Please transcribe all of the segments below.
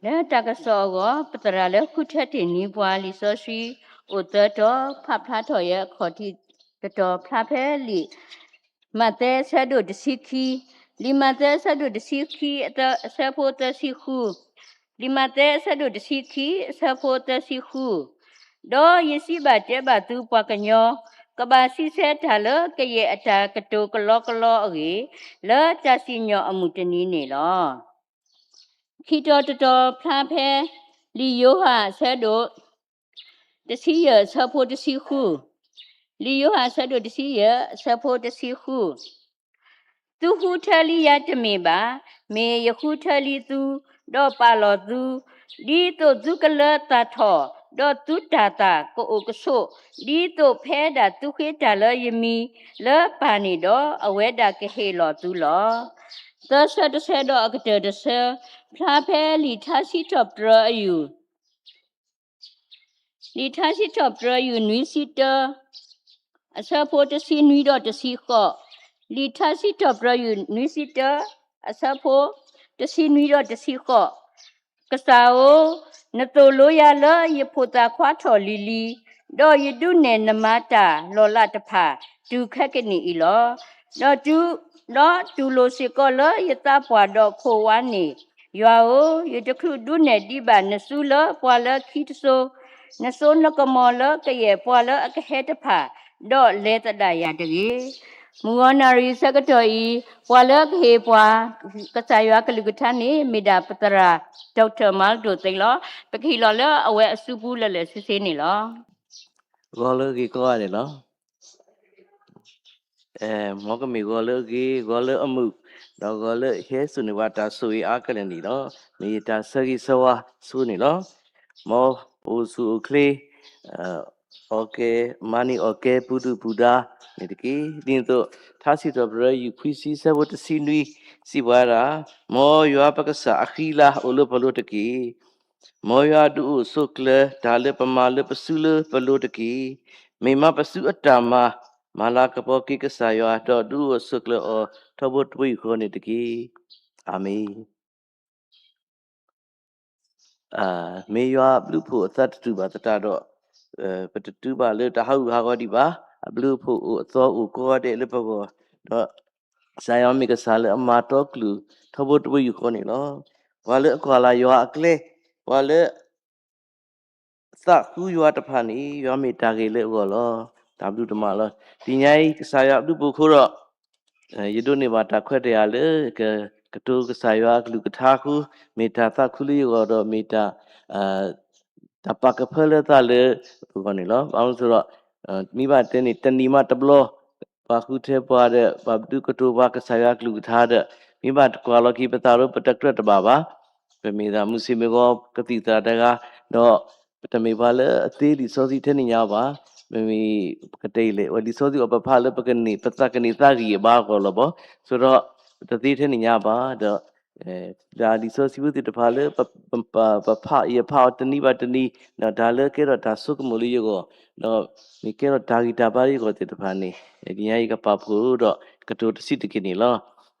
လၢတၢ်ကစီၣ်အဂီၢ် ပသရၣ်လၢဃုထၢတ့ၢ်နံၤပှၤလံာ်စီဆှံအိၣ်သၢတီၤ ဖးဖျါထီၣ်ယဲအခီၣ်ထံးတတီၤ ဖျါဖဲလံာ် မးသဲအဆၢဒိၣ်တဆံခံ, လံာ်မးသဲအဆၢဒိၣ်တဆံခံ အဆၢဖိသၢဆံဃု, လံာ်မးသဲအဆၢဒိၣ်တဆံခံ အဆၢဖိသၢဆံဃု, ဒီးယစံးဘၣ်တဲဘၣ်သုပှၤကညီ, ကဘၣ်စံးဆၢတၢ်လၢကယဲၢ်အတၢ်ကတိၤကလီကလီအဂ့ၢ်, လၢတၢ်စံၣ်ညီၣ်အမုၢ်တနံၤန့ၣ်လီၤ. ခံတီၤတတီၤဖျါဖဲ လံာ်ယိၤဟၣ်အဆၢဒိၣ် တဆံယဲၢ်အဆၢဖိတဆံဃု, လံာ်ယိၤဟၣ်အဆၢဒိၣ်တဆံယဲၢ်အဆၢဖိတဆံဃု, သုဃုထၢလံယၤတမ့ၢ်ဘၣ်, မ့ၢ်ယဃုထၢလံသု, ဒီးပာ်လီၤသု, ဒ်သိးသုကလၢသၣ်ထီၣ်, ဒီးသုတၢ်သၣ်ကအိၣ်ကဆိး, ဒ်သိးဖဲဒၣ်သုဃ့တၢ်လၢယမံၤလၢပၢ်န့ၣ်ဒီး အဝဲဒၣ်ကဟ့ၣ်လီၤသုလီၤ. သၢဆၢတဆၢဒီးအကတၢၢ်တဆၢ, ဖျါဖဲလံာ်ထါစံးထီၣ်ပတြၢၤအယုၢ် လံာ်ထါစံးထီၣ်ပတြၢၤယုၢ်နွံဆံတၢ, အဆၢဖိတဆံနွံဒီးတဆံဃိး, လံာ်ထါစံးထီၣ်ပတြၢၤယုၢ်နွံဆံတၢ, အဆၢဖိတဆံနွံဒီးတဆံဃိး, ကစၢ်ဧၢ, နသိၣ်လိယၤလၢယဖိးသၣ်ခွါထီၣ်လံၤလံၤ, ဒီးယဒုးနဲၣ်နမၤတၢ်လီၤလးတဖၣ် တုၤခဲကနံၣ်အံၤလီၤ. ဒီးတူၢ်, ဒီးတူၢ်လိာ်စ့ၢ်ကီးလၢယသးပှၢ်ဒီးခိၣ်ဝါန့ၣ်, ယွၤဧၢ, ယတချုးဒုးနဲၣ်ဒံးဘၣ်နစုလၢပှၤလၢခံတစိၤ, နစိနကမီၤလၢကယဲၢ်ပှၤလၢအကဟဲတဖၣ်, ဒီးလဲၤသဒၣ်ယၤတဂ့ၤ. မုၢ်ဂီၤနၣ်ရံၣ်ဆၢကတီၢ်အံၤ, ပှၤလၢကဟ့ၣ်ပှၤ ကစၢ်ယွၤကလုၢ်ကထါန့ၣ် မ့ၢ်ဒၣ်ပသရၣ် Doctor မၤလဒိၣ်သ့လီၤ. ပကဟ့ၣ်လီၤလၢအဝဲအစုပူၤလၢာ်လၢာ်ဆ့ဆ့န့ၣ်လီၤ. ဂီၤလၢအဂ့ၤကိးဂၤဒဲးလီၤ. မ်ကမ့ၢ်ဂီၤလၢအဂ့ၤ, ဂီၤလၢအမုာ်, ဒီးဂီၤလၢအဟဲစိာ်န့ၢ်ပှၤတၢ်ဆိၣ်ဂ့ၤအါကလဲာ်န့ၣ်လီၤ. မ့ၢ်ယတၢ်ဆၢဂ့ၤဆၢဝါဆိန့ၣ်လီၤ. မ်ပအိၣ်ဆူၣ်အိၣ်ချ့, အီၣ်ကဲ, မၤန့ၢ်အီၣ်ကဲပူၤဒုၣ်ပူၤဒါန့ၣ်တက့ၢ်. ဒ်သိး ထါစံးထီၣ်ပတြၢၤယုၢ်ခွံဆံဆၢဖိတဆံနွံ စံးပှၤဒၣ်, မ်ယွၤပကစၢ်အဃံလၤအိၣ်လၢပလိၤတက့ၢ်. မ်ယွၤဒုးအိၣ်ဆိးကျၢၤတၢ်လၢပမၤလၢပစုလၢပလိၤတက့ၢ်. မ့ၢ်မၤပစုအတၢ်မၤ, မၤလၤကပီၤက့ၤကစၢ်ယွၤ ဒီးဒုးအိၣ်ဆိးကျၢၤအီၤထီဘိတဘိယူၢ်ဃီန့ၣ်တက့ၢ်. အၤမ့ၣ်. မ့ၢ်ယွၤအဘျုးအဖှိၣ်အသးတတုၤဘၣ်သတးဒီး, ပတတုၤဘၣ်လၢတၢ်ဟးဂူာ်ဟးဂီၤဒံးဘၣ်. အဘျုးအဖှိၣ်အိၣ်အသီအိၣ်ကိးဂၤဒဲးလၢပဂီၢ်, ဒီးကစၢ်ယွၤမ့ၢ်ကစၢ်လၢအမၤတီကလုၢ်ထီဘိတဘိယူၢ်ဃီန့ၣ်လီၤ. ပှၤလၢအကွၢ်လၢ်ယွၤအကျဲ, ပှၤလၢ သးဃုယွၤတဖၣ်န့ၣ် ယွၤမ့ၢ်တၢ်ဂ့ၤလၢအဂီၢ်လီၤ. တၢ်ဘျုးတမးလီၤ. တနံၤညါအံၤ ကစၢ်ယွၤအဘျုးအဖှိၣ်အဃိဒီး, ယဒိးန့ၢ်ဘၣ်တၢ်ခွဲးတၢ်ယာ်လၢ ကကတိၤကစၢ်ယွၤအကလုၢ်ကထါအဃိ, မ့ၢ်တၢ်သးခုလၢယဂီၢ်ဒီး မ့ၢ်တၢ် တၢ်ပာ်ကဖၢလၢသးလၢပဂီၢ်န့ၣ်လီၤ. ဘၣ်မနုၤအဃိဒီး, မ့ၢ်ဘၣ်တဲန့ၣ် တနံၤမးတဘျီ, ပှၤဃုထၢပှၤဒီး ပှၤဒုးကတိၤပှၤကစၢ်ယွၤအကလုၢ်ကထါဒီး, မ့ၢ်ဘၣ်တကွၢ်လီၤက့ၤပသးဒီး ပတကြၢးတဘၣ်ဘၣ်. ပမ့ၢ်သရၣ်မုၣ်ဆ့ၣ်မ့ၢ်ဂီၤ ကသံၣ်သရၣ်တဂၤ, ဒီးပတမ့ၢ်ပှၤလၢအသ့လံာ်စီဆှံထဲန့ၣ်ညါဘၣ်. မ့မ့ၢ်ပကတဲအံၤလဲၣ်, ဝဲလံာ်စီဆှံအီၤပဖးလၢပကန့ၢ် ပသးကန့ၢ်သးဂံၢ်အဘါအဂီၢ်လီၤဘၣ်. ဆိဒီး ပတသ့ထဲန့ၣ်ညါဘၣ်ဒီး တၢ်လံာ်စီဆှံဖိသ့ၣ်တဖၣ်လၢ ပဖး ယဖးအီၤတနံၤဘၣ်တနံၤ, ဒီးတၢ်လၢကဲထီၣ်တၢ်ဆိကမိၣ်လၢယဂီၢ်, ဒီးမ့ၢ်ကဲထီၣ်တၢ်ဂံၢ်တၢ်ဘါလၢယဂီၢ်သ့ၣ်တဖၣ်န့ၣ်, တနံၤညါအံၤကပာ်ဖှိၣ်ဒီး ကတိၤတဆံးတက့ၢ်န့ၣ်လီၤ.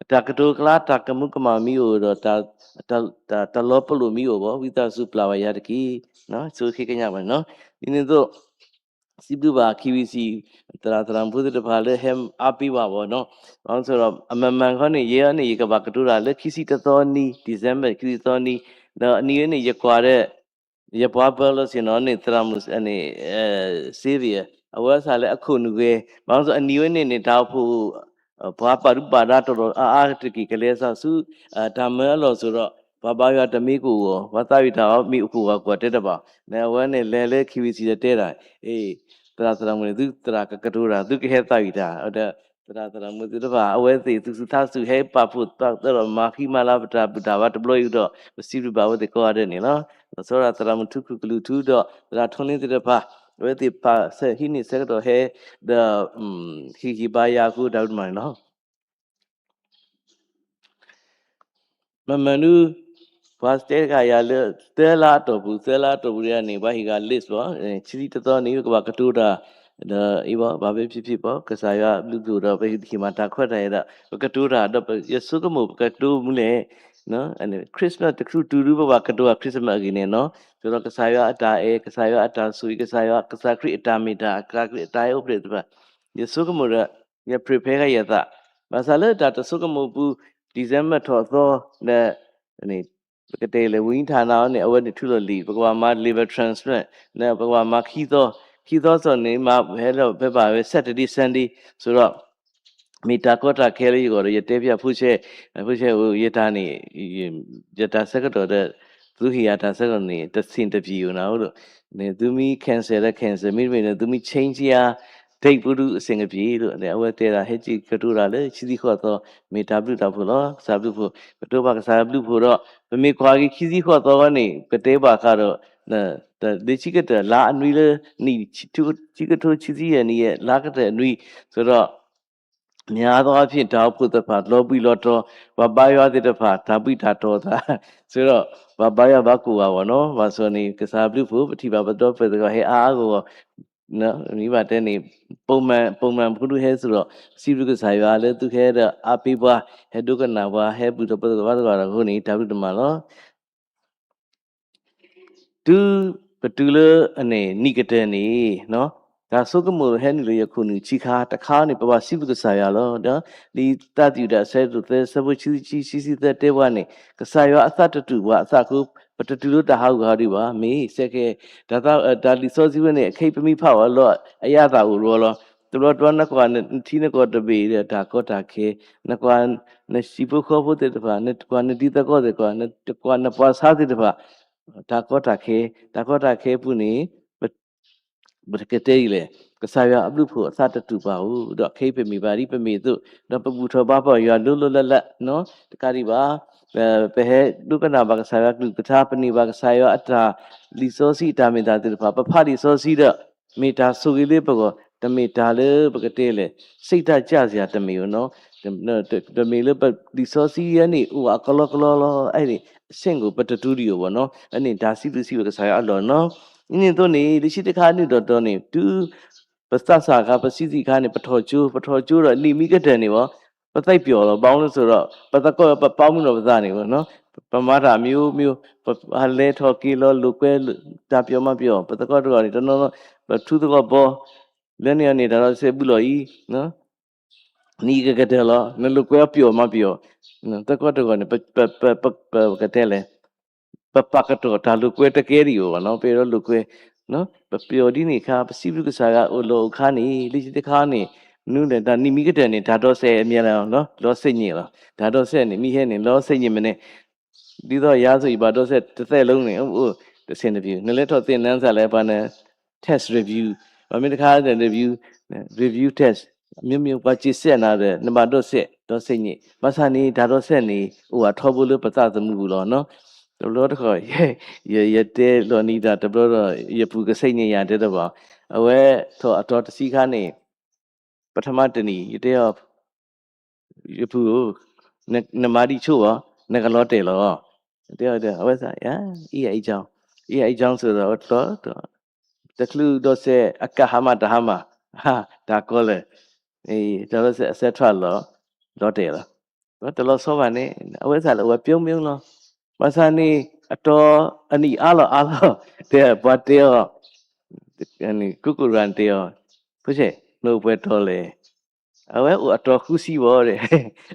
တၢ်ကတိၤအကျါ တၢ်ကမူးကမၣ်မ့ၢ်အိၣ်ဒီး တၢ်လီၤပလိာ်မ့ၢ်အိၣ်ဘၣ်, ဝံသးစူၤပျၢ်ဘၣ်ယၤတက့ၢ်. ဆိဃ့ကညးဘၣ်န့ၣ်လီၤ. ဒ်န့ၣ်အသိး စံးဘျုးဘၣ် KBC သရၣ်သရၣ်မုၣ်ဖိသ့ၣ်တဖၣ်လၢဟဲအါပ့ၤဘၣ်ဘၣ်နီၤ. ဘၣ်မနုၤအဃိဒီး အမၤမၤခီန့ၣ် ယဲအံၤန့ၣ် ယကဘၣ်ကတိၤတၢ်လၢခံဆံတသီနံၤ December ခံဆံတသီနံၤ, ဒီးအနံၤဝဲန့ၣ် ယကွၢ်ဒီး ယပှၤပၢၤလီၤဆ့ၣ်နီၤန့ၣ် သရၣ်မုၣ်န့ၣ် Xavier အဝဲစးလၢအခိၣ်နူာ်ဂဲၤ, ဘၣ်မနုၤအဃိဒီး အနံၤဝဲန့ၣ်န့ၣ် တၢ်အိၣ်ဖှိၣ် ပှၤပာ်ဒူပာ်ဒါတီၢ်ဒီးအါအါတက့ၢ် ကလဲၤစးဆူ တၢ်မၢအလီၢ်အသိးဒီး ပှၤဘါယွၤတမ့ၢ်ကအိၣ်ဂီၢ်, ပှၤသးဝံၣ်တၢ်အီၤမ့ၢ်အိၣ်ခိၣ်ဂီၤကွၢ်တဲတဘၣ်. န့ၣ်အဝဲန့ၣ်လဲၤလၢ KBC ဒီးတဲတၢ်, အ့ သရၣ်သရၣ်မုၣ်န့ၣ် သုသရၣ်ကကတိၤတၢ် သုကဟဲသးဝံၣ်တၢ်, ဒီးသရၣ်သရၣ်မုၣ်သ့ၣ်တဖၣ် အဝဲသ့ၣ်သူၣ်ဆူၣ်သးဆူၣ်ဟဲပာ်ဖှိၣ်သးဒီးမၤဃံမၤလၤပတၢ်ဘူၣ်တၢ်ဘါတဘျီအံၤဒီး ပစံးဘျုးဘၣ်အဝဲသ့ၣ်ကိးဂၤဒဲးန့ၣ်လီၤ. ဒီးသရၣ်သရၣ်မုၣ်ထူခူၣ်ကလုၢ်ထူဒီး သရၣ်ထိၣ်န့ၣ်သ့ၣ်တဖၣ် အဝဲသ့ၣ်ပာ်ဆၢဟံးန့ၢ်ဆၢကတီၢ်ဟဲ ဒီး ဟ့ၣ်ဂံၢ်ဘါယၤအဃိ တၢ်ဘျုးတမးန့ၣ်လီၤ. မ့မ့ၢ်ဒုး ပှၤတဲတဂၤယၤလၢ သၢလါအတီၢ်ပူၤ သၢလါအတီၢ်ပူၤဒ်န့ၣ် ပှၤဟ့ၣ်ဂၤ list လီၤ. ခံဆံတသီနံၤ ပကဘၣ်ကတိၤတၢ် ဒီးအံၤဘၣ် ဘၣ်ဖဲဖံဖံဘၣ် ကစၢ်ယွၤဘျုးဖှိၣ်ဒီး ပဟ့ၣ်မၤတၢ်ခွဲးတၢ်ယာ်ဒီး ပကတိၤတၢ်ဒီး ယဆိကမိၣ်ပကတိၤမနုၤလဲၣ် Christmas တချုးတုၤဒုပဘၣ်ကတိၤဧါ Christmas အဂ့ၢ်န့ၣ်နီၤ, သိးဒီးကစၢ်ယွၤအတၢ်အဲၣ်, ကစၢ်ယွၤအတၢ်ဆိၣ်ဂ့ၤ, ကစၢ်ယွၤ, ကစၢ်ခရံာ်အတၢ်မ့ၢ်တၢ်, ကစၢ်ခရံာ်အတၢ်အဲၣ်အိၣ်ဖျဲၣ်သ့ၣ်တဖၣ်, ယဆိကမိၣ်ဒီး ယ prepare ဃာ်ယသး, ဘၣ်ဆၣ်လၢတၢ်တဆိကမိၣ်ပူၤ December ထီၣ်သီ ဒီး ပကတဲလဲၣ် ဝံထၣ်နၤအီၤန့ၣ် အဝဲန့ၣ်ထုးလီၤလံာ်, ပကဘၣ်မၤ liver transplant ဒီးပကဘၣ်မၤခံသီ, ခံသီစ့ၢ်န့ၣ် မၤဟဲလီၤဖဲဘၣ်ဝဲ Saturday Sunday စ့ၢ်ဒီး မ့ၢ်တၢ်ကီတၢ်ခဲလၢယဂီၢ်ဒီး ယတဲဖျါဖိဆဲး, ဖိဆဲးဧၢ ယတၢ်န့ၣ် ယတၢ်ဆၢကတီၢ်ဒီး သုဟ့ၣ်ယၤတၢ်ဆၢကတီၢ်န့ၣ် တဆ့ၣ်တပျံၤဧိၤနၤဧိၤဒီး န့ၣ် သုမ့ၢ် cancel ဒီး cancel မ့တမ့ၢ်န့ၣ် သုမ့ၢ် change ယၤ date ပူၤဒုးအဆင်ကပျံၤဒီး အဝဲတဲဒၣ် ဟဲက့ၤကတိၤတၢ်လၢ ခံဆံဃိးသီ မ့ၢ်တၢ်ဘျုးတၢ်ဖှိၣ်လီၤ. ကစၢ်ဘျုးဖှိၣ်, ကတိၤဘၣ်ကစၢ်ဘျုးဖှိၣ်ဒီး ပမ့ၢ်ကွၢ်က့ၤခံဆံဃိးသီဝဲန့ၣ် ပတဲဘၣ်ဃးဒီး လၢခံကတၢၢ်လါအနွံလၢ နံၣ်ခံကထိခံဆံယဲၢ်နံၣ်ယဲၢ် လါကတၢၢ်အနွံ စ့ၢ်ဒီး များသောအားဖြင့် တၢ်အိၣ်ဖှိၣ်သ့ၣ်တဖၣ် လီၤဘှံးလီၤတီၤ, ပှၤဘါယွၤသ့ၣ်တဖၣ် တၢ်ဘှံးတၢ်တီၤသး, စ့ၢ်ဒီး ပှၤဘါယွၤဘၣ်ကိၢ်ဘၣ်ဂီၤနီၤ, ဘၣ်ဆၣ်န့ၣ် ကစၢ်ဘျုးဖှိၣ် ပထံၣ်ဘၣ်ပဒီပုၢ်ဝဲၢ်သ့ၣ်တဖၣ် ဟဲအါအါဂီၢ်ဂီၢ်, မ့ၢ်ဘၣ်တဲန့ၣ် ပိာ်မၣ်ဖိဒုးဟဲစ့ၢ်ဒီး စံးဘျုးကစၢ်ယွၤလၢသုဟဲဒီးအါပ့ၤပှၤ, ဟဲဒိကနၣ်ပှၤ, ဟဲဘူၣ်ထီၣ်ပသးပှၤတဂၤဒီးအဃိန့ၣ် တၢ်ဘျုးတမၤလီၤ. တုၤပတုၤလၢအန့ၣ် နံၣ်ကတၢၢ်န့ၣ် တၢ်ဆိကမိၣ်ဟဲနုာ်လၢယခိၣ်နူာ်ဆံခါ, တခါန့ၣ် ပဘၣ်စံးဘျုးကစၢ်ယွၤလီၤ. ဒီးလံာ်တၢ်သံၣ်ဝံၤ အဆၢဒိၣ်သၢ ဆၢဖိခံဆံခံ ခံဆံသၢတဲပှၤန့ၣ် ကစၢ်ယွၤအသးတတူာ်ပှၤအသးအဃိ ပတတူၢ်လိာ်တၢ်ဟးဂူာ်ဟးဂီၤဒံးဘၣ်. မ့ၢ်စဲးကဲ တၢ်သး တၢ်လံာ်စီဆှံဝဲန့ၣ် အခဲအံၤပမ့ၢ်ဖးအီၤလီၤ အယၣ်အသးအိၣ်လီၤလီၤ. တဘျီတဘျီနကွၢ် နထံနကီၢ်တဘ့ၣ်ဒီး တၢ်ကီတၢ်ခဲ, နကွၢ် နဟံၣ်ဖိဃီဖိသ့ၣ်တဖၣ်, နကွၢ်နဒံသကိးသ့ၣ်တဖၣ်, နကွၢ်နပှၤဆါသ့ၣ်တဖၣ်, တၢ်ကီတၢ်ခဲ, တၢ်ကီတၢ်ခဲအပူၤန့ၣ် ပကတဲဒ်လဲၣ်, ကစၢ်ယွၤအဘျုးအဖှိၣ်အသးတတူာ်ပှၤဧိၤ, ဒီးခဲအံၤပမ့ၢ်ဘၣ်ဒ်ပမ့ၢ်အသိး, ဒီးပဘူၣ်ထီၣ်ဘါထီၣ်ယွၤလိၤလိၤလၢ်လၢ်နီၤ, တကးဒံးဘၣ်, ပဟဲဒိကနၣ်ဘၣ်ကစၢ်ယွၤကလုၢ်ကထါ, ပန့ၢ်ဘၣ်ကစၢ်ယွၤအတၢ်လံာ်စီဆှံအတၢ်မ့ၢ်တၢ်သ့ၣ်တဖၣ်, ပဖးလံာ်စီဆှံဒီး မ့ၢ်တၢ်ဆိၣ်ဂ့ၤလၢပဂီၢ်, တမ့ၢ်တၢ်လၢပကတဲလဲၣ်, စိတ်ဓာတ်ကျစရာတမ့ၢ်ဧိၤနီၤ, တမ့ၢ်လၢပလံာ်စီဆှံအံၤန့ၣ် အိၣ်အကလီကလီလီၤ, အဲၣ်န့ၣ် အဆင့်ကို ပတတူၢ်ဒံးဧိၤဘၣ်နီၤ, အန့ၣ်တၢ်စံးဘျုးစံးဖှိၣ်ကစၢ်ယွၤအလီၢ်နီၤ, ဒ်န့ၣ်အသိးန့ၣ် လၢခံတခါနုာ်ဒီးတီၤန့ၣ် တုၤ ပသးစၢ်အခါ ပဆံးသံၣ်အခါန့ၣ် ပထီၣ်ကၠိ, ပထီၣ်ကၠိဒီးနံၣ်မံကတၢၢ်န့ၣ်ဘၣ်, ပသးပျီၣ်လီၤ, ဘၣ်မနုၤအဃိဒီး ပသကိးပပာ်မုၢ်လီၤပသးန့ၣ်ဘၣ်နီၤ, ပမၤတၢ်မံၤမံၤ, ပလဲၤထီၣ်က့ၤလီၤလိာ်ကွဲ တၢ်ပျီၣ်မၤပျီၣ်, ပသကိးတဂၤန့ၣ် တနီၤနီၤ ပထူသကိးဘီ လၢန့ၣ်အန့ၣ် တၢ်ဒီးစဲးဘူးလီၤအံၤ, နံၣ်ကကတၢၢ်လီၤ, နလိာ်ကွဲအပျီၣ်မၤပျီၣ်, သကိးတဂၤန့ၣ် ပ ပ ပ ပ ပကတဲလဲၣ်, ပပာ်ကတီၢ်တၢ်လိာ်ကွဲတကဲဒံးဧိၤဘၣ်နီၤ, ပအဲၣ်ဒိးလိာ်ကွဲ, ပပျီၣ်ဒ်န့ၣ်အခါ ပစံးဘျုးကစၢ်ယွၤအိၣ်လီၤအိၣ်အခါန့ၣ် လၢခံတခါန့ၣ် နုၤလဲၣ် တၢ်နံၣ်မံကတၢၢ်န့ၣ် တၢ်ဒီးစဲးအမံၤလီၤ, လီၤစဲးညါလီၤ, တၢ်ဒီးစဲးန့ၣ် မ့ၢ်ဟဲန့ၣ် လီၤစဲးညါမ့ၢ်န့ၣ် ဒ်သိးယၤသိးယဘၣ်ဒီးစဲးတသဲးလုံးန့ၣ် အိၣ်တဆ့ၣ်တပျုၤ, နလဲၤထီၣ်သ့ၣ်နန်းစာလဲၣ် ပှၤန test review, ပမ့ၢ်တခါ review, review test, မ့မ့ၢ်ပှၤစံးစဲးနၤဒီး နဘၣ်ဒီးစဲး ဒီးစဲးညါ, ဘၣ်ဆၣ်န့ၣ် တၢ်ဒီးစဲးန့ၣ် အိၣ်အထီဘိလၢပသးသမူပူၤလီၤနီၤ, တဘျီတခီၣ် ယတဲလီၤနံၤတၢ်တဘျီဒီး ယပုၢ်ကစဲးညါယၤတဲတဘၣ်, အဝဲထီၣ်အတီၤတဆံခါန့ၣ် ပထမတနံၤ ယတဲအီၤ ယပုၢ်ဧၢ, နမၤဒံးဆိဘၣ်, နကလီၤတဲာ်လီၤ. တဲအီၤဒီး အဝဲသး အ့ၣ် အံၤကၠီ, အ့ၣ် အံၤကၠီ စ့ၢ်ဒီး အဝဲတလီၤ, တချုးဒီးစဲး အကဟါမၢ်တဟါမၢ်, တၢ်ကီလဲၣ်, တၢ်ဒီးစဲး အစဲးထွဲလီၤ, လီၤတဲာ်လီၤ. တလီၤဆီဘၣ်န့ၣ် အဝဲသးလၢအဝဲပျိမ့ၢ်လီၤ. ဘၣ်ဆၣ်န့ၣ် အတီၤအနံၣ်အါလီၤအါလီၤ, တဲပှၤတဲအီၤ ကူကူရၣ်တဲအီၤ, ဖိဆဲး နအိၣ်ပှဲၤတီၤလဲၣ်. အဝဲအိၣ်အတီၤဃုဆံဘၣ်ဒီး,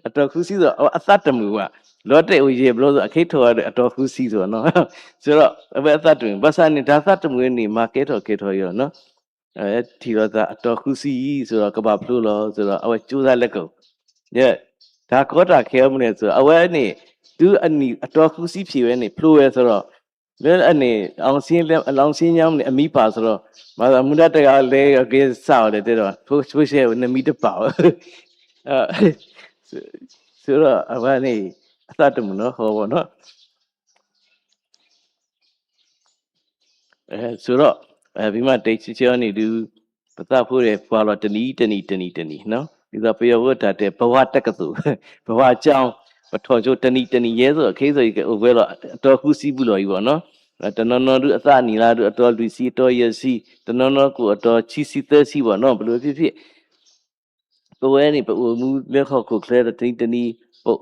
အတီၤဃုဆံဒီး အဝဲအသးတမုာ်ဘၣ်, လီၤတဲာ်အိၣ်ယဲၢ်ဘျီဒီး အခ့ထီၣ်ဝဲဒီးအတီၤဃုဆံစ့ၢ်နီၤ, စ့ၢ်ဒီး အဝဲအသးတမုာ်, ဘၣ်ဆၣ်န့ၣ် တၢ်သးတမုာ်န့ၣ် မၤကဲထီၣ်ကဲထီၣ်အီၤနီၤ, ထံၣ်လိာ်သးအတီၤဃုဆံအံၤစ့ၢ်ဒီး ကဘၣ်ဖျိလီၤစ့ၢ်ဒီး အဝဲကၠိသးလဲၤကီး, တၢ်ကီတၢ်ခဲအမုၢ်န့ၣ်စ့ၢ် အဝဲန့ၣ် တုၤအနံၣ်အတီၤဃုဆံဖျိးဝဲန့ၣ် ဖျိဝဲစ့ၢ်ဒီး လၢအန့ၣ် အင်စံညမ်းန့ၣ် အမံပာ်စ့ၢ်ဒီး မၤသးမူဒါတဂၤလဲၤက့ၤစးအီၤဒီးတဲဒီး ဖိဆဲး နမံတပာ်ဘၣ်, စ့ၢ်ဒီးအဝဲန့ၣ် အသးတမုာ်နီၤ ဃီဘီနီၤ စ့ၢ်ဒီး ပမ့ၢ်တဲဆံဆဲအီၤန့ၣ်ဒုး ပသးဖိဒီး ပှၤလီၤတနံၤတနံၤတနံၤတနံၤနီၤ, ဒ်သိးပယီၤဖိတၢ်တဲ ဘဝတက္ကသိုလ်, ဘဝကျောင်း, ပထီၣ်ကၠိတနံၤတနံၤယဲသိး ခဲအံၤသိးယကအိၣ်ဝဲလီၤ အတီၤဃုဆံဘူးလီၤအံၤဘၣ်နီၤ, တနီၤနီၤဒုးအသးအနံၣ်လါဒုး အတီၤလွံၢ်ဆံ အတီၤယဲၢ်ဆံ, တနီၤနီၤကအိၣ်အတီၤခံဆံသၢဆံဘၣ်နီၤ, ဘယ်လိုဖြစ်ဖြစ် ပဝဲန့ၣ် ပအိၣ်မူလၢဟီၣ်ခိၣ်ချၢဒီးတနံၤတနံၤ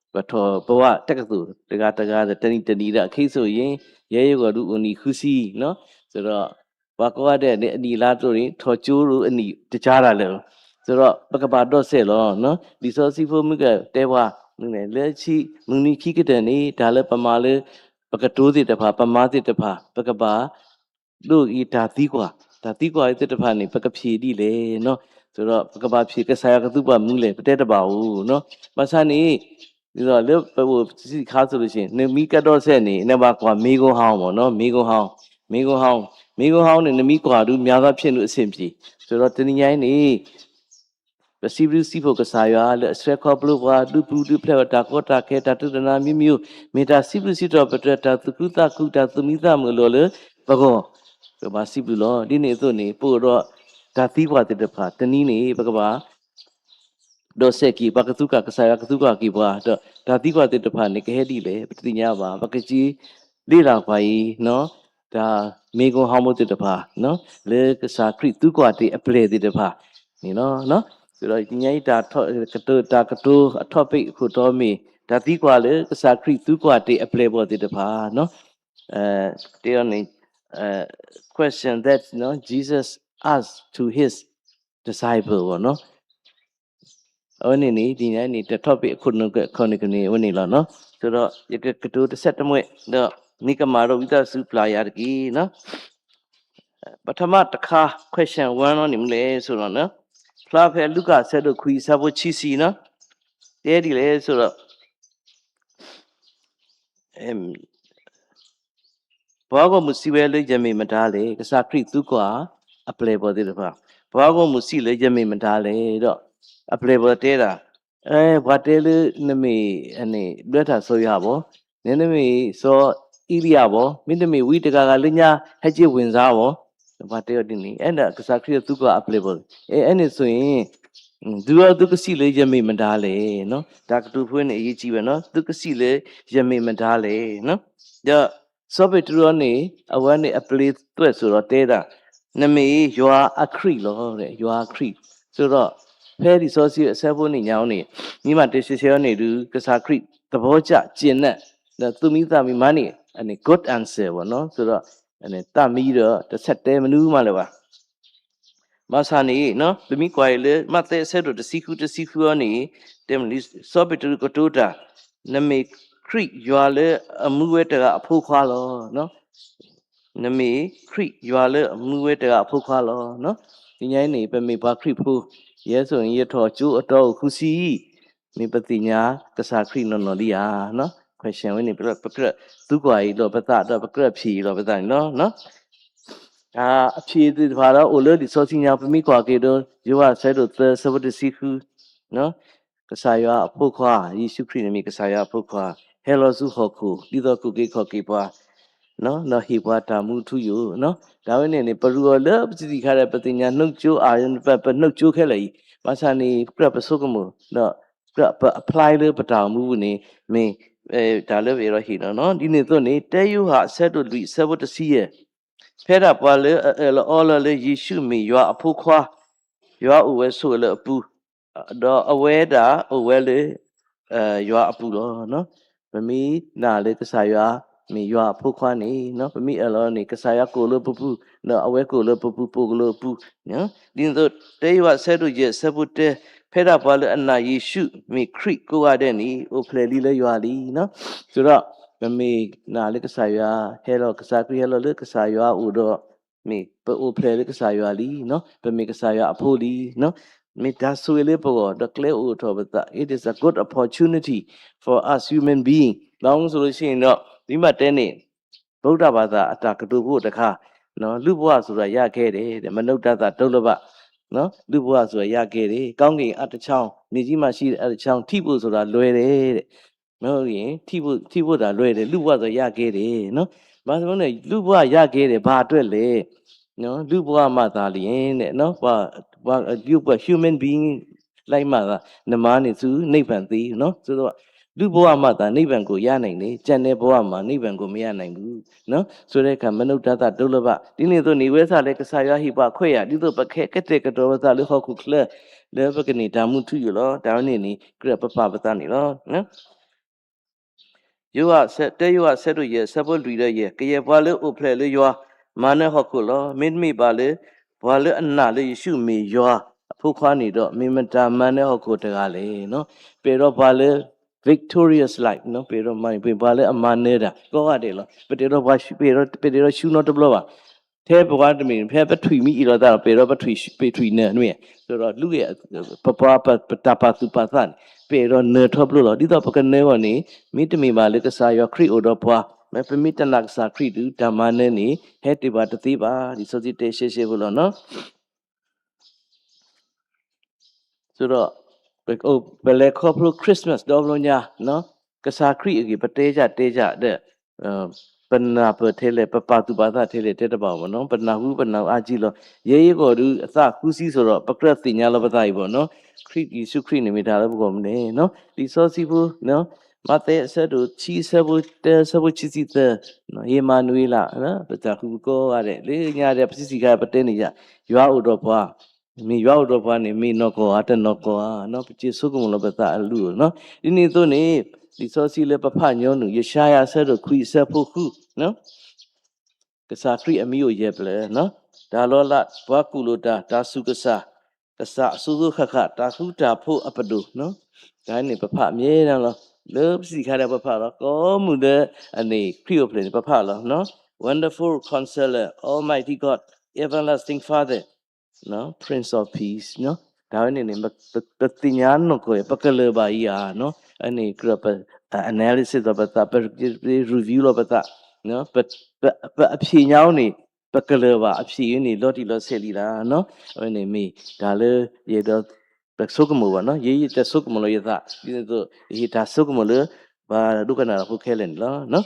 ပ ပထီၣ်ပဝၢ်တကသိၣ်တဂၤတဂၤဒီး တနံၤတနံၤဒီး အခဲအံၤဆိုရင် ယဲယဂီၢ်ဒုးအိၣ်နံၣ်ဃုဆံနီၤ, ဆိုတော့ ပှၤကိးဂၤဒဲးန့ၣ် အနံၣ်အလါတအိၣ်န့ၣ် ထီၣ်ကၠိရိၤအနံၣ်တကါတၢ်လၢာ်, ဆိုတော့ ပကဘၣ်ဒီးစဲးလီၤနီၤ. လံာ်စီဆှံဖိမုၢ်ကတဲပှၤ လၢဆံ မုၢ်နံၤခံကတၢၢ်န့ၣ် တၢ်လၢပမၤလၢ ပကတိၤသ့ၣ်တဖၣ် ပမၤသ့ၣ်တဖၣ် ပကဘၣ် ဒိးဂ့ၤတၢ်သံကွၢ်, တၢ်သံကွၢ်သ့ၣ်တဖၣ်န့ၣ် ပကဖံးဒ်လဲၣ်နီၤ. ဆိုတော့ ပကဘၣ်ဖံးကစၢ်ယွၤကသူပှၤမနုၤလဲၣ် ပတဲတဘၣ်ဧိၤနီၤ. ဘၣ်ဆၣ်န့ၣ် ဒီးလၢပအိၣ်စံးခါဆိုလို့ရှိရင် နမ့ၢ်ကဒီးစဲးန့ၣ် နဘၣ်ကွၢ် မေးခွန်းဟောင်း ပေါ့နော်, မေးခွန်းဟောင်း, မေးခွန်းဟောင်း, မေးခွန်းဟောင်းန့ၣ် နမ့ၢ်ကွၢ်ဒုး များသောအားဖြင့် အဆင်ပြေ, ဆိုတော့ တနံၤညါအံၤန့ၣ် ပစံးဘျုးစံးဖှိၣ်ကစၢ်ယွၤလၢအဆှၢခီဖျိပှၤ ဒုးပူၤဒုးဖျဲးဝဲတၢ်ကီတၢ်ခဲ တၢ်ဒိကနၣ်မ့ၢ်မ့ၢ်အိၣ်, မ့ၢ်တၢ်စံးဘျုးစံးထီၣ်ပတြၢၤ တၢ်သူၣ်ခုသးခု တၢ်သူၣ်မံသးမုာ်အလီၢ်လၢပဂီၢ်, ပဘၣ်စံးဘျုးလီၤ. ဒ်န့ၣ်အသိးန့ၣ် ပအိၣ်ဒီးတၢ်သံကွၢ်သ့ၣ်တဖၣ် တနံၤန့ၣ် ပကဘၣ် ဒီးစဲးက့ၤ ပှၤကသူကွၢ်ကစၢ်ယွၤ ကသူကွၢ်က့ၤပှၤ ဒီးတၢ်သံကွၢ်သ့ၣ်တဖၣ်န့ၣ် ကဟဲဒ်လဲၣ် ပတသ့ၣ်ညါဘၣ်. ပကက့ၤ လေ့လာကွၢ်အံၤ တၢ်မေးခွန်းဟောင်းဖိသ့ၣ်တဖၣ် လၢကစၢ်ခရံာ်သူကွၢ်တ့ၢ်အပျဲၢ်သ့ၣ်တဖၣ်န့ၣ်လီၤ. ဆိုတော့ တနံၤညါအံၤ တၢ်ကတိၤ တၢ်ကတိၤအ topic အခိၣ်တီမ့ၢ် တၢ်သံကွၢ်လၢကစၢ်ခရံာ်သူကွၢ်တ့ၢ်အပျဲၢ်အဘီၣ်သ့ၣ်တဖၣ် တဲအီၤန့ၣ် question that Jesus asked to his disciple ပေါ့နော်. အဝဲန့ၣ်န့ၣ် တနံၤညါန့ၣ် တၢ် topic အခိၣ်နူာ်ကခီန့ၣ်ကန့ၣ် အဝဲန့ၣ်လီၤနီၤ. ဆိုတော့ ယကကတိၤတဆံတမှဲ ဒီး နကမၤဒီးဝံသးစူၤပျၢ်ယၤတက့ၢ်နီၤ. ပထမတခါ question one န့ၣ်မနုၤလဲၣ်ဆိုတော့နီၤ ဖျါဖဲလူၤကၣ်အဆၢဒိၣ်ခွံအဆၢဖိဆံဆံနီၤ တဲဒ်လဲၣ်ဆိုတော့ ပှၤဂီၢ်မုၢ်စံးဝဲလၢယမ့ၢ်မတၤလဲၣ်, ကစၢ်ခရံာ်သူကွၢ်အပျဲၢ်အဘီၣ်သ့ၣ်တဖၣ်, ပှၤဂီၢ်မုၢ်စံးလၢယမ့ၢ်မတၤလဲၣ်ဒီး အပျဲၢ်အဘီၣ်တဲဒၣ်, အဲ ပှၤတဲလၢနမ့ၢ်န့ၣ် ဘျၢထၣ်စီၤယိၤဟၣ်ဘီ, နမ့ၢ်စီၤအ့လံယၤဘီ, မ့တမ့ၢ်ဝံတဂၤဂၤလၢညါ ဟဲက့ၤဝင်စားဘီ, ပှၤတဲအီၤဒ်န့ၣ် အဲၣ်ဒိးကစၢ်ခရံာ်သူကွၢ်အပျဲၢ်အဘီၣ်, အဲ အဲန့ၣ်ဆိုရင် သုအီၤသုကစံးလၢယမ့ၢ်မတၤလဲၣ်နီၤ, တၢ်ကတိၤဖိန့ၣ် အရေးကြီးဝဲနီၤ, သုကစံးလၢယမ့ၢ်မတၤလဲၣ်နီၤ, ဒီး စီၤပ့းတရူးန့ၣ် အဝဲန့ၣ်အပျ့ၤသွဲၣ်စိဒီးတဲဒၣ်, နမ့ၢ်ယွၤအခရံာ်လီၤ, ယွၤအခရံာ်, ဆိုတော့ ဖဲလံာ်စီဆှံအဆၢဖိန့ၣ်ညါန့ၣ် မ့ၢ်မးတဲရှဲရှဲအီၤန့ၣ်ဒုး ကစၢ်ခရံာ်သဘောကျ ကျေနပ် ဒီးသူၣ်မံသးမုာ်မးန့ၣ် အန့ၣ် good answer ပေါ့နော်, ဆိုတော့ သးမံဒီးတဆဲးတဲမနုၤမးလၢၤဘၣ် ဘၣ်ဆၣ်န့ၣ် ပမ့ၢ်ကွၢ်အံၤလၢ မးသဲအဆၢဒိၣ်တဆံဃု တဆံဃုအီၤန့ၣ် တဲမနုၤ စီၤပ့းတရူးကတိၤတၢ်, နမ့ၢ်ခရံာ်ယွၤလၢအမူဝဲတဂၤအဖိခွါလီၤ. နမ့ၢ်ခရံာ်ယွၤလၢအမူဝဲတဂၤအဖိခွါလီၤ. တနံၤညါအံၤန့ၣ် ပမ့ၢ်ပှၤခရံာ်ဖိ, ယဲသိးန့ၣ် ယထီၣ်ကၠိအတီအိၣ်ဃုဆံ, မ့ၢ်ပသ့ၣ်ညါကစၢ်ခရံာ်နီၢ်နီၢ်လံဧါ. Question ဝဲန့ၣ် ပကြၢးသူကွၢ်အံၤလီၤပသး ဒီးပကြၢးဖံးအံၤလီၤပသးန့ၣ်လီၤ. အဖံးသ့ၣ်တဖၣ်ဒီးအိၣ်လၢလံာ်စီဆှံညါ ပမ့ၢ်ကွၢ်က့ၤဒီး ယိၤဟၣ်အဆၢဒိၣ်သၢ အဆၢဖိတဆံဃု, ကစၢ်ယွၤအဖိခွါ, ယ့ၣ်ၡူးခရံာ်န့ၣ်မ့ၢ်ကစၢ်ယွၤအဖိခွါ, ဟဲလီၤဆူဟီၣ်ခိၣ် ဒ်သိးကအိၣ်က့ၤခီၣ်က့ၤပှၤ, ဒီးဟ့ၣ်ပှၤတၢ်မူထူယိာ်, တၢ်ဝဲန့ၣ်န့ၣ် ပရူးအီၤလၢပစံးသ့ၣ်ခါဒီး ပသ့ၣ်ညါ နှုတ်ကြိုး အ ပ ပနှုတ်ကြိုးခဲလၢာ်အံၤ, ဘၣ်ဆၣ်န့ၣ် ကြၢးပဆိကမိၣ် ဒီး ကြၢးပ apply လၢပတၢ်အိၣ်မူပူၤန့ၣ် မ့ၢ် တၢ်လၢပအဲၣ်ဒိးဟ့ၣ်နီၤနီၤ. ဒ်န့ၣ်အသိးန့ၣ် တၢယိၤဟၣ်အဆၢဒိၣ်လွံၢ် အဆၢဖိတဆံယဲၢ်, ဖဲဒၣ်ပှၤလၢအအၢၣ်လီၤအီလီၤလၢယ့ၣ်ၡူးမ့ၢ်ယွၤအဖိခွါ, ယွၤအိၣ်ဝဲဆိးဝဲလၢအပူၤ, ဒီးအဝဲဒၣ်အိၣ်ဝဲလၢ ယွၤအပူၤလီၤ. ပမ့ၢ်နာ်လၢကစၢ်ယွၤမ့ၢ်ယွၤအဖိခွါန့ၣ် ပမ့ၢ်အၢၣ်လီၤန့ၣ် ကစၢ်ယွၤကအိၣ်လၢပပူၤ, ဒီးအဝဲကအိၣ်လၢပပူၤ ပအိၣ်ကအိၣ်လၢအပူၤ. ဒ်န့ၣ်အသိး တၢယိၤဟၣ်အဆၢဒိၣ်ယဲၢ် အဆၢဖိတၢ, ဖဲဒၣ်ပှၤလၢအနာ်ယ့ၣ်ၡူးမ့ၢ်ခရံာ်ကိးဂၤဒဲးန့ၣ် အိၣ်ဖျဲၣ်လံလၢယွၤလံ. ဆိုတော့ ပမ့ၢ်နာ်လၢကစၢ်ယွၤ ဟဲလီၤ ကစၢ်ခရံာ်ဟဲလီၤလၢကစၢ်ယွၤအအိၣ်ဒီး မ့ၢ်ပအိၣ်ဖျဲၣ်လၢကစၢ်ယွၤလံ, ပမ့ၢ်ကစၢ်ယွၤအဖိလံ, မ့ၢ်တၢ်ဆိၣ်ဂ့ၤလၢပဂီၢ် ဒီးကျဲအိၣ်ထီၣ်ပသး, it is a good opportunity for us human being. ဘၣ်မနုၤအဃိလဲၣ်န့ၣ်ဒီး ဒ်မးတဲန့ၣ် ဗုဒ္ဓဘာသာအတၢ်ကတိၤဖိတခါ, လုၢ်ပှၤဆိုတာ ရခဲ့တယ်တဲ့, မနုဿတသိုလ်ဘ လုၢ်ပှၤဆိုတာ ရခဲ့တယ်, ကောင်းကင်အတချောင်း, မြေကြီးမှာရှိတဲ့အတချောင်း, ထိဖို့ဆိုတာ လွယ်တယ်တဲ့, မဟုတ်ရင် ထိဖို့, ထိဖို့သာလွယ်တယ်, လုၢ်ပှၤဆိုတာ ရခဲ့တယ်. ဘၣ်မနုၤလဲၣ် လုၢ်ပှၤ ရခဲ့တယ်, ဘာအတွက်လဲ, လုၢ်ပှၤမှသာလျှင်တဲ့, ပှၤ, ပှၤ, လုၢ်ပှၤ human being လိုက်မှသာ နမၤန့ၢ်သု နိဗ္ဗာန်သ့, ဆိုတော့ လုၢ်ပှၤမှသာ နိဗ္ဗာန်ကို ရနိုင်တယ်, ကျန်တဲ့ဘဝမှာ နိဗ္ဗာန်ကို မရနိုင်ဘူး. ဆိုတဲ့အခါ မနုဿတသိုလ်ဘ ဒ်န့ၣ်အသိးန့ၣ် ဝဲသးလဲၣ် ကစၢ်ယွၤဟ့ၣ်ပှၤခွဲးယာ် ဒ်သိးပကဟဲကတဲာ်ကတီၤပသးလၢဟီၣ်ခိၣ်ချၢ လၢပကန့ၢ်တၢ်မူထူယိာ်လီၤ. တၢ်ဝဲန့ၣ်န့ၣ် ကြၢးပပာ်ပသးန့ၣ်လီၤ. ယိၤဟၣ်ဆၢ တၢယိၤဟၣ်ဆၢဒိၣ်ယဲၢ် ဆၢဖိလွံၢ်ဒီးယဲၢ်, ကယဲၢ်ပှၤလၢအိၣ်ဖျဲၣ်လၢယွၤ မၤနၢၤဟီၣ်ခိၣ်လီၤ. မ့တမ့ၢ်ဘၣ်လၢ ပှၤလၢအနာ်လၢယ့ၣ်ၡူးမ့ၢ်ယွၤအဖိခွါန့ၣ်ဒီး မ့ၢ်မတၤမၤနၢၤဟီၣ်ခိၣ်တဂၤလဲၣ်. ပအဲၣ်ဒိးပှၤလၢ victorious life ပအဲၣ်ဒိးမၤ ပှၤလၢအမၤနၢၤတၢ်ကိးဂၤဒဲးလီၤ. ပတအဲၣ်ဒိးပှၤ ပတအဲၣ်ဒိးဆူနီတဘျီဘၣ်. ထဲပဝဲတမ့ၢ် ဖဲပထွံၣ်မ့ၢ်အ့ၣ်လိာ်သးဒီး ပအဲၣ်ဒိးပထွံၣ် ပထွံၣ်နၢၤတမ့ၢ်, ဒီးလူၤ ပပှၤပတၢ်ပာ်သူၣ်ပာ်သးန့ၣ် ပအဲၣ်ဒိးနၢၤထီဘိလီၤ. ဒ်သိးပကနၢၤအဂီၢ်န့ၣ် မ့တမ့ၢ်ဘၣ်လၢကစၢ်ယွၤခရံာ်အိၣ်ဒီးပှၤ, ပမ့ၢ်တနာ်ကစၢ်ခရံာ်ဒီး တၢ်မၤနၢၤန့ၣ် ဟဲတ့ၢ်ဘၣ်တသ့ဘၣ်. လံာ်စီဆှံတဲရှဲရှဲဖိလီၤ. ဒီး ပလဲၤခီဖျိ Christmas ဒီဘျီညါ, ကစၢ်ခရံာ်အဂ့ၢ် ပတဲယၤတဲယၤဒီး ပနၢ်ပၢၢ်ထဲလဲၣ်, ပပာ်သူၣ်ပာ်သးထဲလဲၣ် တဲတဘၣ်ဘၣ်နီၤ. ပနၢ်ဟူ ပနၢ်ဟူအါကံလီၤ. ယဲအံၤအဂီၢ်ဒီး အသးဃုစံစိးဒီး ပကြၢးသ့ၣ်ညါလီၤပသးအံၤဘၣ်နီၤ. ခရံာ်ယ့ၣ်ၡူးခရံာ်န့ၣ်မ့ၢ်တၢ်လၢပဂီၢ်မနုၤလဲၣ်. လံာ်စီဆှံဖိ မးသဲအဆၢဒိၣ်ခံ အဆၢဖိတၢ အဆၢဖိခံဆံသၢ, ဧ့မၤနူၤအ့လး, ပသးဃုကိးဂၤဒဲး လၢညါဒဲး ပစံးစံးခါ ပတဲန့ၣ်ယၤ, ယွၤအိၣ်ဒီးပှၤ, မ့ၢ်ယွၤအိၣ်ဒီးပှၤန့ၣ် မ့ၢ်နီၢ်ကီၢ်ဧါ တနီၢ်ကီၢ်ဧါ, ပက့ၤဆိကမိၣ်လီၤပသးအလုၢ်အီၤနီၤ. ဒ်န့ၣ်အသိးန့ၣ် လံာ်စီဆှံလၢပဖးညီနုၢ် ယၡါယၤအဆၢဒိၣ်ခွံ အဆၢဖိဃု, ကစၢ်ခရံာ်အမံၤအိၣ်ယဲၢ်ပျၢၤ, တၢ်လီၤလး ပှၤကူၣ်လိာ်တၢ်, တၢ်ဆူးကစၢ်, ကစၢ်အစိၤစိၤဃၣ်ဃၣ်, တၢ်ဃူတၢ်ဖိးအပဒိၣ်, တၢ်န့ၣ်ပဖးအမြဲတမ်းလီၤ. လၢပစံးခါဒဲးပဖးလီၤ, ကိးမုၢ်လၢအန့ၣ် ခရံာ်အိၣ်ဖျဲၣ်န့ၣ် ပဖးလီၤ. Wonderful Counselor, Almighty God, Everlasting Father, Prince of Peace, တၢ်ဝဲန့ၣ်န့ၣ် ပသ့ၣ်ညါနီၢ်ကီၢ် ပကလၢၤဘၣ်အံၤဧါ, အန့ၣ်ကြၢးပ analysis လီၤပသး, ပ review လီၤပသး, ပအဖြေညါအိၣ်န့ၣ် ပကလၢၤဘၣ်အဖြေန့ၣ် လီၤတံၢ်လီၤဆဲးလံလၢ်နီၤ. အဝဲန့ၣ်မ့ၢ်တၢ်လၢယအဲၣ်ဒိး ပဆိကမိၣ်ဘၣ်နီၤ, ယဲယတဆိကမိၣ်လီၤယသး, ဒ်သိးယဟ့ၣ်တၢ်ဆိကမိၣ်လၢ ပှၤဒိကနၣ်တၢ်ဖိခဲလၢာ်န့ၣ်လီၤ.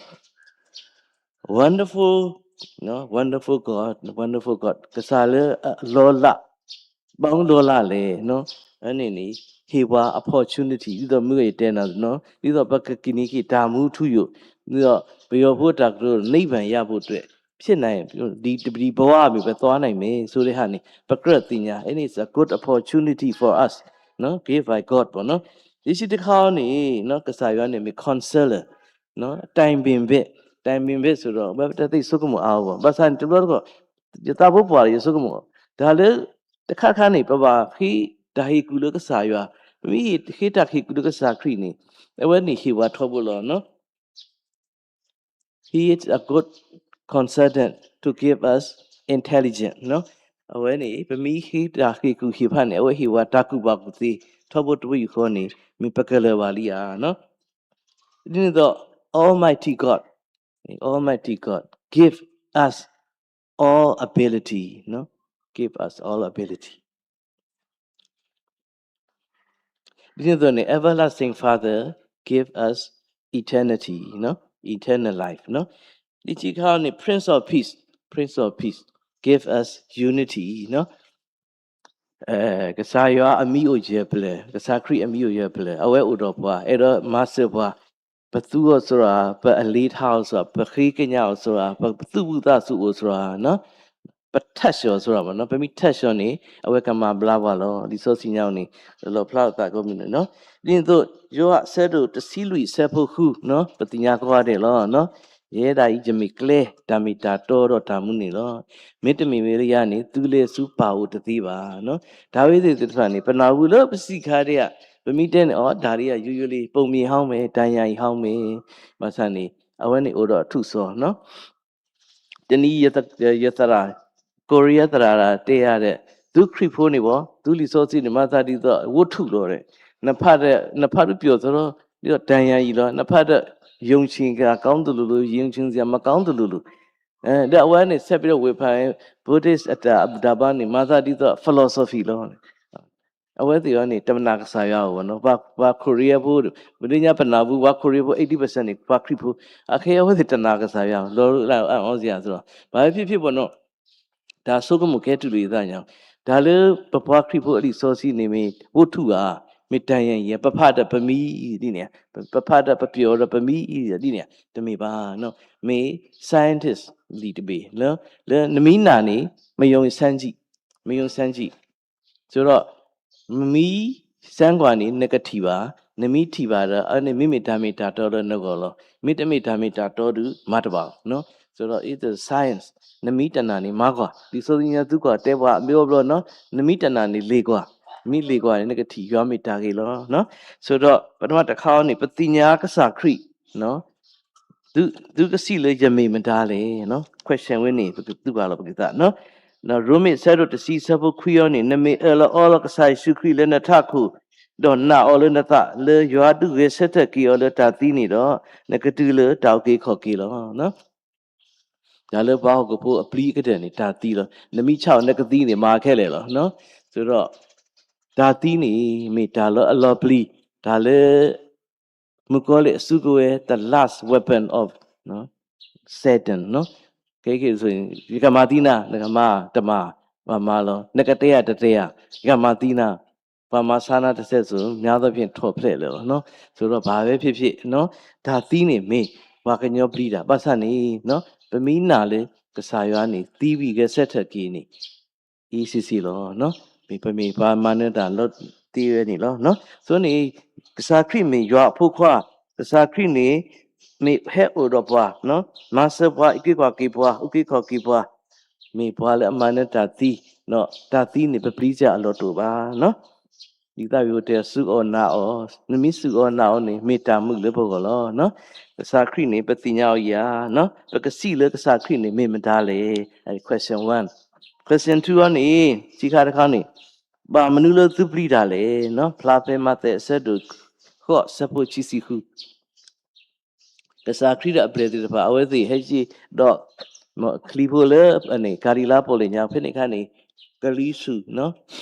Wonderful, wonderful God, wonderful God, ကစၢ်လၢအလီၤလး ဘၣ်မနုၤလီၤလးလဲၣ်နီၤ. အန့ၣ်န့ၣ် ဟ့ၣ်ပှၤ opportunity ဒ်သိးမုၢ်ဂီၤယတဲနၤနီၤ, ဒ်သိးပကကန့ၢ်က့ၤတၢ်မူထူယိာ်, ဒ်သိးပယီၤဖိတၢ်ကတိၤ နိဗ္ဗာန်ရဖို့အတွက် ဖြစ်နိုင်, ဒီပဒံပဝါမ့ၢ်ပသွားနိုင်မယ်ဆိုတဲ့ဟာန့ၣ် ပကြၢးသ့ၣ်ညါ, and it's a good opportunity for us, gift by God ပေါ့နော်. ယဲၢ်ဆံတခါန့ၣ် ကစၢ်ယွၤန့ၣ်မ့ၢ် counselor, time being ဘဲ time being ဘဲဆိုတော့ ဝဲပတသ့ဆိကမိၣ်အါအီၤဘၣ်. ဘၣ်ဆၣ်န့ၣ် တဘျီတခီၣ် ယသးဖိပှၢ်ဒီးယဆိကမိၣ်, တၢ်လၢ တခါခါန့ၣ် ပဘၣ်ဃ့တၢ်ဟ့ၣ်ကူၣ်လၢကစၢ်ယွၤ, ပမ့ၢ်ဃ့တၢ်ဟ့ၣ်ကူၣ်လၢကစၢ်ခရံာ်န့ၣ် အဝဲန့ၣ်ဟ့ၣ်ပှၤထီဘိလီၤ. He is a good consultant to give us intelligence. အဝဲန့ၣ် ပမ့ၢ်ဃ့တၢ်ဟ့ၣ်ကူၣ်ဟ့ၣ်ဖးန့ၣ် အဝဲဟ့ၣ်ပှၤတၢ်ကူၣ်ဘၣ်ကူၣ်သ့ ထီဘိတဘိယူၢ်ဃီန့ၣ် မ့ၢ်ပကလၢၤဘၣ်လံဧါ. ဒ်န့ၣ်အသိး Almighty God, Almighty God give us all ability, give us all ability. ဒ်န့ၣ်အသိးန့ၣ် Everlasting Father give us eternity, eternal life. ဒ်တခါန့ၣ် Prince of Peace, Prince of Peace give us unity. ကစၢ်ယွၤအမံၤအိၣ်ယဲၢ်ပျၢၤ, ကစၢ်ခရံာ်အမံၤအိၣ်ယဲၢ်ပျၢၤ, အဝဲအိၣ်ဒီးပှၤ, အဲၣ်ဒိးမၤစၢၤပှၤ, ပသူအီၤစှၤ, ပအလ့ထါအီၤစှၤ, ပဃ့ကညးအီၤစှၤ, ပသူၣ်ဝံသးစူၤအိၣ်စှၤ, ပထၢၣ်ဆှီၤစှၤဘၣ်နီၤ, ပမ့ၢ်ထၢၣ်ဆှီၤန့ၣ် အဝဲကမၤဘျါပှၤလီၤ. လံာ်စီဆှံညါန့ၣ် လီၣ်ဖျါလိာ်သးကိးမုၢ်နံၤနီၤ. ဒ်န့ၣ်အသိး ယိၤဟၣ်အဆၢဒိၣ်တဆံလွံၢ်အဆၢဖိဃုနီၤ, ပသ့ၣ်ညါကိးဂၤဒဲးလီၤ. ယဲဒၣ်အံၤယမ့ၢ်ကျဲ, တၢ်မ့ၢ်တၢ်တီဒီးတၢ်မူန့ၣ်လီၤ. မ့တမ့ၢ်ဝဲလၢယၤန့ၣ် သုလဲၤဆူပၢ်အိၣ်တသ့ဘၣ်နီၤ. တၢ်ဝဲသ့ၣ်သ့ၣ်တဖၣ်န့ၣ် ပနၢ်ဟူလၢပစံးခါဒဲးဧါ, ပမ့ၢ်တဲန့ၣ် အီၤ တၢ်ဒ်အံၤ ယိယိလံ, ပုံမြင်ဟောင်းမယ်, တၢ်ညါအံၤဟောင်းမယ်, ဘၣ်ဆၣ်န့ၣ် အဝဲန့ၣ်အိၣ်ဒီးအထူၣ်စီနီၤ. တနံၤ ယသရၣ်, ကိရံယါသရၣ်တဲယၤဒီး, သုခရံာ်ဖိန့ၣ်ဘၣ်, သုလံာ်စီဆှံန့ၣ် မၤသးဒ်သိးဝတ္ထုလီၤဒီး, နဖးဒီး နဖးဒုးပျီၢ်သရီ, ဒ်သိးတၢ်ညါအံၤလီၤ, နဖးဒီး ယုံကြည်စရာကောင်းသလိုလို, ယုံကြည်စရာမကောင်းသလိုလို, ဒီးအဝဲန့ၣ် ဆက်ပြီးတော့ဝေဖန်, Buddhist အတၢ်အဘူၣ်တၢ်ဘါန့ၣ် မၤသးဒ်သိး philosophy လီၤ. အဝဲသ့ၣ်အံၤန့ၣ် တနာ်ကစၢ်ယွၤအီၤဘၣ်နီၤ, ပှၤ ပှၤခိရံယါဖိ, ပဒ်ညါပနၢ်ဟူ ပှၤခိရံယါဖိ eighty percent န့ၣ် ပှၤခရံာ်ဖိ, အခဲအံၤအဝဲသ့ၣ်တနာ်ကစၢ်ယွၤ, လီၤလၢအအီစ့ၢ်ကီး, ဘာပဲဖြစ်ဖြစ်ပေါ့နော်, တၢ်ဆိကမိၣ်ကဲတူၢ်လိာ်ယသးညါ, တၢ်လၢပပှၤခရံာ်ဖိအလံာ်စီဆှံန့ၣ်မ့ၢ် ဝတ္ထုဧါ, မ့ၢ်တၢ်ညါအံၤဧါ, ပဖးဒီးပမံအံၤဒ်န့ၣ်ဧါ, ပဖးဒီးပပျီၢ်ဒီးပမံအံၤဒ်န့ၣ်ဧါ, တမ့ၢ်ဘၣ်နီၤ, မ့ၢ် scientist လံာ်တဘ့ၣ်လၢ လၢနမံနာ်န့ၣ် မယုံစမ်းကြည့်, မယုံစမ်းကြည့် ဆိုတော့ မမံစမ်းကွၢ်န့ၣ် နကထံၣ်ဘၣ်, နမ့ၢ်ထံၣ်ဘၣ်ဒီး အန့ၣ်မ့မ့ၢ်တၢ်မ့ၢ်တၢ်တီလၢနဂီၢ်လီၤ. မ့တမ့ၢ်တၢ်မ့ၢ်တၢ်တီဒီး မၤတဘၣ်အီၤ. ဆိုတော့ it's a science. နမ့ၢ်တနာ်န့ၣ် မၤကွၢ်. ဒ်သိးသုညါသုကွၢ်တဲပှၤအဘျီဘျီနီၤ, နမ့ၢ်တနာ်န့ၣ် လ့ၣ်ကွၢ်. နမ့ၢ်လ့ၣ်ကွၢ်န့ၣ် နကထံၣ်ယွၤမ့ၢ်တၢ်ဂ့ၤလီၤ. ဆိုတော့ ပထမတခါအံၤန့ၣ် ပသ့ၣ်ညါကစၢ်ခရံာ် သုကစံးလၢယမ့ၢ်မတၤလဲၣ်. Question ဝဲန့ၣ် ပကသူၣ်ဘၣ်လီၤပကသး. ရိမ့ၤအဆၢဒိၣ်တဆံအဆၢဖိခွံအံၤန့ၣ် နမ့ၢ်အၢၣ်လီၤအီလီၤကစၢ်ယ့ၣ်ၡူးခရံာ်လၢနထးခိၣ်, ဒီးနာ်အီၤလၢနသးလၢယွၤဒုးဂဲၤဆၢထၢၣ်က့ၤအီၤလၢတၢ်သံန့ၣ်ဒီး, နကတုၤလၢတၢ်အုၣ်က့ၤခီၣ်က့ၤလီၤ. တၢ်လၢပှၤဟီၣ်ခိၣ်ဖိအပျံၤအကတၢၢ်န့ၣ် တၢ်သံလီၤ. နမ့ၢ်ဆါအီၤနကသံန့ၣ် မၤခဲလၢာ်လီၤ. ဆိုတော့ တၢ်သံန့ၣ် မ့ၢ်တၢ်လၢအလီၤပျံၤ, တၢ်လၢ မုၣ်ကီၤလံၢ်အစုကဝဲၤ the last weapon of Satan ကဲက့ၤ ယကမၤသံနၤ, နကမၤတမၤ, ပှၤမၤလီၤ. နကတဲယၤတတဲယၤ, ယကမၤသံနၤ, ပှၤမၤဆါနၤတစဲးစိၤ များသောဖြင့် ထောက်ဖျက်လၢၤလီၤ. ဆိုတော့ ဘာပဲဖြစ်ဖြစ် တၢ်သံန့ၣ်မ့ၢ် ပှၤကညီပျံၤတၢ် ဘၣ်ဆၣ်န့ၣ် ပမ့ၢ်နာ်လၢကစၢ်ယွၤန့ၣ် သံဝံၤဂဲၤဆၢထၢၣ်က့ၤန့ၣ် အ့စ့စ့လီၤ. မ့ၢ်ပမ့ၢ်ပှၤမၤနၢၤတၢ်လီၤတံၢ်ဝဲန့ၣ်လီၤ. အဃိန့ၣ် ကစၢ်ခရံာ်မ့ၢ်ယွၤအဖိခွါ, ကစၢ်ခရံာ်န့ၣ် မ့ၢ်ဟဲအိၣ်ဒီးပှၤ, မၤစၢၤပှၤ, အုၣ်က့ၤခီၣ်က့ၤပှၤ, အုၣ်က့ၤခီၣ်က့ၤပှၤ, မ့ၢ်ပှၤလၢအမၤနၢၤတၢ်သံ, တၢ်သံန့ၣ် ပပျံၤစၢ်အလီၢ်တအိၣ်ဘၣ်. ဒ်သၣ်ဝံၤအိၣ်တဲ စူၢ်အီၣ်နာ်အီၣ်, နမ့ၢ်စူၢ်အီၣ်နာ်အီၣ်န့ၣ် မ့ၢ်တၢ်မုာ်လၢပဂီၢ်လီၤ. ကစၢ်ခရံာ်န့ၣ် ပသ့ၣ်ညါအီၤယၤ, ပကစံးလၢကစၢ်ခရံာ်န့ၣ် မ့ၢ်မတၤလဲၣ်. Question one. Question two အံၤန့ၣ် ဆံခါတခါန့ၣ် ဘၣ်မနုၤလၢသုပျံၤတၢ်လဲၣ်. ဖျါဖဲမးသဲအဆၢဒိၣ်ဃိး အဆၢဖိခံဆံဃု ကစၢ်ခရံာ်ဒီးအပျဲၢ်သ့ၣ်တဖၣ် အဝဲသ့ၣ်ဟဲက့ၤဒီး ချံဖိလၢ ကၤလံၤလါပီၣ်လဲၣ်ညါ ဖဲန့ၣ်အခါန့ၣ် ကလံၤဆူၣ်,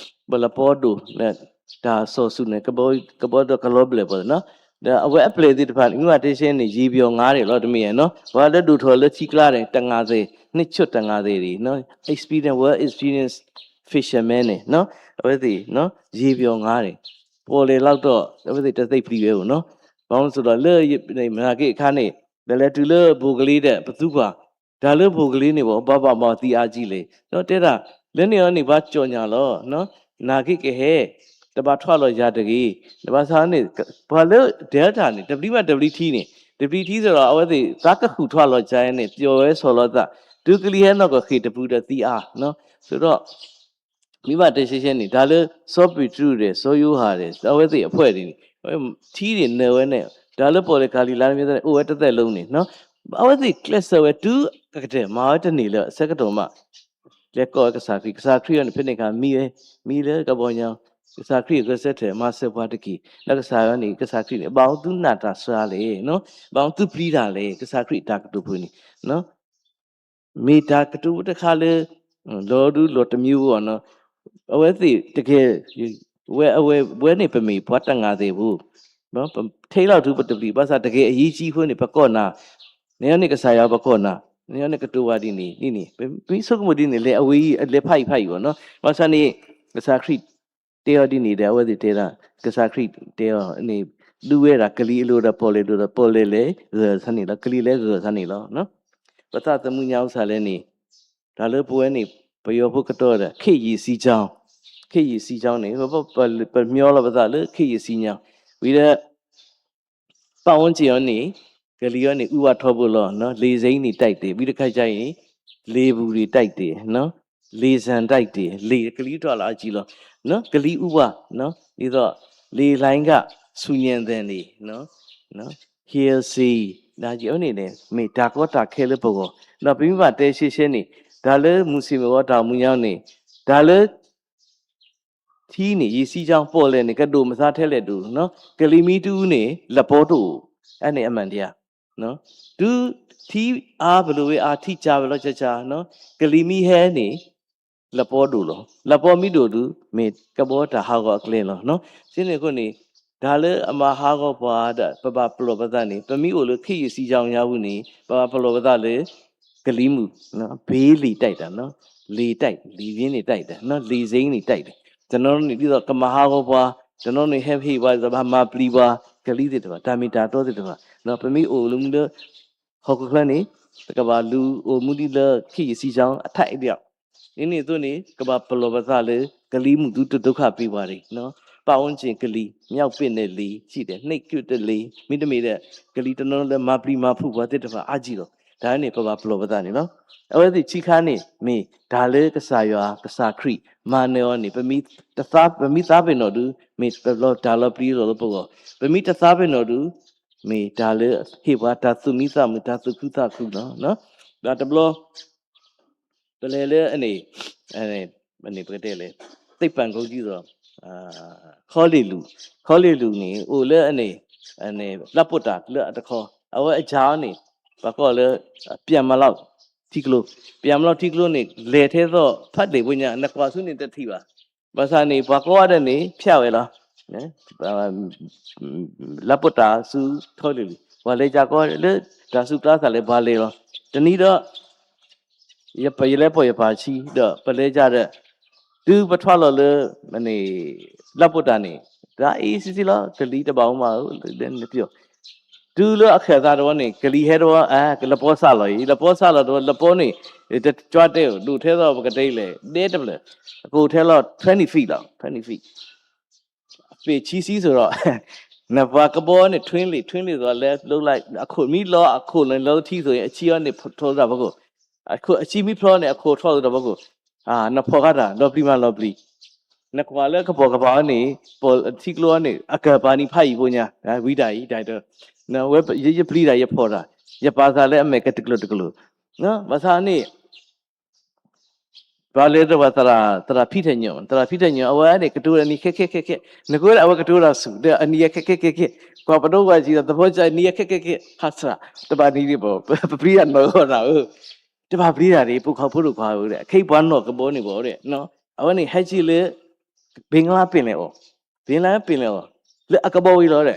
ပလပီဒိၣ်, တၢ်စီၤဆူၣ်န့ၣ် ကဘီဒီးကလီၤဘျၢၣ်ပှၤနီၤ, ဒီးအဝဲအပျဲၢ်သ့ၣ်တဖၣ်န့ၣ် မ့ၢ်ဘၣ်တဲဆှဲန့ၣ် ယံာ်ပယီၤငါန့ၣ်လီၤ တမ့ၢ်နီၤ, ပှၤလၢဒိၣ်ထီၣ်လၢထံကျါန့ၣ် တငါသ့ၣ်, နှစ်ဆံတငါသ့ၣ်န့ၣ် experience, world experience fisherman န့ၣ် အဝဲသ့ၣ် ယံာ်ပယီၤငါန့ၣ် ပီၣ်လဲၣ်လီၤတီၢ် အဝဲသ့ၣ်တသ့ၣ်ပျံၤဝဲဧိၤနီၤ, ဘၣ်မနုၤအဃိဒီးလၢ နာ်က့အခါန့ၣ် ဒီးလဲၤတုၤလၢဘိၣ်ကလ့ဒီး ပသူကွၢ်, တၢ်လၢဘိၣ်ကလ့န့ၣ် ပှၤဘၣ်ဘၣ်မၤသံအါကံလံ, ဒီးတဲဒၣ် လၢန့ၣ်အီၤန့ၣ် ပှၤကၠီၣ်ညါလီၤ, နာ်က့ကဟဲ, တဘၣ်ထွးလီၤယၤတဂ့ၤ, တဘၣ်ဆါန့ၣ် ပှၤလၢ Delta န့ၣ် တပျံၤဘၣ်တပျံၤထံန့ၣ်, တပျံၤထံစ့ၢ်ဒီး အဝဲသ့ၣ်သးကဃုာ်ထွးလီၤယၤန့ၣ် ပျီၢ်ဝဲဆီၣ်လီၤသး, တုၤကလံၤဟဲနီၢ်ကီၢ်ဃ့ၢ်တပူၤဒီးသံအါ, ဆိုတော့ မ့ၢ်ဘၣ်တဲရှဲရှဲန့ၣ် တၢ်လၢစီၤပ့းတရူးဒီး စီၤယိၤဟၣ်ဒီး အဝဲသ့ၣ်အဖှဲၣ်န့ၣ် ထံန့ၣ်နၢၤဝဲန့ၣ် တၢ်လၢပီၣ်လဲၣ်ကၤလံၤလါမ့ၢ်သ့ၣ်န့ၣ် အိၣ်ဝဲတသဲၣ်လီၤန့ၣ်, အဝဲသ့ၣ်ကျဲးစၢးဝဲတုၤအကတၢၢ် မၤဝဲတန့ၢ်လၢၤအဆၢကတီၢ်မး, လဲၤကိးဝဲကစၢ်ခရံာ်, ကစၢ်ခရံာ်အံၤန့ၣ် ဖဲန့ၣ်အခါမံဝဲ, မံလၢကဘီညါ, ကစၢ်ခရံာ်အဂဲၤဆၢထၢၣ် မၤစၢၤပှၤတက့ၢ်, ဒီးကစၢ်ယွၤန့ၣ် ကစၢ်ခရံာ်န့ၣ် ဘၣ်မနုၤသုနာ်တၢ်စှၤလဲၣ်, ဘၣ်မနုၤသုပျံၤတၢ်လဲၣ်, ကစၢ်ခရံာ်အတၢ်ကတိၤဖိန့ၣ် မ့ၢ်တၢ်ကတိၤတခါလၢ လီၤဒုးလီၤတမံၤအဂီၢ်နီၤ, အဝဲသ့ၣ်တကယ်, ဝဲအဝဲဝဲန့ၣ် ပမ့ၢ်ပှၤတငါသ့ၣ်ဖိ, ထဲလီၤထူပတပျံၤ ဘၣ်ဆၣ်တကယ်အရေးကြီးဖိန့ၣ် ပကိးနၤ, နန့ၣ်ကစၢ်ယွၤပကိးနၤ, နန့ၣ်ကတိၤဝဲဒ်န့ၣ်, ပမ့ၢ်ဆိကမိၣ်ဒ်န့ၣ် လဲၤအဝဲအံၤ လဲၤဖးအံၤဖးအံၤအဂီၢ်နီၤ, ဘၣ်ဆၣ်န့ၣ် ကစၢ်ခရံာ်တဲအီၤဒ်န့ၣ်ဒီး အဝဲသ့ၣ်တဲဒၣ်, ကစၢ်ခရံာ်တဲအီၤန့ၣ် ဒုးဝဲဒၣ်ကလံၤအလိၤဒီးပီၣ်လဲၣ်အလိၤဒီး ပီၣ်လဲၣ်လဲၤဂၢၢ်သးန့ၣ်လီၤ, ကလံၤလဲၤဂၢၢ်သးန့ၣ်လီၤ. ပသးသမူညါအုၣ်သးလဲၣ်န့ၣ်, တၢ်လၢပဝဲန့ၣ် ပယီၤဖိကတီၤဒီး ခေတ်ရေစီးကြောင်း, ခေတ်ရေစီးကြောင်းန့ၣ် ပမျီလီၤပသးလၢ ခေတ်ရေစီးကြောင်း, ဝံၤဒီး ပတ်ဝန်းကျင်အံၤန့ၣ် ကလံၤအံၤန့ၣ် အူဝါထီဘိလီၤ, လေစိမ်းတွေတိုက်တယ်, ဝံၤတခါကျရင် လေပူတွေတိုက်တယ်, လေဆံတိုက်တယ်, လေ ကလံၤထီၣ်လၢအကံလီၤ, ကလံၤအူဝါ, ဒ်သိး လေလှိုင်းက ဆူညံသံတွေ, ဟ့ၣ်စံ, ဒ်အံၤန့ၣ် မ့ၢ်တၢ်ကီတၢ်ခဲလၢပဂီၢ်, ဒီးပမ့ၢ်ဘၣ်တဲရှဲရှဲန့ၣ် တၢ်လၢမုၢ်ဆ့ၣ်မုၢ်ဂီၤတၢ်မူညါန့ၣ် တၢ်လၢ ထံန့ၣ် ရေစီးကြောင်း ပီၣ်လဲၣ်န့ၣ် ကဒိၣ်မးထဲလဲၣ်ဒိၣ်, ကလံၤမံတအူန့ၣ် လပီတအိၣ်, အန့ၣ်အမှန်တရား, တုၤထံအါပလိာ်ဝဲအါ ထံကၢ်ဝဲလီၤကၢ်ကၢ်, ကလံၤမံဟဲန့ၣ် လပီဒိၣ်လီၤ, လပီမံဒိၣ်ဒီး မ့ၢ်ကဘီတၢ်ဟးဂီၤအကျဲလီၤ. စ့ၢ်န့ၣ်အဃိန့ၣ် တၢ်လၢအမၤဟးဂီၤပှၤဒီး ပဘၣ်ပလီၢ်ပသးန့ၣ် ပမ့ၢ်အိၣ်လၢ ခေတ်ရေစီးကြောင်း အပူၤန့ၣ် ပဘၣ်ပလီၢ်ပသးလၢ ကလံၤမုၢ်, ဘ့လံာ်တိုက်တၢ်, လံာ်တိုက်, လံာ်ရင်းန့ၣ် တိုက်တၢ်, လံာ်စိမ်းန့ၣ် တိုက်တၢ်, တနီၤန့ၣ် ဒ်သိးကမၤဟးဂီၤပှၤ, တနီၤန့ၣ် ဟဲဟ့ၣ်ပှၤ ဒ်သိးဘၣ်မၤပျံၤပှၤ, ကလံၤသ့ၣ်တဖၣ် တၢ်မ့ၢ်တၢ်တီသ့ၣ်တဖၣ်, ပမ့ၢ်အိၣ်လၢမူလၢ ဟီၣ်ခိၣ်ချၢန့ၣ် ပကဘၣ်လူၤအိၣ်မူဒ်လၢ ခေတ်ရေစီးကြောင်း အထိုက်အလျောက်, ဒ်န့ၣ်အသိးန့ၣ် ကဘၣ်ပလီၢ်ပသးလၢ ကလံၤမုၢ်သုတဒုက္ခပေးပှၤတဂ့ၤ, ပတ်ဝန်းကျင် ကလံၤ မျောက်ပစ်တဲ့လီ ရှိတယ် နှိပ်ကွပ်တဲ့လီ မ့တမ့ၢ်ဒီး ကလံၤတနီၤလၢမၤပျံၤမၤဖုးပှၤသ့ၣ်တဖၣ်အါကံလီၤ. တၢ်န့ၣ် ပဘၣ်ပလီၢ်ပသးန့ၣ်လီၤ. အဝဲသ့ၣ်ဆံးခါန့ၣ် မ့ၢ်တၢ်လၢကစၢ်ယွၤ ကစၢ်ခရံာ် မၤနၢၤအီၤန့ၣ် ပမ့ၢ်တသး ပမ့ၢ်သးပ့ၤနီၣ်ဒုး မ့ၢ်တၢ်လီၤပျံၤလီၤပဂီၢ်, ပမ့ၢ်တသးပ့ၤနီၣ်ဒုး မ့ၢ်တၢ်လၢဟ့ၣ်ပှၤတၢ်သူၣ်မံသးမုာ် တၢ်သူၣ်ခုသးခုလီၤ. ဒီးတဘျီ ပလဲၤလၢအန့ၣ် ပကတဲလဲၣ် သိပ်းပန်ကုန်းကြီးသိး ခီလ့ၣ်လူၤ, ခီလ့ၣ်လူၤန့ၣ် အိၣ်လၢအန့ၣ် လၢပိာ်တၢ်လၢအတခီ အဝဲအကၢ်အီၤန့ၣ် ပှၤကိးလၢ ပြန်မလောက်ထံကျိ, ပြန်မလောက်ထံကျိန့ၣ် လဲၤထဲသိးဖးဒိၣ်ဖိညါ နကွၢ်ဆူန့ၣ်တထံၣ်ဘၣ်. ဘၣ်ဆၣ်န့ၣ် ပှၤကိးဂၤဒဲးန့ၣ် ဖျါဝဲလီၤ လၢပိာ်တၢ်ဆူခီလ့ၣ်လူၤ ပှၤလဲၤကၢ်ကိးဂၤဒဲးလၢ တၢ်ဆူးကျါသးလဲၤပှၤလဲၤလီၤ. တနံၤဒီး ယပ ယလဲၤပိာ်ယပၢ်ဆံး ဒီးပလဲၤကၢ်ဒီး တုၤပထွါလီၤလၢ လၢပိာ်တၢ်န့ၣ် တၢ်အ့ၣ်စ့ၢ်စ့ၢ်လီၤ ကလံၤတဘၣ်အိၣ်မးဧၢ လၢနပျီၢ် တုၤလၢအခၢၣ်သးတဝီန့ၣ် ကလံၤဟဲတဝီ လပီစၢ်လီၤအံၤ လပီစၢ်လီၤတဝီ လပီန့ၣ် တကၠွါတဲအိၣ် ဒိၣ်ထဲသိးပကတဲလဲၣ် ဒဲတဖျၢၣ် အကအိၣ်ထဲလီၤ twenty feet လီၤ twenty feet အပ့ၢ်ဆံဆံစိၤဒီး နပှၤကဘီန့ၣ် ထွံလ့ၣ် ထွံလ့ၣ်သိးလဲၤလိး အခိၣ်မံလီၤ အခိၣ်လီၤလီၤထံသိး အဆံအီၤန့ၣ်ထီၣ်တၢ်ဖီခိၣ်, အဆံမံဖျီန့ၣ် အခိၣ်ထီၣ်တၢ်ဖီခိၣ်, နဖီၣ်ဃာ်တၢ် လီၤပျံၤမးလီၤပျံၤ, နကွၢ်လၢကပီၤကပၤအီၤန့ၣ် ပထံကျိအီၤန့ၣ် အကပၤနံၤဖးယံာ်ဖိညါ ဝံၤတၢ်အံၤတၢ်ဒီး ယပျံၤတၢ် ယဖီၣ်တၢ် ယပာ်သးလၢအမဲာ်ကတကျိၤတကျိၤ, ဘၣ်ဆၣ်န့ၣ် ပှၤလဲၤတဘၣ်သရၣ် သရၣ်ဖံထၣ်ညိး သရၣ်ဖံထၣ်ညိး အဝဲန့ၣ် ကတိၤတၢ်နံၤခဲခဲခဲခဲ, နကွၢ်အဝဲကတိၤတၢ်ဆူၣ် ဒီးအနံၤယဲခဲခဲခဲခဲ, ကွၢ်ပဒိကွၢ်စံးဒီး သဘောကျ နံၤယဲခဲခဲခဲ ဟးစှၤ တဘၣ်နံၤဒံးဘၣ် ပပျံၤတၢ်နီၢ်ဂီၢ်တၢ်ဧၢ, တဘၣ်ပျံၤတၢ်ဒံး ပိာ်ခွါဖိဒိၣ်ခွါဧၢ, ခဲအံၤပှၤနီၢ်ကဘီန့ၣ်ဘၣ်ဒီး အဝဲန့ၣ် ဟဲက့ၤလၢ ဘင်္ဂလားပင်လယ်အော်, ဘင်္ဂလားပင်လယ်အော်, လၢအကဘီဝံၤလီၤ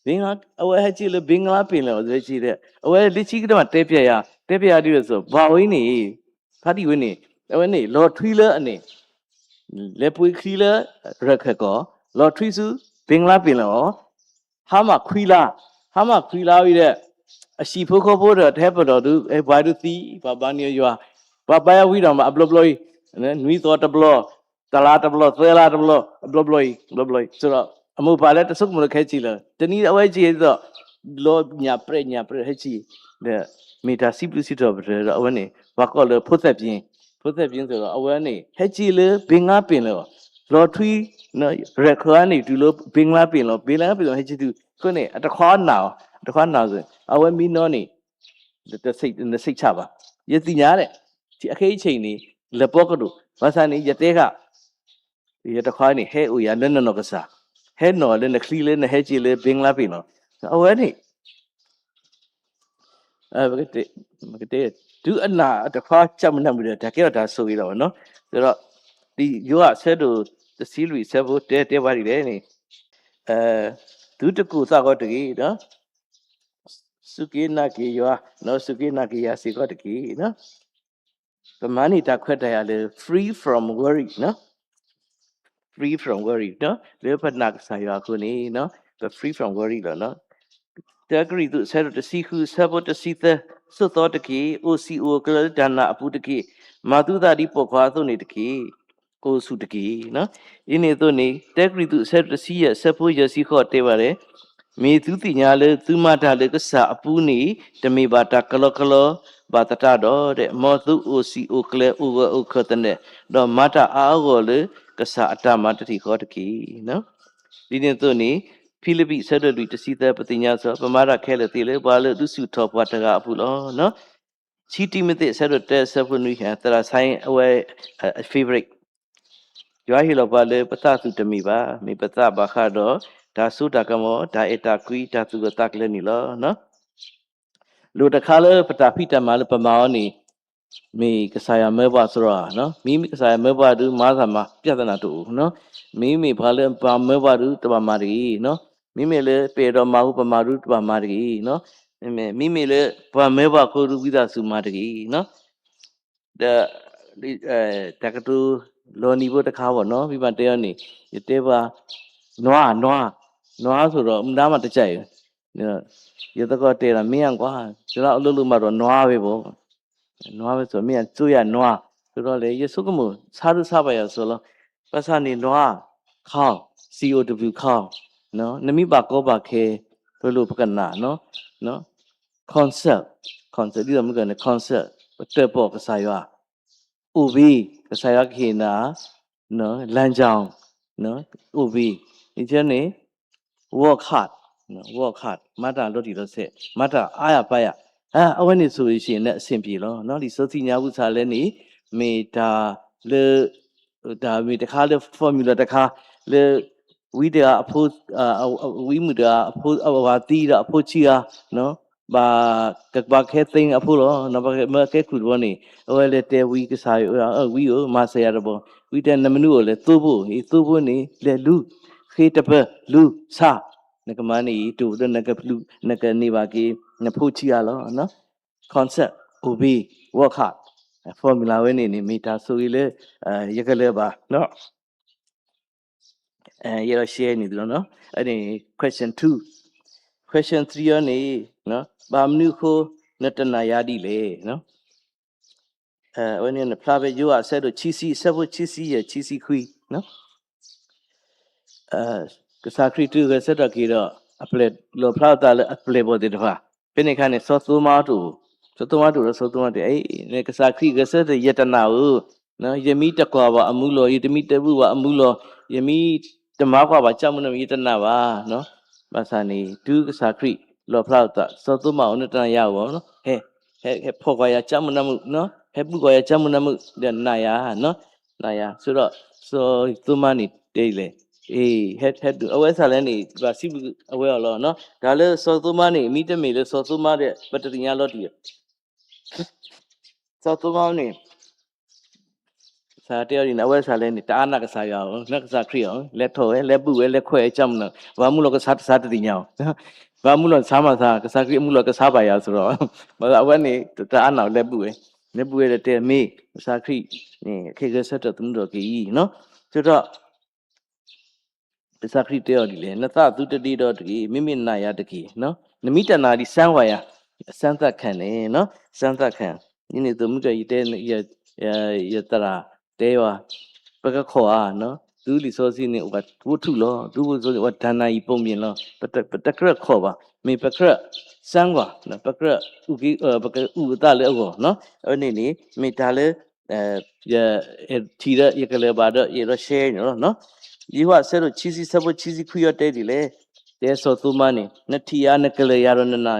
ဒီး ဘင်္ဂလား အဝဲဟဲက့ၤလၢ ဘင်္ဂလားပင်လယ်အော် ဟဲက့ၤဒီး အဝဲလၢခံကတၢၢ်မးတဲပျဲယၤ တဲပျဲယၤဒ်သိး ဘၣ်ဝဲန့ၣ် ဖးဒံၣ်ဝဲန့ၣ် အဝဲန့ၣ် လီၤထွံလၢအန့ၣ် လဲၤပှ့ၤချံလၢ ရခိုင်ကီၢ် လီၤထွံဆူ ဘင်္ဂလားပင်လယ်အော်, ဟါမၢ်ခွံလါ, ဟါမၢ်ခွံလါဝံၤဒီး အဟံၣ်ဖိဃီဖိဒီး တဟဲပၢၢ်ထီၣ်ဒုး ပှၤဒုးသံ ပှၤဘါန့ၢ်ယွၤ, ပှၤဘါယွၤဝံၤဒီးမး အဘျီဘျီအံၤ နွံသီတဘျီ, တလါတဘျီ, သၢလါတဘျီ, အဘျီဘျီအံၤ အဘျီဘျီအံၤ ဆိုတော့ အမိၢ်ပၢ်လၢတဆိကမိၣ်လၢကဟဲက့ၤလၢၤ တနံၤအဝဲက့ၤဒ်သိး လီၤညၣ်ပြဲးညၣ်ပြဲးဟဲက့ၤ ဒီး မ့ၢ်တၢ်စံးဘျုးစံးထီၣ်ပတြၢၤဒီး အဝဲန့ၣ် ပှၤကိးလၢ ဖိသက်ပြင်, ဖိသက်ပြင် ဆိုတော့ အဝဲန့ၣ် ဟဲက့ၤလၢ ဘင်္ဂလားပင်လယ်အော်, လီၤထွံ ရခိုင်န့ၣ် တုၤလၢ ဘင်္ဂလားပင်လယ်အော်, ဘင်္ဂလားပင်လယ်အော် ဟဲက့ၤတုၤ အဃိန့ၣ် အတခွါနာ်အီၤ, အတခွါနာ်အီၤ အဝဲမံနီၤန့ၣ် နစိတ်ချပါ, ယသ့ၣ်ညါဒီး အခဲအံၤအချိန်န့ၣ် လပီကဒိၣ်, ဘၣ်ဆၣ်န့ၣ် ယတဲဃာ် ယတခွါန့ၣ် ဟဲအိၣ်ယၤလၢနနီၢ်ကစၢ်, ဟဲနီၣ်လၢနချံလၢနဟဲက့ၤလၢ ဘင်္ဂလားပင်လယ်အော်, အဝဲန့ၣ် ပကတဲ တုၤအနၢ်အတခွါ ကမုၢ်နၢ်မုၢ်ဒီး တၢ်ကဲထီၣ်တၢ်ဆိၣ်ဂ့ၤလီၤဝဲနီၤ, ဒီး ယိၤဟၣ်အဆၢဒိၣ်တဆံလွံၢ်အဆၢဖိ တဲတဲပှၤဒ်လဲၣ်န့ၣ် သုတကူၣ်သးဂီၤတဂ့ၤ, စူၢ်က့ၤနာ်က့ၤယွၤ, စူၢ်က့ၤနာ်က့ၤယၤစ့ၢ်ကီးတက့ၢ်. ပမၤန့ၢ်တၢ်ခွဲးတၢ်ယာ်လၢ free from worry, free from worry လၢပနာ်ကစၢ်ယွၤအဃိန့ၣ် ပ free from worry လီၤ. တၢကရံၣ်သူး အဆၢဒိၣ်တဆံဃု အဆၢဖိတဆံသၢ, ဆိးသီတက့ၢ်, အိၣ်စံာ်အိၣ်ကျၢၤလၢတၢ်နာ်အပူၤတက့ၢ်, မၤသုသးဒ်ပိာ်ခွါအသိးန့ၣ်တက့ၢ်, အိၣ်ဆူၣ်တက့ၢ်. ဒ်န့ၣ်အသိးန့ၣ် တၢကရံၣ်သူး အဆၢဒိၣ်တဆံယဲၢ် အဆၢဖိယဲၢ်ဆံဃိးတဲဘၣ်လၢ မ့ၢ်သုသ့ၣ်ညါလၢ သုမၤတၢ်လၢကစၢ်အပူၤန့ၣ် တမ့ၢ်ဘၣ်တၢ်ကလီကလီဘၣ်သတးဒီး မ်သုအိၣ်စံာ်အိၣ်ကျၢၤ အိၣ်ဂၢၢ်အိၣ်ခၢၣ်သနၢၣ်, ဒီးမၤတၢ်အါအါဂီၢ်ဂီၢ်လၢ ကစၢ်အတၢ်မၤတထံၣ်ဃီတက့ၢ်. ဒ်န့ၣ်အသိးန့ၣ် ဖံလံးပံး အဆၢဒိၣ်လွံၢ်တဆံသၢ ပသ့ၣ်ညါစ့ၢ် ပမၤတၢ်ခဲလၢာ်သ့လၢ ပှၤလၢဒုးဆူၣ်ထီၣ်ပှၤတဂၤအပူၤလီၤ. ခံတံၤမသ့း အဆၢဒိၣ်တၢ အဆၢဖိနွံ သရၣ်ဆါအဝဲ favorite ယွၤဟ့ၣ်လီၤပှၤလၢပသးသူၣ်တမ့ၢ်ဘၣ်, မ့ၢ်ပသးဘၣ်ဃးဒီး တၢ်စိတၢ်ကမီၤ, တၢ်အဲၣ်တၢ်ကွံ, တၢ်သူၣ်ဂၢၢ်သးကျၢၤန့ၣ်လီၤ. လိၣ်တခါလၢပတၢ်ဖံးတၢ်မၤလၢပမၤအီၤန့ၣ် မ့ၢ်ကစၢ်ယွၤမၢပှၤသရိာ်ဧါ, မ့မ့ၢ်ကစၢ်ယွၤမၢပှၤဒုးမၤသးမၤ ပြဿနာတအိၣ်, မ့မ့ၢ်ပှၤလၢပှၤမၢပှၤဒုးတဘၣ်မၤတဂ့ၤ, မ့မ့ၢ်လၢပအဲၣ်ဒိးမၤဟူပမၤဒုးတဘၣ်မၤတဂ့ၤ, မ့မ့ၢ်လၢပှၤမၢပှၤအဃိဒုးဝံသးစူၤမၤတဂ့ၤ. ဒီး တၢ်ကတိၤလီၤနံၤဖိတခါဘၣ်နီၤ မ့ၢ်ဘၣ်တဲအီၤန့ၣ် ယတဲပှၤ နွါ နွါ နွါဆိးဒီး မတၤမးတကးအံၤ ယသကိးတဲဒၣ် မ့ၢ်အကွၢ် သရၣ်အလိၤလိၤမးဒီးနွါဝဲဘၣ်, နွါဝဲဆိး မ့ၢ်အစိယၤနွါ ဆိးဒီးလဲၣ် ယဆိကမိၣ် ဆါဒုးဆါဘၣ်ယၤဆိးလီၤ, ဘၣ်ဆၣ်န့ၣ်နွါ ခါ စီအိၣ်တပူၤခီ, နမ့ၢ်ဘၣ်ကီဘၣ်ခဲ, ပလိၣ်ပကနၣ်, concept, concept ဒ်သိးမုၢ်ကီၢ်န့ၣ် concept ပတၢၣ်ပီၣ်ကစၢ်ယွၤ, အိၣ်ဘှံး ကစၢ်ယွၤကဟ့ၣ်နၤ လမ်းကြောင်း, အိၣ်ဘှံး, န့ၣ် work hard, work hard မၤတၢ်လီၤတံၢ်လီၤဆဲး, မၤတၢ်အါယၤပါယၤ, အဝဲန့ၣ်ဆိၣ်ဂ့ၤဆ့ၣ်န့ၣ် အဆင်ပြေလီၤ. လံာ်စီဆှံညါပူၤစ့ၢ်လဲၣ်န့ၣ် မ့ၢ်တၢ်လၢ တၢ်မ့ၢ်တခါလၢ formula တခါ လၢ ဝံတဂၤအဖိ ဝံမုၣ်တဂၤ အဝၤသံဒီးအဖိဆံးဂၤ, ဘၣ်ကဘၣ်ကဟဲသ့အဖိလီၤ. ဘၣ်ကမၢကဲခူၣ်တဘျီန့ၣ် အဝဲလဲၤတဲဝံကစၢ် ဝံဧၢ မၤစၢၤယၤတဘျီ, ဝံတဲ နမနုၤအိၣ်လဲၣ် သိဖိအံၤ သိဖိန့ၣ် လဲၤလူၤ ဃ့တပၢၤ လူၤဆါ, နကမၤန့ၢ်အံၤ တိၢ်ဒီးနကလူၤ နကန့ၢ်ဘၣ်က့ၤ နဖိဆံးဂၤလီၤ. concept, obey, work hard, formula ဝဲန့ၣ်န့ၣ် မ့ၢ်တၢ်ဆိၣ်ဂ့ၤလၢ ယကလၢၤဘၣ် ယအဲၣ်ဒိး share န့ၣ်သုလီၤ. အန့ၣ် question two, question three အီၤန့ၣ် ဘၣ်မနုၤအဃိ နတနာ်ယၤဒ်လဲၣ်. အဝဲန့ၣ်နဖျါဖဲယိၤဟၣ်အဆၢဒိၣ်ခံဆံ အဆၢဖိခံဆံယဲၢ် ခံဆံခွံ ကစၢ်ခရံာ်တုၤဂဲၤဆၢထၢၣ်က့ၤဒီး အပျဲၢ်လီၣ်ဖျါအသးလၢအပျဲၢ်ဘီၣ်သ့ၣ်တဖၣ်, ဖဲန့ၣ်အခါန့ၣ် စီၤသိမါတအိၣ်, စီၤသိမါတအိၣ်ဒီး စီၤသိမါတဲ ကစၢ်ခရံာ်ဂဲၤဆၢထၢၣ် ယတနာ်ဧၢ, ယမ့ၢ်တကွၢ်ဘၣ်အမူလီၢ်, ယတမ့ၢ်တဘူၣ်ဘၣ်အမူလီၢ်, ယမ့ၢ်တမၤကွၢ်ဘၣ်ကၠၢ်မုၢ်နၢ်မုၢ် ယတနာ်ဘၣ်. ဘၣ်ဆၣ်န့ၣ် တုၤကစၢ်ခရံာ်လီၣ်ဖျါအသး စီၤသိမါအိၣ် နတနာ်ယၤဧါ, ဟဲဖီၣ်ကွၢ်ယၤကၠၢ်မုၢ်နၢ်မုၢ်, ဟဲဘူၣ်ကွၢ်ယၤကၠၢ်မုၢ်နၢ်မုၢ် ဒီးနာ်ယၤ, နာ်ယၤ. ဆိုတော့ စီၤသိမါန့ၣ်တဲလဲၣ်, အဝဲစ့ၢ်လဲၣ်န့ၣ် ပှၤစံးဘျုးအဝဲအီၤလီၤ. တၢ်လၢစီၤသိမါန့ၣ် မ့တမ့ၢ်လၢစီၤသိမါဒီး ပတသ့ၣ်ညါလီၤတံၢ် စီၤသိမါန့ၣ် ကစၢ်တဲအီၤဒ်န့ၣ် အဝဲစ့ၢ်လဲၣ်န့ၣ် တအါနာ်ကစၢ်ယွၤဧိၤ, ကစၢ်ခရံာ်ဧိၤ, လဲၤထီၣ်ဝဲ လဲၤဘူၣ်ဝဲ လဲၤခွဲးဝဲကၠၢ်မုၢ်နၢ်, ဘၣ်မူလီၢ်ကဆါတဆါတသ့ၣ်ညါဧိၤ, ဘၣ်မူလီၢ်ကဆါမးဆါ, ကစၢ်ခရံာ်အမူလီၢ်ကဆါဘၣ်ယၤစ့ၢ်ကီး, အဝဲန့ၣ် တအါနာ် လဲၤဘူၣ်ဝဲ, လဲၤဘူၣ်ဝဲဒီးတဲ မ့ၢ် ကစၢ်ခရံာ်န့ၣ် ကဂဲၤဆၢထၢၣ်သမူထီၣ်က့ၤအံၤ, ဆိုတော့ ကစၢ်ခရံာ်တဲအီၤဒ်လဲၣ်, နသးသုတဒ့ဒီတဂ့ၤ, မ့မ့ၢ်နာ်ယၤတက့ၢ်. နမ့ၢ်တနာ်ဒံး စမ်းကွၢ်ယၤ, စမ်းသပ်ခံန့ၣ်, စမ်းသပ်ခံ, ဒ်န့ၣ်အသိးမုၢ်ကီၢ် ယတဲ ယသရၣ်တဲယၤ, ပကခိးဧါ, သုလံာ်စီဆှံန့ၣ် အိၣ်ဝဲဝတ္ထုလီၤ, သုလံာ်စီဆှံန့ၣ် အိၣ်ဝဲ ဓာတ် နာ်ယံပုံပြင် လီၤ, ပတကြၢးခိးဘၣ်, မ့ၢ်ပကြၢး စမ်းကွၢ်, ပကြၢး ပကအုၣ်အသးလၢအဂီၢ်, အဝဲန့ၣ်န့ၣ် မ့ၢ်တၢ်လၢ ယထံၣ်ဒီးယကလၢၤဘၣ်ဒီး ယအဲၣ်ဒိး share န့ၣ်လီၤ. ယိၤဟၣ်အဆၢဒိၣ်ခံဆံ ဆၢဖိခံဆံခွံအီၤတဲဒ်လဲၣ်, တဲစီၤသိမါန့ၣ် နထံၣ်ယၤ နကလၢၤယၤဒီး နနာ်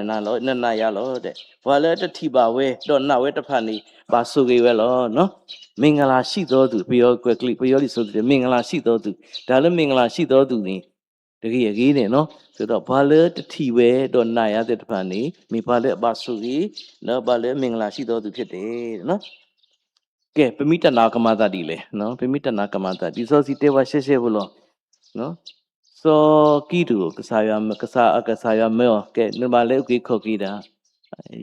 ယၤလီၤ, တဲ, ပှၤလၢတထံၣ်ဘၣ်ဝဲ ဒီးနာ်ဝဲတဖၣ်န့ၣ် ဘၣ်ဆိၣ်ဂ့ၤဝဲလီၤ. မင်္ဂလာရှိသောသူ, ပယီၤကွဲးကျိာ် ပယီၤလံာ်စီဆှံ မင်္ဂလာရှိသောသူ, တၢ်လၢမင်္ဂလာရှိသောသူန့ၣ် တဂ့ၤအဂ့ၤန့ၣ်လီၤ. ဆိုတော့ ပှၤလၢတထံၣ်ဝဲဒီးနာ်ယၤသ့ၣ်တဖၣ်န့ၣ် မ့ၢ်ပှၤလၢအဘၣ်ဆိၣ်ဂ့ၤ, ဒီးပှၤလၢ မင်္ဂလာရှိသောသူ ဖြစ်တယ်. ကဲ, ပမ့ၢ်တနာ်ကမၤသးဒ်လဲၣ်, ပမ့ၢ်တနာ်ကမၤသးဒ် လံာ်စီဆှံတဲပှၤရှဲရှဲဖိလီၤ. စီၤကံးတအိၣ် ကစၢ်ယွၤ, ကစၢ်, ကစၢ်ယွၤမၢအီၤ ကဲ နဘၣ်လဲၤအုၣ်က့ၤခီၣ်က့ၤတၢ်,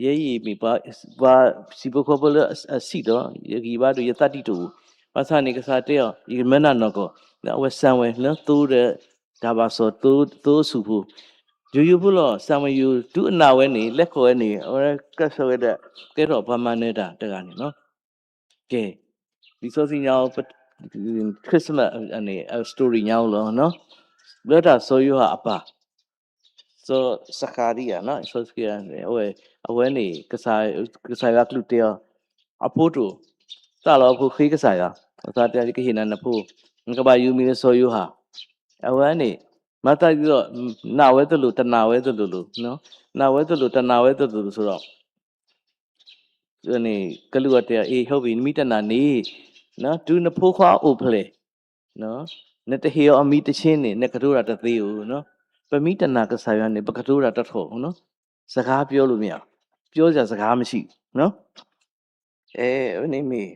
ယဲအံၤမ့ၢ်ပှၤ, ပှၤစံာ်ဖိဃီဖိလၢအဆံးဒီး ယဂံၢ်ဘါဒိၣ် ယသးတံၢ်တအိၣ်, ဘၣ်ဆၣ်န့ၣ် ကစၢ်တဲအီၤ ယမၢနၤနီၢ်ကီၢ်, အဝဲစၢ်ဝဲလၢသိဒီး တၢ်ဘၣ်စီၣ်သိအဆူၣ်ဖိ, ယိယိဖိလီၤ စၢ်ဝဲယိၤ တုၤအနာ်ဝဲန့ၣ် လဲၤခီၣ်ဝဲန့ၣ် အဝဲကဲထီၣ်ပှၤမၤနၢၤတၢ်တဂၤန့ၣ်လီၤ. ကဲ, လံာ်စီဆှံညါ Christmas န့ၣ် story ညါလီၤ. လၢတၢ်စီၤယိၤဟၣ်အပၢ် စီၤစကၤရံယၤ, အဝဲ, အဝဲန့ၣ် ကစၢ်ယွၤကလုၢ်တဲအီၤ, အဖိတအိၣ်, သးလီၤအဖိဃ့ကစၢ်ယွၤ, ကစၢ်တဲ ယကဟ့ၣ်နၤနဖိ, နကဘၣ်ယုၢ်မံၤလၢစီၤယိၤဟၣ်, အဝဲန့ၣ် မၤသးဒ်သိး နာ်ဝဲသလိၣ် တနာ်ဝဲသလိၣ်လီၤ, နာ်ဝဲသလိၣ် တနာ်ဝဲသလိၣ်လီၤ ဆိုတော့ န့ၣ် ကလူးအီၤတဲအီၤ အ့ ဟုတ်ပြီ နမ့ၢ်တနာ်န့ၣ် တုၤနဖိခွါအိၣ်ဖျဲၣ် နတဟ့ၣ်အီၤအမံၤတဆ့န့ၣ် နကတိၤတၢ်တသ့ဧိၤ. ပမ့ၢ်တနာ်ကစၢ်ယွၤန့ၣ် ပကတိၤတၢ်တထီၣ်ဧိၤ, စကားပြောလို့မရဘူး, ပြောစရာစကားမရှိဘူး. အဲ န့ၣ်မ့ၢ်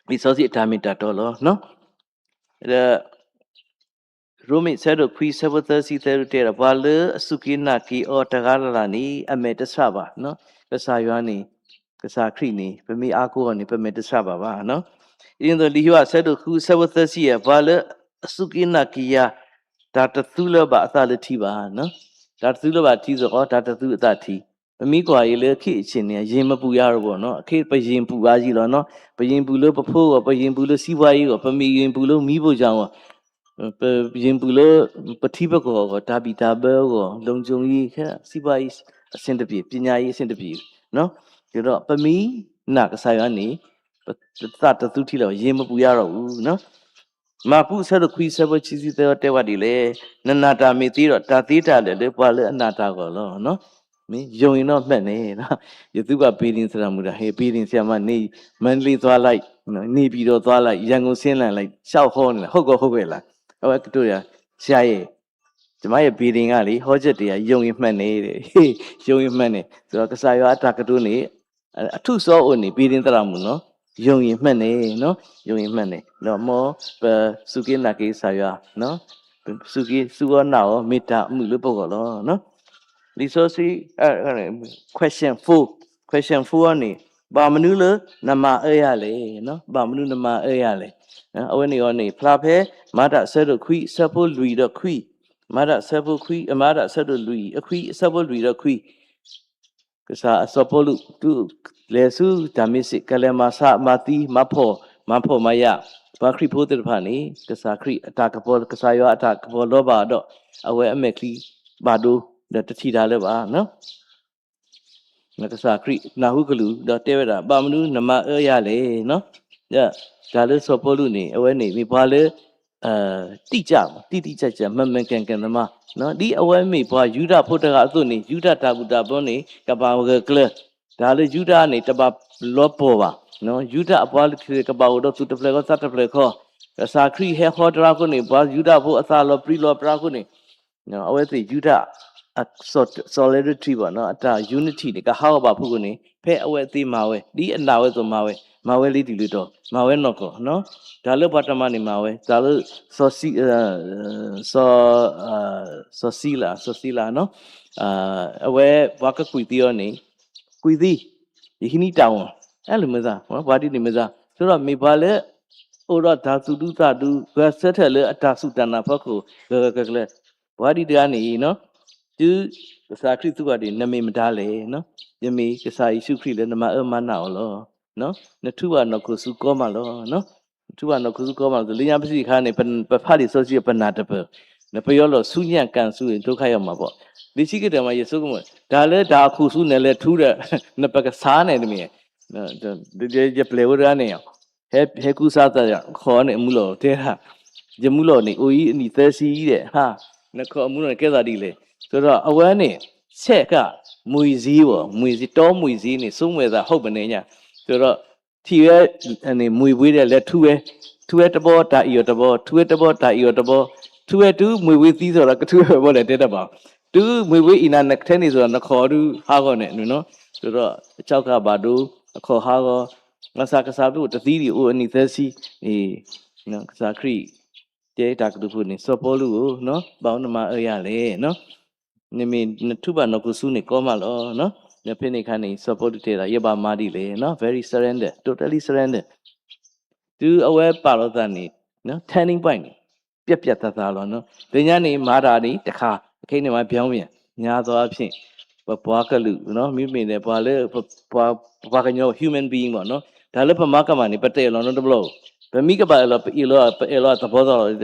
လံာ်စီဆှံအတၢ်မ့ၢ်တၢ်တီလီၤ. ဒီး ရိမ့ၤ ဆၢဒိၣ်ခွံ ဆၢဖိသၢဆံသၢ တဲဒီး ပှၤလၢအစူၢ်က့ၤနာ်က့ၤအီၤတဂၤလၢ်လၢ်န့ၣ် အမဲာ်တဆှးဘၣ်. ကစၢ်ယွၤန့ၣ် ကစၢ်ခရံာ်န့ၣ် ပမ့ၢ်အါကိးအီၤန့ၣ် ပမဲာ်တဆှးဘၣ်ဘၣ်. ဒ်သိးလံာ်ယိၤဟၣ် ဆၢဒိၣ်ဃု ဆၢဖိသၢဆံယဲၢ်, ပှၤလၢအစူၢ်က့ၤနာ်က့ၤယၤ တၢ်တသူလၢၤဘၣ်အသးလၢထံဘၣ်. တၢ်တသူလၢၤဘၣ်ထံစ့ၢ်ကီး တၢ်တသူအသးထံ. ပမ့ၢ်ကွၢ်အံၤလၢ ခေတ်အခြေအနေ ရင်မပူရဘူးပေါ့နော်, ခေတ် ပရင်ပူရဘူးလီၤနော်, ပရင်ပူလၢပဖိအဂီၢ်, ပရင်ပူလၢစီးပွားရေးအဂီၢ်, ပမ့ၢ်ရင်ပူလၢမီးပုံစံအဂီၢ်, ပယံၤပူၤလၢ ပထံပကီၢ်အဂီၢ် တၢ်ဘံၣ်တၢ်ဘၢအဂီၢ် လုံခြုံရေး ခဲ စီးပွားရေး အဆင်တပြေ ပညာရေး အဆင်တပြေ ဒီးပမ့ၢ်နာ်ကစၢ်ယွၤန့ၣ် ပသးတသူထံလၢၤဘၣ် ရင်မပူရတော့ဘူး မၢ်ကူး အဆၢဒိၣ်ခွံ အဆၢဖိခံဆံသၢတဲဝဲဒ်လဲၣ်, နနာ်တၢ်မ့ၢ်သ့ဒီး တၢ်သ့တၢ်လၢာ်လၢပှၤလၢအနာ်တၢ်အဂီၢ်လီၤ. မ့ၢ် ရုံရင်တော့မှန်တယ် ယသူပှၤ ဘံၣ်ဒံၣ်သရၣ်မုၣ်တၢ်ဟဲ ဘံၣ်ဒံၣ်ဆရာမ နေ မန္တလေးသွားလိုက် နေပြည်တော်သွားလိုက် ရန်ကုန်ဆင်းလာလိုက် ရှောက်ဟောနေတာ ဟုတ်ကောဟုတ်ကဲ့လား အဝဲကတိၤယၤ ဆရာရဲ့ ကျမရဲ့ ဘံၣ်ဒံၣ်ကလေ ဟောချက်တွေက ရုံရင်မှန်တယ် ရုံရင်မှန်တယ် ဆိုတော့ ကစၢ်ယွၤအတၢ်ကတိၤန့ၣ် အထူးစောအိၣ်န့ၣ် ဘံၣ်ဒံၣ်သရၣ်မုၣ်နီၤ ရုံရင်မှန်တယ် ရုံရင်မှန်တယ် ဒီးမ်ပစူၢ်က့ၤနာ်က့ၤကစၢ်ယွၤ ပစူၢ်က့ၤစူၢ်အီၤနာ်အီၤ မ့ၢ်တၢ်အမုာ်လၢပဂီၢ်လီၤ. လံာ်စီဆှံ question four, question four န့ၣ် ဘၣ်မနုၤလၢနမၤအၢယၤလဲၣ်, ဘၣ်မနုၤနမၤအၢယၤလဲၣ်. အဝဲန့ၣ်အီၤန့ၣ် ဖျါဖဲ မၤတၢ်အဆၢဒိၣ်ခွံ အဆၢဖိလွံၢ်ဒီးခွံ, မၤတၢ်အဆၢဖိခွံ မၤတၢ်အဆၢဒိၣ်လွံၢ် အခွံ အဆၢဖိလွံၢ်ဒီးခွံ ကစၢ်စီၤပီလူး တုၤလဲၤဆူတၢ်မ့ၢ်စ့ၢ် ကလဲၤမၤဆါ မၤသံ မၤဖှီၣ် မၤဖှီၣ်မၤယာ် ပှၤခရံာ်ဖိသ့ၣ်တဖၣ်န့ၣ် ကစၢ်ခရံာ်အတၢ်ကပီၤ ကစၢ်ယွၤအတၢ်ကပီၤလီၤဘၣ်ဒီး အဝဲအမဲာ်ချံဘၣ်ဒိ ဒီးတထံၣ်တၢ်လၢၤဘၣ်. ကစၢ်ခရံာ်နၢ်ဟူကလုၢ်ဒီးတဲဝဲဒၣ် ဘၣ်မနုၤနမၤအၢယၤလဲၣ်. တၢ်လၢစီၤပီလူးန့ၣ် အဝဲန့ၣ်မ့ၢ်ပှၤလၢ တိကျ တိတိကျကျ မှန်မှန်ကန်ကန်သမား ဒ်အဝဲမ့ၢ်ပှၤယူဒၤဖိတဂၤအသိးန့ၣ် ယူဒၤတၢ်ဘူၣ်တၢ်ဘီန့ၣ် ကဘၣ်ဂၢၢ်ကျၢၤ တၢ်လၢယူဒၤန့ၣ် တဘၣ်လီၤပှီၢ်ဘၣ်, ယူဒၤအပှၤကဘၣ်အိၣ်ဒီးသူၣ်တဖျၢၣ်ဃီသးတဖျၢၣ်ဃီ, ကစၢ်ခရံာ်ဟဲဟီတရါအဃိန့ၣ် ပှၤယူဒၤဖိအသးလီၤပြံလီၤပြါအဃိန့ၣ် အဝဲသ့ၣ်ယူဒၤ solidarity ဘၣ် အတၢ် unity န့ၣ် ကဟးဂီၤဘၣ်ဖုၣ်ကိာ်န့ၣ် ဖဲအဝဲသ့ၣ်မၤဝဲ ဒ်အနာ်ဝဲအသိးမၤဝဲ, မၤဝဲလၢတံၢ်လၢတီၤ မၤဝဲနီၢ်ကီၢ်, တၢ်လၢပှၤတမၤန့ၣ်မၤဝဲ, တၢ်လၢ စီၤစံ, စီၤ, စီၤစံလၤ, စီၤစံလၤ, အဝဲပှၤကကွံာ်သံအီၤန့ၣ် ကွံာ်သံ, ယဟံးန့ၢ်တၢ်အီၣ်, အဲၣ်လၢမုာ်သး, ပှၤဒ်န့ၣ်မုာ်သး, ဆိုတော့ မ့ၢ်ပှၤလၢ အိၣ်ဒီးတၢ်သူၣ်ဒူသးဒူ ဂဲၤဆၢထၢၣ်လၢအတၢ်စူၢ်တၢ်နာ်ဖီခိၣ် ဂၢၢ်ဂၢၢ်ကျၢၤကျၢၤ, ပှၤဒ်တဂၤန့ၣ် တုၤကစၢ်ခရံာ်သူကီၢ်ဒံး နမ့ၢ်မတၤလဲၣ်, ယမ့ၢ်ကစၢ်ယ့ၣ်ၡူးခရံာ်လၢနမၤအၢမၤနးအီၤလီၤ. နထူးဘၣ်နီၢ်ခိၣ်ဆူကီမးလီၤ. နထူးဘၣ်နီၢ်ခိၣ်ဆူကီမးလီၤ. လၢညါပစံးတခါန့ၣ် ပဖးလံာ်စီဆှံပနၢ်တပၢၢ်, နပယီၤလီၤဆူညၣ်ကၣ်ဆူ ဒုက္ခရောက်မှာပေါ့. လံာ်ဆံးကတၢၢ်မး ယဆိကမိၣ် တၢ်လၢတၢ်အခိၣ်ဆူန့ၣ်လဲၤထူဒီး နပကဆါန့ၣ်တမ့ၢ် ယပျဲၢ်ဝဲတဂၤန့ၣ် ဟဲကူစါသး ခီၣ်န့ၣ် အမူလီၢ်တဲဒၣ်, ယမူလီၢ်န့ၣ် အိၣ်အံၤအနံၣ်သၢဆံဒီး ဟါ, နခီၣ်အမူလီၢ်န့ၣ် ကဲသးဒ်လဲၣ်. ဆိုတော့ အဝဲန့ၣ် ဆဲးကၣ် မြွေစ့ ပေါ့, မြွေစ့, တောမြွေစ့ န့ၣ် စိုးမိုးဝဲသး ဟုတ်မနေညါ. ဆိုတော့ ထံၣ်ဝဲန့ၣ် မြွေဝ့ဒီး လဲၤထူဝဲ, ထူဝဲတဘီ တၢ်အံၣ်အီၤတဘီ, ထူဝဲတဘီ တၢ်အံၣ်အီၤတဘီ, ထူဝဲတုၤမြွေဝ့သံသိးဒီး ကထူဝဲဘီလဲၣ်တဲတဘၣ်. တုၤမြွေဝ့အံၤနၤ နကထဲန့ၣ်သိးဒီး နခီၣ်ဒုးဟးဂီၤန့ၣ်, ဆိုတော့ အကၠီကၣ်ဘၣ်ဒိ အခီၣ်ဟးဂီၤ, မၤစၢ်ကစၢ်ဒိၣ်တသံဒံး အိၣ်အနံၣ်သၢဆံ, ကစၢ်ခရံာ် တဲတၢ်ကတိၤဖိန့ၣ် စီၤပီလူးဧၢ, ဘၣ်မနုၤနမၤအၢယၤလဲၣ်. နမ့ၢ်နထူးဘၣ်နီၢ်ခိၣ်ဆူန့ၣ် ကီမးလီၤ. ဒီးဖဲန့ၣ်အခါန့ၣ် စီၤပီလူးတဲဒၣ် ယဘၣ်မၤဒ်လဲၣ်, very surrender, totally surrender. တုၤအဝဲပာ်လီၤသးန့ၣ် turning point န့ၣ် ပြတ်ပြတ်သားသားလီၤ. လၢညါန့ၣ် မၤတၢ်န့ၣ်တခါ, ခဲအံၤန့ၣ် မၤပြောင်းပြန်, များသောအားဖြင့် ပပှၤကလုာ်, မ့မ့ၢ်ဒီးပှၤလၢ ပှၤကညီ human being ပေါ့နော်, တၢ်လၢပမၤကမၣ်န့ၣ် ပတအဲၣ်လီၤနီတဘျီဧိၤ, ပမ့ၢ်ကဘၣ်အဲၣ်လီၤ ပအဲၣ်လီၤ ပအဲၣ်လီၤသဘီ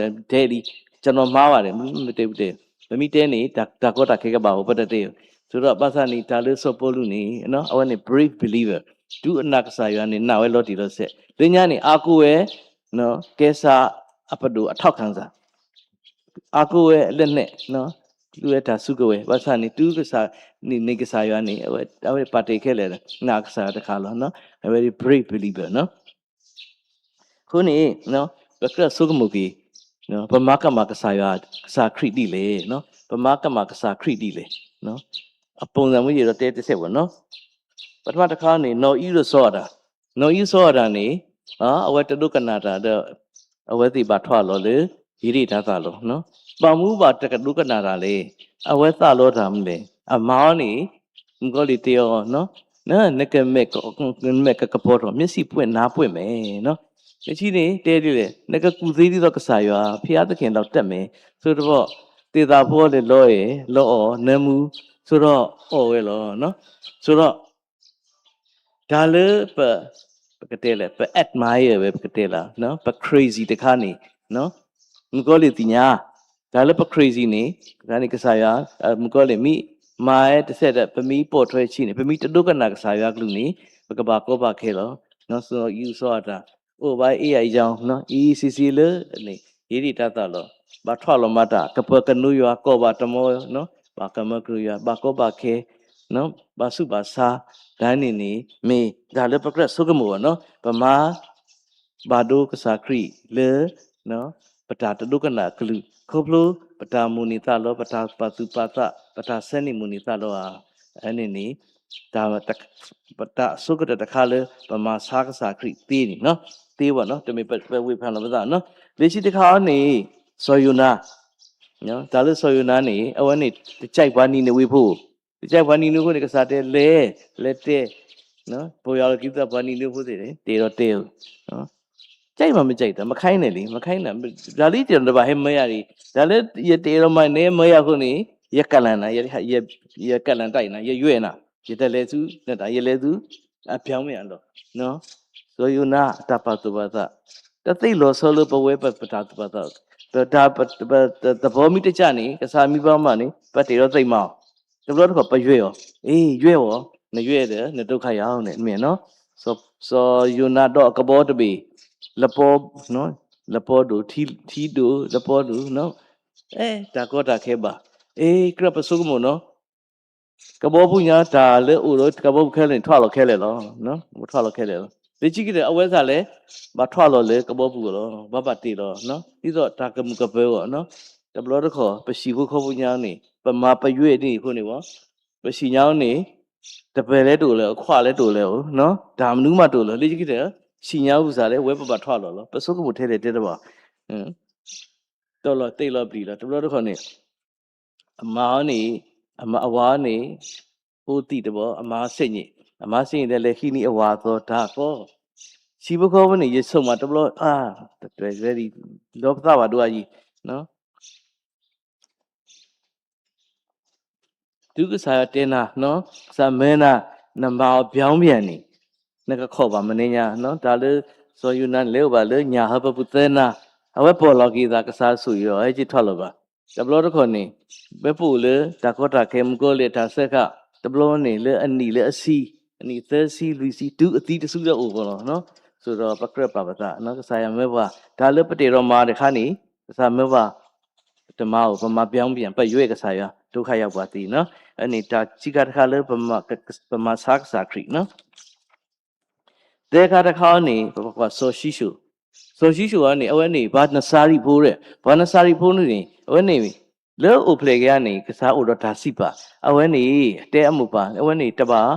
သီလီၤ, တဲလံ, ကျွန်တော်မှားပါတယ်, မ့ၢ်တဲ, ပမ့ၢ်တဲန့ၣ် တၢ်ကီတၢ်ခဲကဘၣ်အိၣ် ပတတဲဧိၤ, ဆိုတော့ ဘၣ်ဆၣ်န့ၣ် တၢ်လၢစီၤပီလူးန့ၣ် အဝဲန့ၣ် brave believer, တုၤအနာ်ကစၢ်ယွၤန့ၣ် နာ်ဝဲလီၤတံၢ်လီၤဆဲး, လၢညါန့ၣ် အားကိုးဝဲ ကဲစးအပဒိၣ် အထောက်ခံစာ, အားကိုးဝဲလက်နက်, သူဝဲတၢ်စုကဝဲၤ, ဘၣ်ဆၣ်န့ၣ် တုၤကစၢ်န့ၣ် န့ၢ်ကစၢ်ယွၤန့ၣ် အဝဲပာ်တ့ၢ်ခဲလၢာ် နာ်ကစၢ်ယွၤတခါလီၤ. အဝဲ brave believer နီၤ. အဃိန့ၣ် ပကြၢးဆိကမိၣ်က့ၤ ပမၤကမၣ်ကစၢ်ယွၤ ကစၢ်ခရံာ်ဒ်လဲၣ်, ပမၤကမၣ်ကစၢ်ခရံာ်ဒ်လဲၣ်. အပုံစံမိၣ်ယံၤဒီးတဲတစဲးဝဲနီၤ. ပထမတခါန့ၣ် နီၢ်အံၣ်ဒီးစီၤအၤဒၣ်, နီၢ်အံၣ်စီၤအၤဒၣ်န့ၣ် အဝဲတဒိကနၣ်တၢ်ဒီး အဝဲသ့ၣ်ဘၣ်ထွဲလီၤလၢ ဧ့ဒ့ၣ်တၢ်သးလီၤ. ဘၣ်မနုၤဘၣ်တကဒိကနၣ်တၢ်လဲၣ်, အဝဲသးလီတၢ်မနုၤလဲၣ်, အမါအီၤန့ၣ် မုၣ်ကီၤလံၢ်တဲအီၤ နကမဲာ်ကကပီၤထီၣ် မျက်စိပွင့်နားပွင့်မယ်, တဆံန့ၣ် တဲဒ်လဲၣ်, နကကူၣ်သ့ဒ်သိးကစၢ်ယွၤ ဘုရားသခင်လောက်တတ်မယ်, ဆိုတော့ သ့ၣ်သးဖိလဲၤလီၤအဲၣ် လီၤအီၣ် နၢမူ ဆိုတော့ အီၣ်ဝဲလီၤ. ဆိုတော့ တၢ်လၢပ, ပကတဲလဲၣ်, ပ admire ဝဲ ပကတဲလၢ ပ crazy တခါန့ၣ် မုၣ်ကီၤလံၢ်သ့ၣ်ညါ, တၢ်လၢပ crazy န့ၣ် တၢ်န့ၣ်ကစၢ်ယွၤ, မုၣ်ကီၤလံၢ်မ့ၢ်မၤဝဲတစဲးဒီး ပမ့ၢ်ပိာ်ထွဲဆံးန့ၣ် ပမ့ၢ်တဒိကနၣ်ကစၢ်ယွၤကလုၢ်န့ၣ် ပကဘၣ်ကီဘၣ်ခဲလီၤ. စီၤယူၤစီၤအၤတၢ် အိၣ်ဘၣ်အ့ၣ်အယီၤ အ့ၣ်အ့ၣ်ဆ့ဆ့လၢန့ၣ် ဟ့ၣ်ဒံးတၢ်သးလီၤ. ဘၣ်ထွဲလီၤမၤတၢ် ကပၢၤကနိယွၤ ကီၢ်ဘၣ်တမီ, ဘၣ်ကမၢကရူၢ်ယွၤ ဘၣ်ကီဘၣ်ခဲ, ဘၣ်ဆူးဘၣ်ဆါ, တၢ်န့ၣ်န့ၣ် မ့ၢ်တၢ်လၢပကြၢးဆိကမိၣ်ဘၣ်နီၤ, ပမၤ ဘၣ်ဒိကစၢ်ခရံာ်လၢ ပတၢ်တဒိကနၣ်အကလုၢ် ခီဖျိပတၢ်မိၣ်န့ၢ်သးလီ ပတၢ်ပာ်သူၣ်ပာ်သး ပတၢ်ဆၢန့ၢ်မိၣ်န့ၢ်သးလီဧါ. အန့ၣ်န့ၣ် တၢ် ပတၢ်အဆိကတၢၢ်တခါလၢ ပမၤဆါကစၢ်ခရံာ်သ့န့ၣ်နီၤ, သ့ဘၣ်နီၤ, တမ့ၢ်ပဝ့ၢ်ဖးလီၤပသးနီၤ. လၢခံတခါအံၤန့ၣ် စီၤယိၤနါ, တၢ်လၢစီၤယိၤနါန့ၣ် အဝဲန့ၣ် တကၠဲးပှၤနံၤနဝ့ဖိ, တကၠဲးပှၤနံၤနဝ့ဖိန့ၣ် ကစၢ်တဲလဲၤ, လဲၤတဲ, ပယီၤလီၤက့ၤသးပှၤနံၤနဝ့ဖိသ့ၣ်န့ၣ် တဲဒီးတဲဧၢ ကြိုက်မှမကြိုက်တာ မခိုင်းနဲ့လေ မခိုင်းတာ ဒါလေးတဘၣ်ဟဲမၢယၤဒီး ဒါလၢယတအဲၣ်ဒိးမၤန့ၣ်မၢယၤအဃိန့ၣ် ယကလၢ်နၤ ယကလၢ်တၢ်အံၤနၤ ယယွဲၢ်နၤ ယတလဲၤဆူ နတၢ် ယလဲၤဆူ အပြောင်းမရတော့ စီၤယိၤနါအတၢ်ပာ်သူၣ်ပာ်သး တသ့လီၤဆီလၢပဝဲပတၢ်သူၣ်ပာ်သး ပတၢ် သဘီမ့ၢ်တကၢ်န့ၣ် ကစၢ်မံဘါမးန့ၣ် ပတအဲၣ်ဒိးသ့ၣ်မးအီၤ တဘျီတခီၣ်ပယွဲၢ်အီၤ, အ့ ယွဲၢ်အီၤ, နယွဲၢ်ဒီး နဒိခါယၤအီၤန့ၣ် မ့ၢ်နီၤ, စီၤယိၤနါဒီးအကဘီတဘ့ၣ် လပီ, လပီဒိၣ်, ထံဒိၣ်, လပီဒိၣ်, အဲ တၢ်ကီတၢ်ခဲဘၣ်, အ့ ကြၢးပဆိကမိၣ်နီၤ, ကဘီပူၤညါတၢ်လၢအိၣ်ဒီးကဘီပူၤခဲလၢာ်န့ၣ် ထွဲလီၤခဲလၢာ်လီၤ, ထွဲလီၤခဲလၢာ်လီၤ, လၢခံကတၢၢ် အဝဲသ့ၣ်လဲၣ်, ဘၣ်ထွဲလီၤလၢကဘီပူၤအဂီၢ်လီၤ, ဘၣ်ဘၣ်တ့ၢ်လီၤ, ဒ်သိးတၢ်ကမုာ်ကပၢၤအဂီၢ်, တဘျီတခီၣ် ပဟံၣ်ဖိဃီဖိညါန့ၣ် ပမၤပယွဲၢ်ဒ်န့ၣ်အဃိန့ၣ်ဝဲ, ပဟံၣ်ညါအံၤန့ၣ် တပၢၤလဲၣ်တအိၣ်လၢၤ အခွးလဲၣ်တအိၣ်လၢၤအိၣ်, တၢ်မနုၤမးတအိၣ်လၢၤ လၢခံကတၢၢ် ဟံၣ်ညါအံၤစ့ၢ်လဲၣ် ဝဲပဘၣ်ထွဲလီၤလီၤ, ပဆိကမိၣ်ထဲလဲၣ်တဲတဘၣ် တီလီၤတ့ၢ်လီၤပျံၤလီၤ တဘျီတခီၣ်န့ၣ် အမါအီၤန့ၣ်, အဝၤအီၤန့ၣ်, အိၣ်သံးတဘီ အမါအီၤဆဲးညံး, အမါဆဲးညံးဒီး လဲၤဃ့န့ၢ်အဝၤအသီတၢ်ကီ, ဟံၣ်ဖိဃီဖိန့ၣ် ယဆိကမိၣ်တဘျီ, အါ, တတဲဝဲဒ်, ဒီပသးဘၣ်ဒိအယံၤ, တုၤကစၢ်ယွၤတဲနၤ, ကစၢ်မၢနၤ, နမၤအီၤပြောင်းပြန်န့ၣ်, နကခိးဘၣ်မနုၤညါ, တၢ်လၢ စီၤယိၤနါန့ၣ် လဲၤအိၣ်ဘၣ်လၢညၣ်ဟၢဖၢပူၤသၢနၤ, အဝဲပိာ်လီၤက့ၤသး ကစၢ်ဆိၣ်ဂ့ၤအီၤ ဟဲက့ၤထွဲလီၤဘၣ်, တဘျီတခီၣ်န့ၣ်, ဝဲပအိၣ်လၢတၢ်ကီတၢ်ခဲ မုၣ်ကီၤလံၢ်အတၢ်စၢဃာ်, တဘျီန့ၣ်လၢအနံၣ်လၢအဆံ, အနံၣ်သၢဆံလွံၢ်ဆံ တုၤအသံတစုလၢအအိၣ်အဂီၢ်လီၤ. ဆိၣ်ဒီးပကြၢးပာ်ပသး ကစၢ်ယွၤမၢပှၤ, တၢ်လၢပတအဲၣ်ဒိးမၤတခါန့ၣ်, ကစၢ်မၢပှၤ တမၤအိၣ် ပမၤပြောင်းပြန် ပယွဲၢ်ကစၢ်ယွၤ ဒိခါယၤပှၤသ့နီၤ, အန့ၣ်တၢ်ခံခါတခါလၢ ပမၤဆါကစၢ်ခရံာ်နီၤ, သၢခါတခါအံၤန့ၣ် ပကွၢ်စီၤၡံၣ်စိၣ်, စီၤၡံၣ်စိၣ်အံၤန့ၣ် အဝဲန့ၣ် ပှၤနစၤရံဖိဒီး ပှၤနစၤရံဖိန့ၣ်န့ၣ် အဝဲန့ၣ် လၢအိၣ်ဖျဲၣ်က့ၤဧါန့ၣ် ကစၢ်အိၣ်ဒီးတၢ်စံးပာ်, အဝဲန့ၣ် တဲအမိၢ်ပၢ် အဝဲန့ၣ် တဘၣ်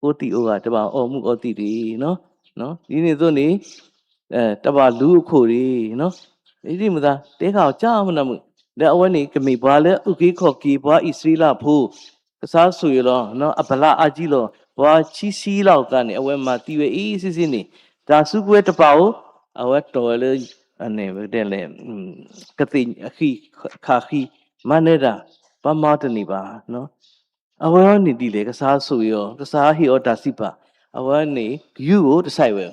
အီသံးအီဂၤ တဘၣ်အီမူးအီသံးတဂ့ၤ, ဒ်န့ၣ်အသိးန့ၣ် တဘၣ်လူၤအခိၣ်တဂ့ၤ, ဒ်မသး တဲဃာ်အီၤကၢ်မနၤမုၣ်, ဒီးအဝဲန့ၣ် ကမ့ၢ်ပှၤလၢအအုၣ်က့ၤခီၣ်က့ၤပှၤအံၣ်စရ့လးဖိ, ကစၢ်ဆိၣ်ဂ့ၤလီၤ အပလၢအါကံလီၤ, ပှၤဆံဆံလၢအကါန့ၣ် အဝဲမၤသံဝဲအံၤဆံဆံန့ၣ်, တၢ်စုကဝဲၤတပာ်ဧိၤ, အဝဲတီၢ်ဝဲလၢ အန့ၣ် ပတဲလဲၣ် ကသ့ၣ်ဃံ ခးဃံ မၤနၢၤတၢ်, ပှၤမၤအီၤတန့ၢ်ဘၣ် အဝဲအံၤန့ၣ်ဒ်လဲၣ် ကစၢ်ဆိၣ်ဂ့ၤအီၤ ကစၢ်ဟ့ၣ်အီၤတၢ်စံးပာ်, အဝဲန့ၣ် ယူၤဧိၤတဆဲးဝဲ,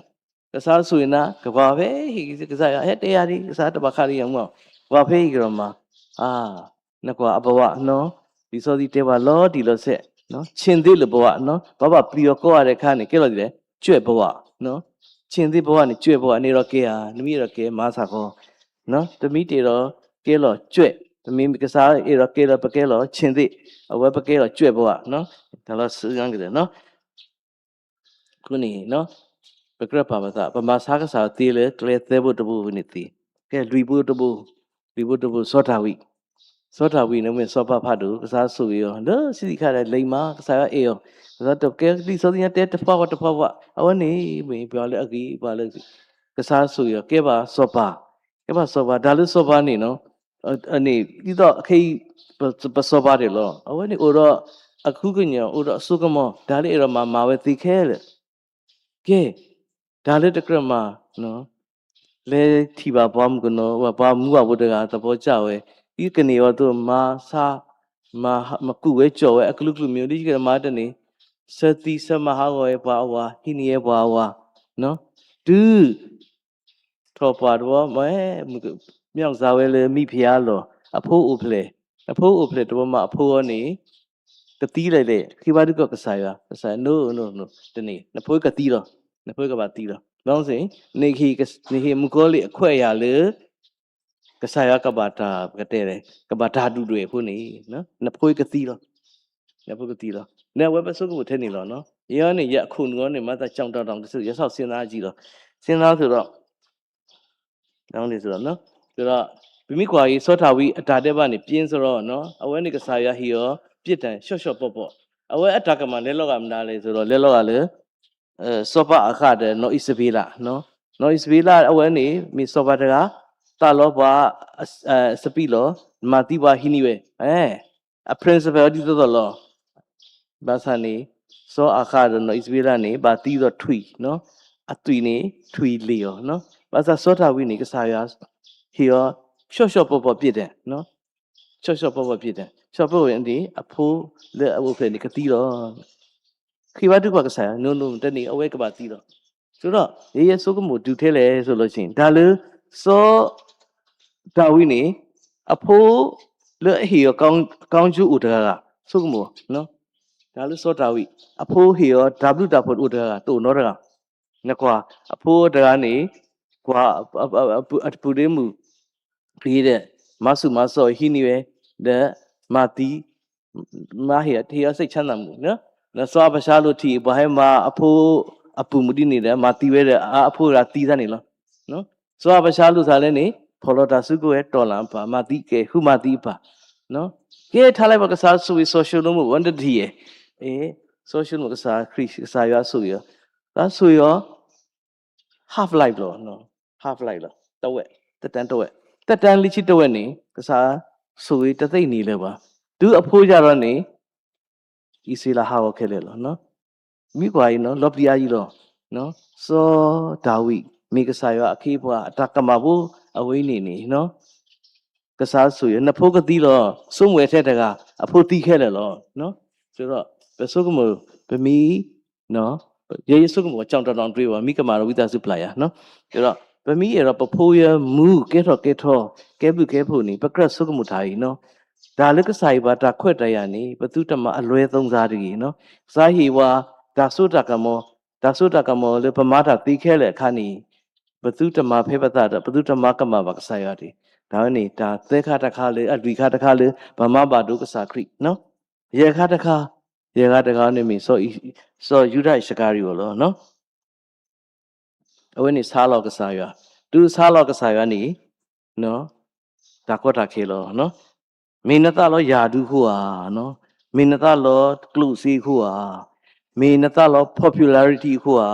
ကစၢ်ဆိၣ်ဂ့ၤနၤ ကကွၢ်ဖဲဟ့ၣ်ကစၢ်ယွၤ ဟဲတဲယၤဒ် ကစၢ်တဘၣ်ခးလၢယမူၤ, ကွၢ်ဖဲဟ့ၣ်ကဒီးမၤ, အါ, နကွၢ်အပဝးနီၤ, လံာ်စီဆှံတဲပှၤလီၤတံၢ်လီၤဆဲး, ဆ့ၣ်သ့ၣ်လၢပဝး, ပှၤဘၣ်ပျံၤအီၤကီးဂၤဒဲးခါန့ၣ် ကဲလီၤဒ်လဲၣ် ကြွက်ပဝး, ဆ့ၣ်သ့ၣ်ပဝးန့ၣ် ကြွက်ပဝး နအဲၣ်ဒိးကဲဧါ နမ့ၢ်အဲၣ်ဒိးကဲမၤစ့ၢ်ကီး တမ့ၢ်တအဲၣ်ဒိးကဲလီၤ ကြွက်, တမ့ၢ်ကစၢ်အဲၣ်ဒိးကဲလီၤ ပကဲလီၤ ဆ့ၣ်သ့ၣ်, အဝဲပကဲလီၤ ကြွက်ပဝး, တၢ်လီၤစၢကဒီးနီၤ, အဃိန့ၣ် ပကြၢးပာ်ပသး ပမၤဆါကစၢ်သ့လၢကျဲသၢဘိတဘိန့ၣ်သ့, ကဲလွံၢ်ဘိတဘိ, လွံၢ်ဘိတဘိ စီၤဒၤဝံး, စီၤဒၤဝံးန့ၣ်မ့ၢ်စီၤပၤဖးဒိၣ် ကစၢ်ဆိၣ်ဂ့ၤအီၤ လၢဆံးဆံးခါဒီး လိမ္မာ ကစၢ်ယွၤအဲၣ်အီၤ, ကစၢ်တကဲလံာ်စီဆှံညါတဲတဖၣ်ဝဲတဖၣ်ဝဲ, အဝဲန့ၣ်မ့ၢ်ပှၤလၢအဂ့ၤ ပှၤလၢ ကစၢ်ဆိၣ်ဂ့ၤအီၤ ကဲဘၣ်စီၤပၤ, ကဲဘၣ်စီၤပၤ တၢ်လၢစီၤပၤန့ၣ်နီၤ, န့ၣ် ဒ်သိးခဲအံၤ ပစီၤပၤဒဲးလီၤ အဝဲန့ၣ်အိၣ်ဒီး အခူကညီၤ အိၣ်ဒီးအစိကမီၤ တၢ်လၢအဲၣ်ဒိးမၤမၤဝဲသ့ခဲလၢာ်, ကဲ တၢ်လၢတကြၢးမၤ လဲၤထံၣ်ဘၣ်ပှၤမုၣ်ကနီၤ ပှၤမူဘၣ်ဖိတဂၤသးပှၢ်ကၢ်ဝဲ, ဒ်ကန့ၢ်အီၤအသိး မၤဆါ မၤကူၣ်ဝဲကၠီၣ်ဝဲအကလုာ်ကလုာ်မ့ၢ် ဒ်ယကမၤတန့ၢ်, ဆၢသံဆၢမၤဟးဂီၤဝဲပှၤအဝၤ ဟံးန့ၢ်ဝဲပှၤအဝၤ, တုၤ ထီၣ်ပှၢ်တဘျီ မ့ၢ် မ့ၢ်ကစၢ်ဝဲလၢမံဖယါလီၤ, အဖိအိၣ်ဖျဲၣ်, အဖိအိၣ်ဖျဲၣ်တဝီမးအဖိအီၤန့ၣ် ကသံလဲၣ်လဲၣ်, ဃ့ဘါထုကဖၣ်ကစၢ်ယွၤ, ကစၢ်ယွၤ, no, no, no, တန့ၢ်, နဖိကသံလီၤ, နဖိကဘၣ်သံလီၤ. ဘၣ်မနုၤ, နဟ့ၣ်မုၣ်ကီၤလံၢ်အခွဲးအယာ်လၢ ကစၢ်ယွၤကဘၣ်တၢ်ပကတဲလဲၣ်, ကဘၣ်တၢ်ဒုၣ်ဒွဲၣ်အဃိန့ၣ်, နဖိကသံလီၤ, နဖိကသံလီၤ. န့ၣ်အဝဲပဆိကမိၣ်ထဲန့ၣ်လီၤ. ယဲန့ၣ် ယအခိၣ်နူာ်အီၤန့ၣ် မၤသးကၠီၣ်တၢ်ဒီးကစၢ်ယွၤ ဆီၣ်ဆ့ၣ်နီၤအကံလီၤ. ဆ့ၣ်နီၤသိးဒီး ဒီး ပမ့ၢ်ကွၢ်အံၤ စီၤဒၤဝံးအတၢ်ဒဲးဘးန့ၣ် ပြင်းစရီ, အဝဲန့ၣ်ကစၢ်ယွၤဟ့ၣ်အီၤ ပြစ်ဒဏ် ရှီၣ်ရှီၣ်ပီၣ်ပီၣ်, အဝဲအတၢ်ကမၣ်လဲၤလီၤဂာ်မနုၤလဲၣ်သိးဒီး လဲၤလီၤဂာ်လၢ စီၤပၤအၤဃးဒီးနီၢ်အံးစဘ့လး, နီၢ်အံးစဘ့လးအဝဲန့ၣ် မ့ၢ်စီၤပၤတဂၤ သးလီပှၤ စပံးလီၢ်, မၤသံပှၤဟံးန့ၢ်ဝဲ, အ principle ဒ်သိးသိးလီၤ. ဘၣ်ဆၣ်န့ၣ် စီၤအၤဃးဒီးနီၢ်အံးစဘ့လးန့ၣ် ဘၣ်သံဒီးထွံၣ်, အသွံၣ်န့ၣ် ထွံၣ်လ့ၢ်အီၤ, ဘၣ်ဆၣ်စီၤဒၤဝံးန့ၣ် ကစၢ်ယွၤ ဟ့ၣ်အီၤ ရှီၣ်ရှီၣ်ပီၣ်ပီၣ် ပြစ်ဒဏ်, ရှီၣ်ရှီၣ်ပီၣ်ပီၣ် ပြစ်ဒဏ်, ရှီၣ်ပီၣ်ပီၣ်န့ၣ် အဖိလၢအအိၣ်ဖျဲၣ်န့ၣ်ကသံလီၤ. ဃ့ဘါထုကဖၣ်ကစၢ်ယွၤ no, no, တန့ၢ် အဝဲကဘၣ်သံလီၤ. ဆိုတော့ ယဲယဲဆိကမိၣ်တုၤထဲလဲၣ်ဆိုလို့ရှိရင် တၢ်လၢ စီၤဒၤဝံးန့ၣ် အဖိလၢအဟ့ၣ်အီၤ ကောင်းကျိုး အိၣ်တဂၤဂၤ ဆိကမိၣ်, တၢ်လၢစီၤဒၤဝံး အဖိဟ့ၣ်အီၤတၢ်ဘျုးတၢ်ဖှိၣ်အိၣ်တဂၤဂၤ တအိၣ်နီတဂၤ, နကွၢ် အဖိတဂၤန့ၣ် ကွၢ် အပူၤဒ့မုၣ် ဂ့ၤဒီး မၤဆူၣ်မၤစိးဟံးန့ၢ်ဝဲ ဒီး မၤသံ မၤဟ့ၣ်အီၤ စိတ်ချမ်းသာမှု, နစီၤအၤဘၡါလိၣ်ထံၣ် ပှၤဟဲမၤအဖိအပုၢ်မုၣ်ဒ်န့ၣ်ဒီး မၤသံဝဲဒီး အဖိအဂၤသံသးန့ၣ်လီၤ. စီၤအၤဘၡါလိၣ်သးလဲၣ်န့ၣ် ဖီၣ်လီၤတၢ်စုကဝဲၤ တီၢ်လၢအပၢ် မၤသံကဲ ဃုမၤသံအပၢ်, ကဲထါလဲၣ် ပကစၢ်ဆိၣ်ဂ့ၤစီၤၡလိၤမိၣ် ဝဲတထံၣ်ဧဲ, စီၤၡလိၤမိၣ် ကစၢ်ခရံာ် ကစၢ်ယွၤဆိၣ်ဂ့ၤအီၤ, ကစၢ်ဆိၣ်ဂ့ၤအီၤ half life လီၤ, half life လီၤ, တဝက်, သက်တမ်းတဝက်, သက်တမ်းလၢခံတဝက်န့ၣ် ကစၢ်ဆိၣ်ဂ့ၤတသ့ၣ်န့ၣ်လၢၤဘၣ်, တုၤအဖိယၤဒီးန့ၣ် အံၣ်စရ့လးဟးဂီၤခဲလၢာ်လီၤ. မ့ၢ်ကွၢ်အံၤ လီၤပျံၤအါယံၤလီၤ. စီၤဒၤဝံး မ့ၢ်ကစၢ်ယွၤအခ့အပှၤ အတၢ်ကမၣ်ဖိအဝဲအံၤန့ၣ်န့ၣ် ကစၢ်ဆိၣ်ဂ့ၤ နဖိကသံလီၤ. ဆိကမိၣ်ဝဲထဲတဂၤ အဖိသံခဲလၢာ်လီၤ. ဒီးပဆိကမိၣ် ပမ့ၢ် ယဲယဆိကမိၣ် ကၠီၣ်တၢ်ဒီးတရ့ဘၣ် မ့ၢ်ကမၣ်ဒီးဝံသးစူၤပျၢ်ယၤ, ဒီးပမ့ၢ်အဲၣ်ဒိးပဖိယဲမူ ကဲထီၣ်ကဲထီ ကဲဘျုးကဲဖှိၣ်န့ၣ် ပကြၢးဆိကမိၣ်တၢ်အံၤ, တၢ်လၢကစၢ်ဟ့ၣ်ပှၤတၢ်ခွဲးတၢ်ယာ်န့ၣ် ပသုတမၤအလွဲသုံးစားတဂ့ၤ, ကစၢ်ဟ့ၣ်ပှၤ တၢ်စိတၢ်ကမီၤ, တၢ်စိတၢ်ကမီၤလၢပမၤတၢ်သ့ခဲလၢာ်အခါန့ၣ် ပသုတမၤဖဲပသးဒီး ပသုတမၤကမၣ်ဘၣ်ကစၢ်ယွၤတဂ့ၤ. တၢ်ဝဲန့ၣ် တၢ်သၢခါတခါလၢ အလွံၢ်ခါတခါလၢ ပမၤဘၣ်ဒိကစၢ်ခရံာ်, ယဲၢ်ခါတခါ, ယဲၢ်ခါတခါန့ၣ်မ့ၢ် စီၤယူဒၤအံၣ်စကၤရံၤဧိၤလီၤ. အဝဲန့ၣ်ဆါလီၤကစၢ်ယွၤ, တုၤဆါလီၤကစၢ်ယွၤန့ၣ် တၢ်ကီတၢ်ခဲလီၤ. မ့ၢ်နသးလီၤယၢ်ဒုအဃိဧါ, မ့ၢ်နသးလီၤကျိၣ်စ့အဃိဧါ, မ့ၢ်နသးလီၤ popularity အဃိဧါ,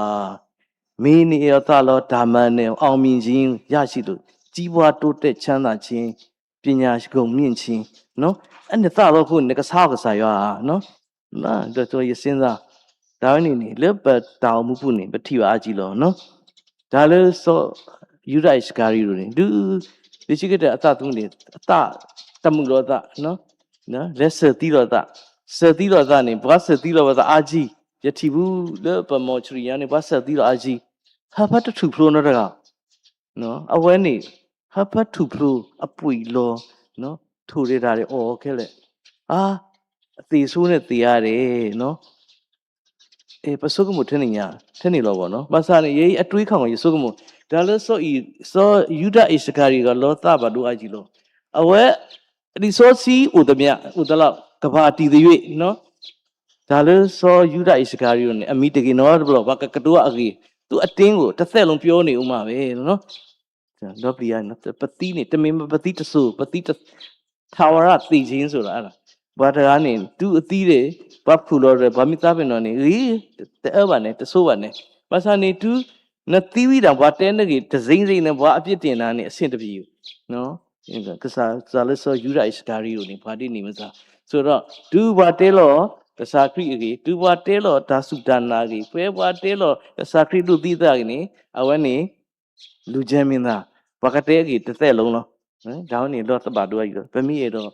မ့ၢ်နအဲၣ်ဒိးသးလီၤ တၢ်မၤနၢၤ အောင်မြင်ခြင်းရရှိလို့ ကြီးပွားတိုးတက်ချမ်းသာခြင်း ပညာဂုဏ်မြင့်ခြင်း, အန့ၣ်သးလီၤအဃိန့ၣ် နကဆါအီၤကစၢ်ယွၤဧါ. ဒီးယစ့ၣ်သး တၢ်ဝဲန့ၣ်န့ၣ် လၢပတၢ်အိၣ်မူပူၤန့ၣ် ပထံၣ်ဘၣ်အါကံလီၤ. တၢ်လၢစီၤယူဒၤအံၣ်စကၤရံၤဒိၣ်န့ၣ် ဒုး လၢခံကတၢၢ်အသးသမူန့ၣ် အသးတမုာ်လီၤအသး လဲၤစၢၤသံလီၤအသး, စၢၤသံလီၤအသးန့ၣ် ပှၤစၢၤသံလီၤပသးအါကံ, ယထံၣ်ဘူးလၢပမိၢ်ဆှံညါန့ၣ် ပှၤစၢၤသံလီၤအါကံ, ဟၢဖၢတထူၣ်ဖျိနီတဂၤ အဝဲန့ၣ် ဟၢဖၢထူၣ်ဖျိအပှ့ၤလီၤ, ထိၣ်ဒဲးတၢ်ဒဲးအီၣ်ခဲလၢာ်, အါ, အသ့ၣ်ဆိန့ၣ်သ့ၣ်အါဒဲး, ပဆိကမိၣ်ထဲန့ၣ်ညါ, ထဲန့ၣ်လီၤဘၣ်နီၤ. ဘၣ်ဆၣ်န့ၣ် ယအံၤအတွေးခါမး ယဆိကမိၣ်, တၢ်လၢစီၤအံၤ, စီၤယူဒၤအံၣ်စကၤရံၤကလီသးဘၣ်ဒိအါကံလီၤ. အဝဲ လံာ်စီဆှံအိၣ်တမံၤ, အိၣ်သလၢ ကဘၣ်တံၢ်သယုၢ်, တၢ်လၢစီၤယူဒၤအံၣ်စကၤရံၤန့ၣ် အမံၤတဂ့ၤနီတဘျီ ပှၤကကတိၤအဂ့ၢ်, သူ့အသင်းကို တစ်သက်လုံးပြောနေဦးမှာပဲ. ဒီပျံၤယၤန့ၣ် ပသံန့ၣ် တမ့ၢ်ပသံတစိၤ, ပသံ ထးဝရ သေခြင်းဆိုတာ အဲဒါ, ပှၤတဂၤန့ၣ် တုၤအသံဒီး ပှၤဖုၣ်လီၤဒီး ပှၤမ့ၢ်သးပ့ၤနီၣ်န့ၣ် ဂ့ၤ, တအၢဘၣ်န့ၣ် တဆိဘၣ်န့ၣ်, ဘၣ်ဆၣ်န့ၣ် တုၤနသံဝံၤဒီး ပှၤတဲနဂ့ၢ် တစိမ့ၢ်စိမ့ၢ်န့ၣ် ပှၤအပြစ်တင်တာန့ၣ် အဆင်တပြေဘူး. ကစၢ်, ကစၢ်လၢစီၤယူဒၤအံၣ်စကၤရံၤယိာ်န့ၣ် ပှၤဒ်န့ၣ်မ့ၢ်သး, ဆိုတော့ တုၤပှၤတဲလီၤကစၢ်ခရံာ်အဂ့ၢ်, တုၤပှၤတဲလီၤတၢ်စူၢ်တၢ်နာ်အဂ့ၢ်, ဖဲပှၤတဲလီၤကစၢ်ခရံာ်ဒိးသံအသးအဂ့ၢ်န့ၣ် အဝဲန့ၣ် လူကြမ်းမင်းသား, ပှၤကတဲအဂ့ၢ်တသ့ၣ်လီၤ. တၢ်ဝဲန့ၣ်လီၤသဘၣ်ဒိအါကံလီၤ. ပမ့ၢ်အဲၣ်ဒိး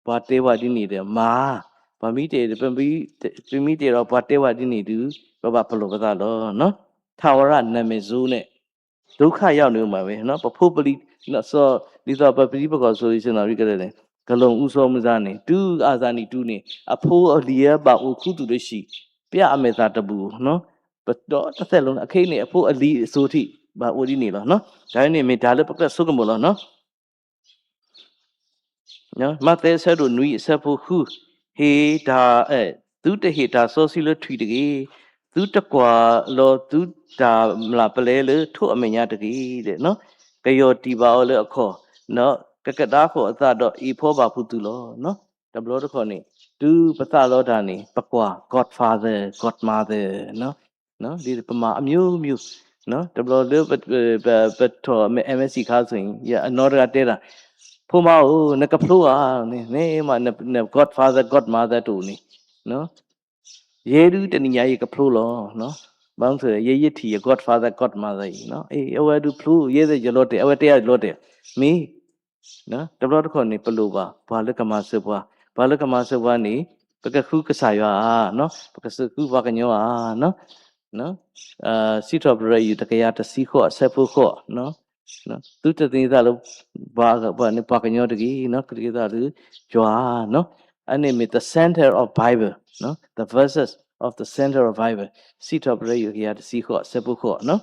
ပှၤတဲပှၤဒ်န့ၣ်ဒီးမၤ, ပမ့ၢ်တဲ, ပမ့ၢ်တဲဒီးပှၤတဲပှၤဒ်န့ၣ်ဒီး ပဘၣ်ပလီၢ်ပသးလီၤ. ထးဝရ နာမည်ဆိုးနဲ့ ဒုက္ခရောက်နေဦးမှာပဲ, ပဖိပလံၤ စီၤ ဒ်သိးပပဒံပကီၢ်စီၤယ့ၣ်ၡူးနၣ်ရံၣ်ကလဲၣ်န့ၣ် ကလူးအူစီၤမုၢ်စၢ်န့ၣ် တုၤအသးနံၣ်တုၤန့ၣ် အဖိအလံၤဘၣ်အိၣ်ခူသူၣ်တဆံး ပျၢ်အမဲာ်သၣ်တဘူၣ် ပဒီတသဲးလီၤ အခဲအံၤန့ၣ် အဖိအလံၤအစိၤထံး ဘၣ်အိၣ်ဒ်န့ၣ်လီၤ. တၢ်န့ၣ်မ့ၢ်တၢ်လၢပကြၢးဆိကမိၣ်လီၤ. မးသဲအဆၢဒိၣ်နွံအဆၢဖိဃု, ဟ့ၣ်တၢ်, သုတဟ့ၣ်တၢ်စီဆှံလၢထွံၣ်တဂ့ၤ, သုတကွၢ်လီၤသုတၢ်မျၢ်ပလဲလၢထိးအမဲာ်ညါတဂ့ၤ, ကယီၢ်တံၢ်ဘၣ်အီၤလၢအခီၣ်, ကကဒါဃီၤအသးဒီးအ့ၣ်ဖီဘၣ်ဖုးသုလီၤ. တဘျီတခီၣ်န့ၣ် တုၤပသးလီတၢ်န့ၣ် ပကွၢ် godfather godmother ဒ်ပမၤအမျိုးမျိုး, တဘျီလၢပထီၣ် MSC ခါဆိုရင် ယအနီၢ်တဂၤတဲဒၣ်, ဖိမါဧၢ, နကဖျိဧါ, နမ့ၢ်မး န godfather godmother တအိၣ်န့ၣ်, ယဲဒုးတနံၤညါယကဖျိလီၤ. ဘၣ်မနုၤလဲၣ် ယဲယထံၣ်ယ godfather godmother အံၤ, အဝဲဒုးဖျိ ယဲယလီၤတဲာ် အဝဲတဲယလီၤတဲာ်, မ့ၢ် တဘျီတခီၣ်န့ၣ် ပလိၣ်ဘၣ် ပှၤလၢကမၤစၢၤပှၤ, ပှၤလၢကမၤစၢၤပှၤန့ၣ် ပကဃုကစၢ်ယွၤဧါ, ပကဃုပှၤကညီဧါ, စံးထီၣ်ပတြၢၤယုၢ် တကယၤတဆံဃိး အဆၢဖိဃိး, သုတသန့ၤသးလၢ ပှၤကညီတဂ့ၤ, ကသန့ၤသးလၢယွၤဧါ. အန့ၣ်မ့ၢ် the center of Bible, the verses of the center of Bible, စံးထီၣ်ပတြၢၤယုၢ် တကယၤတဆံဃိး အဆၢဖိဃိး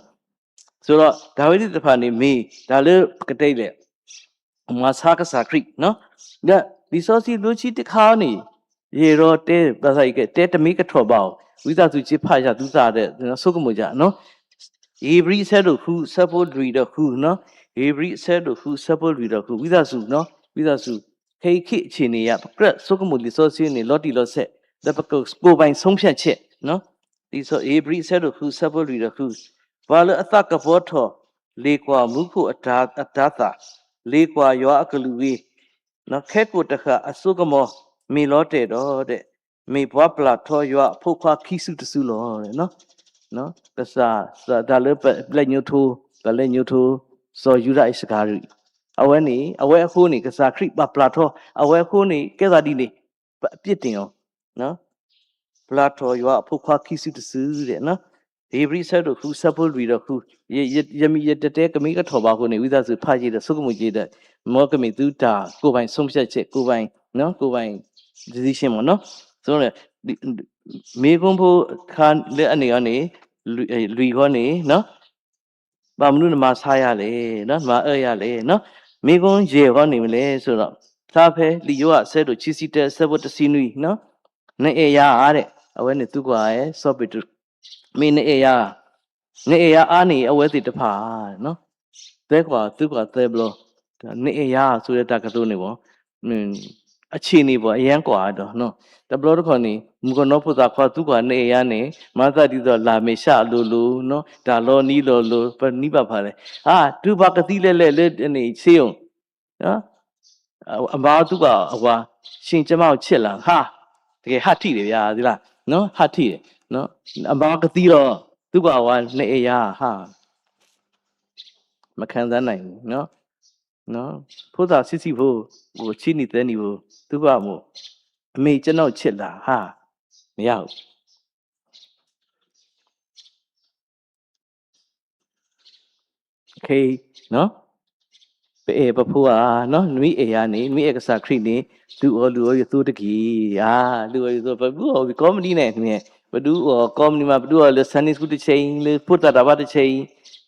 ဆိုတော့ တၢ်ဝဲသ့ၣ်တဖၣ်န့ၣ်မ့ၢ် တၢ်လၢပကတဲလဲၣ် မၤဆါကစၢ်ခရံာ်, ဒီးလံာ်စီဆှံလိဆံတခါန့ၣ် ယအဲၣ်ဒိးတဲ ဘၣ်ဆၣ်ယကတဲတမ့ၢ်ကထီၣ်ဘၣ်အီၤ, ဝံသးစူၤစ့ဖးယၤသုသးဒီး ဆိကမိၣ်ယၤ, ဧ့ၤဘြံၤအဆၢဒိၣ်ဃု အဆၢဖိလွံၢ်ဒီးဃု, ဧ့ၤဘြံၤအဆၢဒိၣ်ဃု အဆၢဖိလွံၢ်ဒီးဃု, ဝံသးစူၤ, ဝံသးစူၤ, ခဲအံၤခဲအံၤန့ၣ်ယၤ ပကြၢးဆိကမိၣ်လံာ်စီဆှံန့ၣ် လီၤတံၢ်လီၤဆဲး, ဒီးပကကိးဘၣ် ဆုံးဖြတ်ချက်, ဧ့ၤဘြံၤအဆၢဒိၣ်ဃု အဆၢဖိလွံၢ်ဒီးဃု, ပှၤလၢအသးကပီၤထီၣ် လ့ၤကွၢ်မူခိၣ်အတၤသၣ်, လ့ၤကွၢ်ယွၤအကလုၢ်ဂ့ၤ, ခဲကိာ်တဃၣ်အစိကမီၤ မ့ၢ်လီၤတဲာ်ဒီး, မ့ၢ်ပှၤပျၢ်ထီယွၤအဖိခွါခံစုတစုလီၤ. ကစၢ်, တၢ်လၢပလဲၤညိထိ, ပလဲၤညိထိ စီၤယူဒၤအံၣ်စကၤရံၤ, အဝဲန့ၣ် အဝဲအဃိန့ၣ် ကစၢ်ခရံာ်ဘၣ်ပျၢ်ထီ, အဝဲအဃိန့ၣ် ကဲသးဒ်န့ၣ် ပအပြစ်တင်အီၤ, ပျၢ်ထီၣ်ယွၤအဖိခွါခံစုတစု, ဧ့ၤဘြံၤအဆၢဒိၣ်ဃု အဆၢဖိလွံၢ်ဒီးဃု, ယမ့ၢ်ယတတဲကမ့ၢ်ကထီၣ်ဘၣ်အဃိန့ၣ် ဝံသးစူၤဖးယံၤဒီးဆိကမိၣ်က့ၤဒီး, မ်ကမ့ၢ်သုတၢ်ကိးဘၣ် ဆုံးဖြတ်ချက်, ကိးဘၣ်, ကိးဘၣ် decision မ့ၢ်နီၤ, မ့ၢ်ကိဖိတခါလၢအန့ၣ်အီၤန့ၣ်, လွံၢ်ဃီန့ၣ် ဘၣ်မနုၤနမၤဆါယၤလဲၣ်, နမၤအၢယၤလဲၣ်, မ့ၢ်ကိယဲၢ်ဃီန့ၣ်မ့ၢ်လဲၣ်, ဆိုတော့ ဖျါဖဲလံာ်ယိၤဟၣ်အဆၢဒိၣ်ခံဆံတၢ အဆၢဖိတဆံနွံ, နအဲၣ်ယၤဧါ, အဝဲန့ၣ်သုကွၢ်ဝဲ စီၤပ့းတရူး, မ့ၢ်နအဲၣ်ယၤ, နအဲၣ်ယၤအါန့ၢ်အဝဲသ့ၣ်တဖၣ်, သၢကွၢ်, သုကွၢ်သၢဘျီ, နအဲၣ်ယၤ ဆိုတဲ့တၢ်ကတိၤန့ၣ်ဘၣ် အဆ့ၣ်န့ၣ်ဘၣ် အရမ်းကွၢ်ဒီး, တဘျီတခီၣ်န့ၣ် မုၣ်ကနီၤဖိသၣ်ခွါသုကွၢ်နအဲၣ်ယၤန့ၣ် မၤသးဒ်သိးလၢ်မ့ၢ်ၡးအလိၤလိၤ, တၢ်လီၤနံၤလီၤလိၤ, ပနံၤဘၣ်ဖးလဲၣ်, တုၤပှၤကသံလဲၤလဲၣ်လၢန့ၣ် စ့ယိၣ်, အမါသုကွၢ်အဝၤ, ရှင်ကျမကိုချစ်လား, ဟး, တကယ်ဟးထီၣ်ဒံးဘၣ်, ဟးထီၣ်ဒံး, အမါကသံလီၤ, သုကွၢ်အဝၤ နအဲၣ်ယၤဧါ, မခံစားနိုင်ဘူး, ဖိသၣ်ဆံးဆံးဖိ, အိၣ်ဆံနံၣ်သၢနံၣ်ဖိ, သုကွၢ်မိၢ်, အမေကျွန်တော်ချစ်လား, ဟး, မရဘူး. ခဲအံၤ ပအဲၣ်ပဖိဧါ, နမ့ၢ်အဲၣ်ယၤန့ၣ်, နမ့ၢ်အဲၣ်ကစၢ်ခရံာ်န့ၣ်, လုၢ်အီၣ်လုၢ်အီယသိတက့ၢ်, လုၢ်အီၣ်ယသိ, ပဒုးအီၣ် comedy န့ၣ်, ပဒုးအီၣ် comedy မး, ပဒုးအီၣ်လၢ Sunday school တဆဲးအံၤ, လၢဖိသၣ်တၢ်ဘါတဆဲး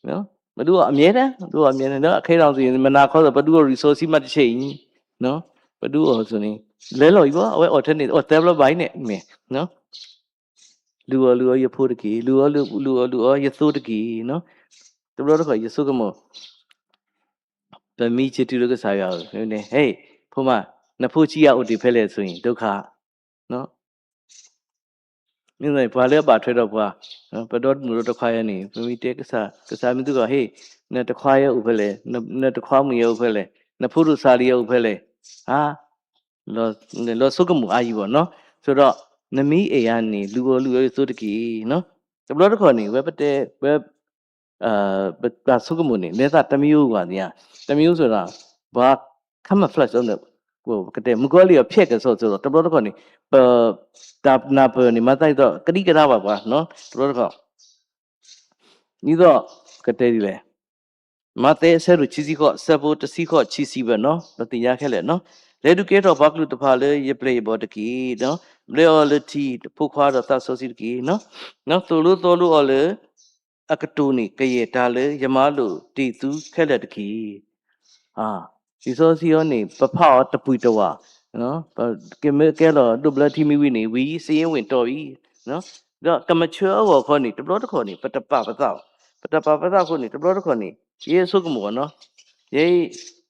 အံၤ, ပဒုးအီၣ်အမြဲတမ်း, ပဒုးအီၣ်အမြဲတမ်း, ခဲအံၤဒီး မနၤခီဒီး ပဒုးအီၣ် resource မးတဆဲးအံၤ, ပဒုးအီၣ်ဆိန့ၣ်, လဲၤလီၤအံၤဘၣ်, အဝဲအီၣ်ထဲန့ၣ် အီၣ်သၢဘျီဘၣ်အံၤန့ၣ်, မ့ၢ် လုၢ်အီၣ်လုၢ်အီယဖိတက့ၢ်, လုၢ်အီၣ်လုၢ်အီယသိတက့ၢ်, တဘျီတခီၣ်ယဆိကမိၣ်, ပမ့ၢ်စံးတုၤလၢကစၢ်ယွၤဧၢ, ဟဲ, ဖိမါ, နဖိဆံးအါအိၣ်တ့ၢ်ဖဲလဲၣ်ဆိအံၤ, ဒုက္ခ, မ့ၢ်ပှၤလၢအဘၣ်ထွဲဒီးပှၤ, ပဒီမုၣ်ဒီတခွါယဲန့ၣ်, ပမ့ၢ်တဲကစၢ်, ကစၢ်မ့ၢ်သုကီး, ဟဲ, နတခွါယဲအိၣ်ဖဲလဲၣ်, နတခွါမုၣ်ယဲအိၣ်ဖဲလဲၣ်, နဖိဒိၣ်စၢ်လံယဲအိၣ်ဖဲလဲၣ်, ဟါ လီၤဆိကမိၣ်အါယံၤဘၣ်နီၤ, ဆိုတော့ နမ့ၢ်အဲၣ်ယၤန့ၣ် လုၢ်အီၣ်လုၢ်အီယသိတက့ၢ်, တဘျီတခီၣ်န့ၣ် ဝဲပတဲ, ဝဲ ပတၢ်ဆိကမိၣ်န့ၣ် လဲၤသးတမံၤအိၣ်ဘၣ်သ့ၣ်ညါ, တမံၤအိၣ် ဆိုတော့ ပှၤ camouflage ကတဲ မုၣ်ကီၤလံၢ်အီၤဖျဲးကစီၣ် ဆိုတော့ တဘျီတခီၣ်န့ၣ် ပတၢ်နၢ်ပၢၢ်န့ၣ် မၤသးဒ်သိး ကဒံကဒါဘၣ်ပှၤ တဘျီတခီၣ် ဒ်သိး ကတဲဒ်လဲၣ် မးသဲအဆၢဒိၣ်ခံဆံဃိး အဆၢဖိတဆံဃိးခံဆံဘၣ်နီၤ ပသ့ၣ်ညါခဲလၢာ်နီၤ. လဲၤဒုးကဲထီၣ်ပှၤကလုာ်တဖၣ်လၢယပျဲၢ်ယဘီၣ်တက့ၢ်. ဘျၢအီၤလၢထံဖိခွါဒီးသးစီဆှံတက့ၢ်. သိၣ်လိသီလိအီၤလၢ အကတိၤန့ၣ် ကယဲၢ်တၢ်လၢယမၤလိာ်တ့ၢ်သုခဲလၢာ်တက့ၢ်. လံာ်စီဆှံအံၤန့ၣ် ပဖးအီၤတပှံၤတဝၢ်, ကမ့ၢ်ကဲလီၤဒိၣ်ဘျၢထံမံဝံၤန့ၣ် ဝံၤစ့ဝ့ၢ်တီၤအံၤ, ဒီးကမၤဆၢအဂီၢ်ခီန့ၣ် တဘျီတခီၣ်န့ၣ် ပတပာ်ပသး, ပတပာ်ပသးအဃိန့ၣ် တဘျီတခီၣ်န့ၣ် ယဲအဆိကမိၣ်နီၤ, ယဲ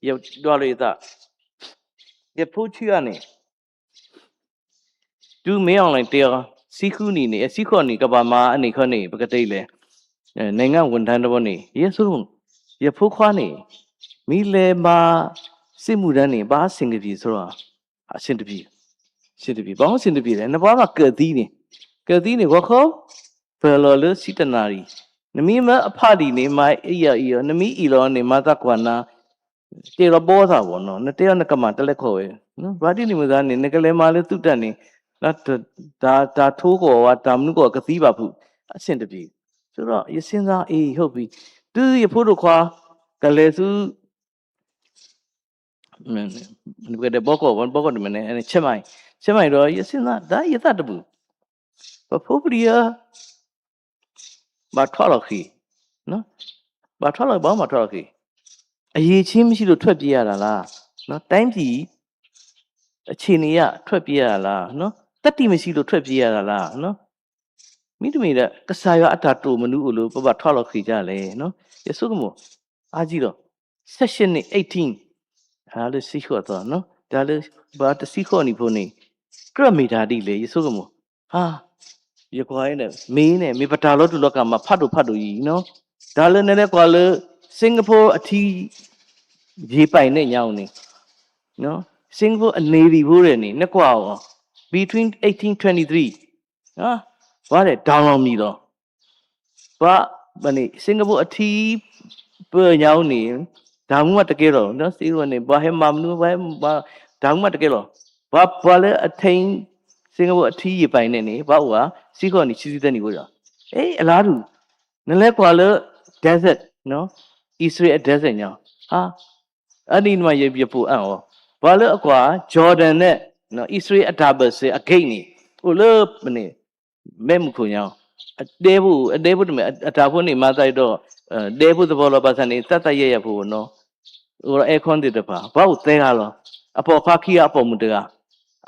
ယဒွးလိာ်ယသး, ယဖိဆံးအါန့ၣ် တုၤမ့ၢ်အီၣ်လဲၣ်တဲအီၤ ဆံဃုနံၣ်န့ၣ် ဆံဃိးနံၣ် ကဘၣ်မၤအန့ၣ်ခီန့ၣ် ပကတဲလဲၣ်, နငါဝၢၢ်တၢ်တဘီန့ၣ် ယဲဆိကမိၣ်, ယဖိခွါန့ၣ် မ့ၢ်လဲၤမၤစ့မူဒါန့ၣ် ဘၣ်အဆင်တပြေဆိ, အဆင်တပြေ, အဆင်တပြေ, ဘၣ်မနုၤအဆင်တပြေလဲၣ်, နပှၤဘၣ်ကၢၣ်သံန့ၣ်, ကၢၣ်သံန့ၣ် ဂီၤခီ ပၢၢ်လီၤလၢဆံတနၣ်ရံၣ်, နမ့ၢ်မၢအဖးဒံးန့ၣ် မၤအံၤအီၤအံၤအီၤ, နမ့ၢ်အံၤလီၤန့ၣ် မၤသးကွၢ်နၤ တဲလီၤဘီသးဘီနီၤ, နတဲအီၤနကမၤတလဲခီဝဲ, ဘၣ်ဒ်န့ၣ်မ့ၢ်သးန့ၣ် နကလဲၤမၤလၢသုးတၢ်န့ၣ် တၢ်ထိကီၢ်ဝဲ တၢ်မနုၤကီၢ်ကသံဘၣ်ဖုး အဆင်တပြေ, ဆိုတော့ ယစဉ်းစား အေး ဟုတ်ပြီ, တုၤယဖိဒိၣ်ခွါ ကလဲၤဆူ ဘီကီၢ်, ဘီကီၢ်တမ့ၢ်န့ၣ် ဆဲမၤအံၤ, ဆဲမၤအံၤဒီး ယစဉ်းစား ဒ်ယသးတဘူၣ်, ပဖိပလံၤဧၢ ဘၣ်ထွးလီၤဃံၤ, ဘၣ်ထွးလီၤ, ဘၣ်မၤထွးလီၤဃံၤ, အရည်အချင်းမရှိလို့ ထွက်ပြေးရတာလား, တိုင်းပြည် အခြေအနေအရ ထွက်ပြေးရတာလား, သတ္တိမရှိလို့ ထွက်ပြေးရတာလား, မ့တမ့ၢ်ဒီး ကစၢ်ယွၤအတၢ်တိာ်မနုၤအိၣ်လၢ ပဘၣ်ထွးလီၤဃံၤဒ်လဲၣ်, ယဆိကမိၣ်, အါကံဒီး section န့ၣ် eighteen, တၢ်လၢဆံဃိးသီ, တၢ်လၢ ပှၤတဆံဃိးနံၣ်ဖိန့ၣ် ကြၢးမ့ၢ်တၢ်ဒ်လဲၣ် ယဆိကမိၣ်, ဟါ, ယကွၢ်အံၤန့ၣ် မ့ၢ်န့ၣ် မ့ၢ်ပတၢ်လီၤတူာ်လီၤကာ်မး ဖးဒိၣ်ဖးဒိၣ်အံၤနီၤ, တၢ်လၢနလဲၤကွၢ်လၢ Singapore အထံ ရေပိုင်နက် ညါအိၣ်န့ၣ်, Singapore အ navy ဖိတဂၤန့ၣ် နကွၢ်အီၤ between eighteen twenty-three ပှၤလဲၣ် တၢ်လီၤမံၤလီၤ, ပှၤန့ၣ် Singapore အထံ ပၢၢ်ညါအိၣ်န့ၣ် တၢ်မူမးတကဲလီၤ, စ့ဝဲန့ၣ် ပှၤဟဲမၤမနုၤ ပှၤဟဲမၤ တၢ်မူမးတကဲလီၤ, ပှၤပှၤလၢအထံ Singapore အထံရေပိုင်နက်န့ၣ် ပှၤအိၣ်ဧါ ဆံဃိးနံၣ် ဆံဆံသၢနံၣ်ဖိဒီး, အ့ အလါတူၢ် နလဲၤကွၢ်လၢ desert, အံၣ်စရ့လးအ desert ညါ, အနံၤမးယပိာ်အီၤ, ပှၤလၢအကွၢ် Jordan န့ၣ် အံၣ်စရ့လးအတၢ်ဘၢၣ်စၢၤအ gate န့ၣ် အိၣ်လၢန့ၣ် မဲးမုၢ်ခိၣ်ညါ, အဒဲဖိ အဒဲဖိတမ့ၢ် အတၢ်ဖိန့ၣ်မၤသးဒီး ဒဲဖိသဘီလီၤ ဘၣ်ဆၣ်န့ၣ် သၢသၢယဲၢ်ယဲၢ်ဖိနီၤ, အိၣ်ဒီး aircon သ့ၣ်တဖၣ် ပှၤအိၣ်သၢဂၤလီၤ, အပိာ်ခွါခံဂၤ အပိာ်မုၣ်တဂၤ,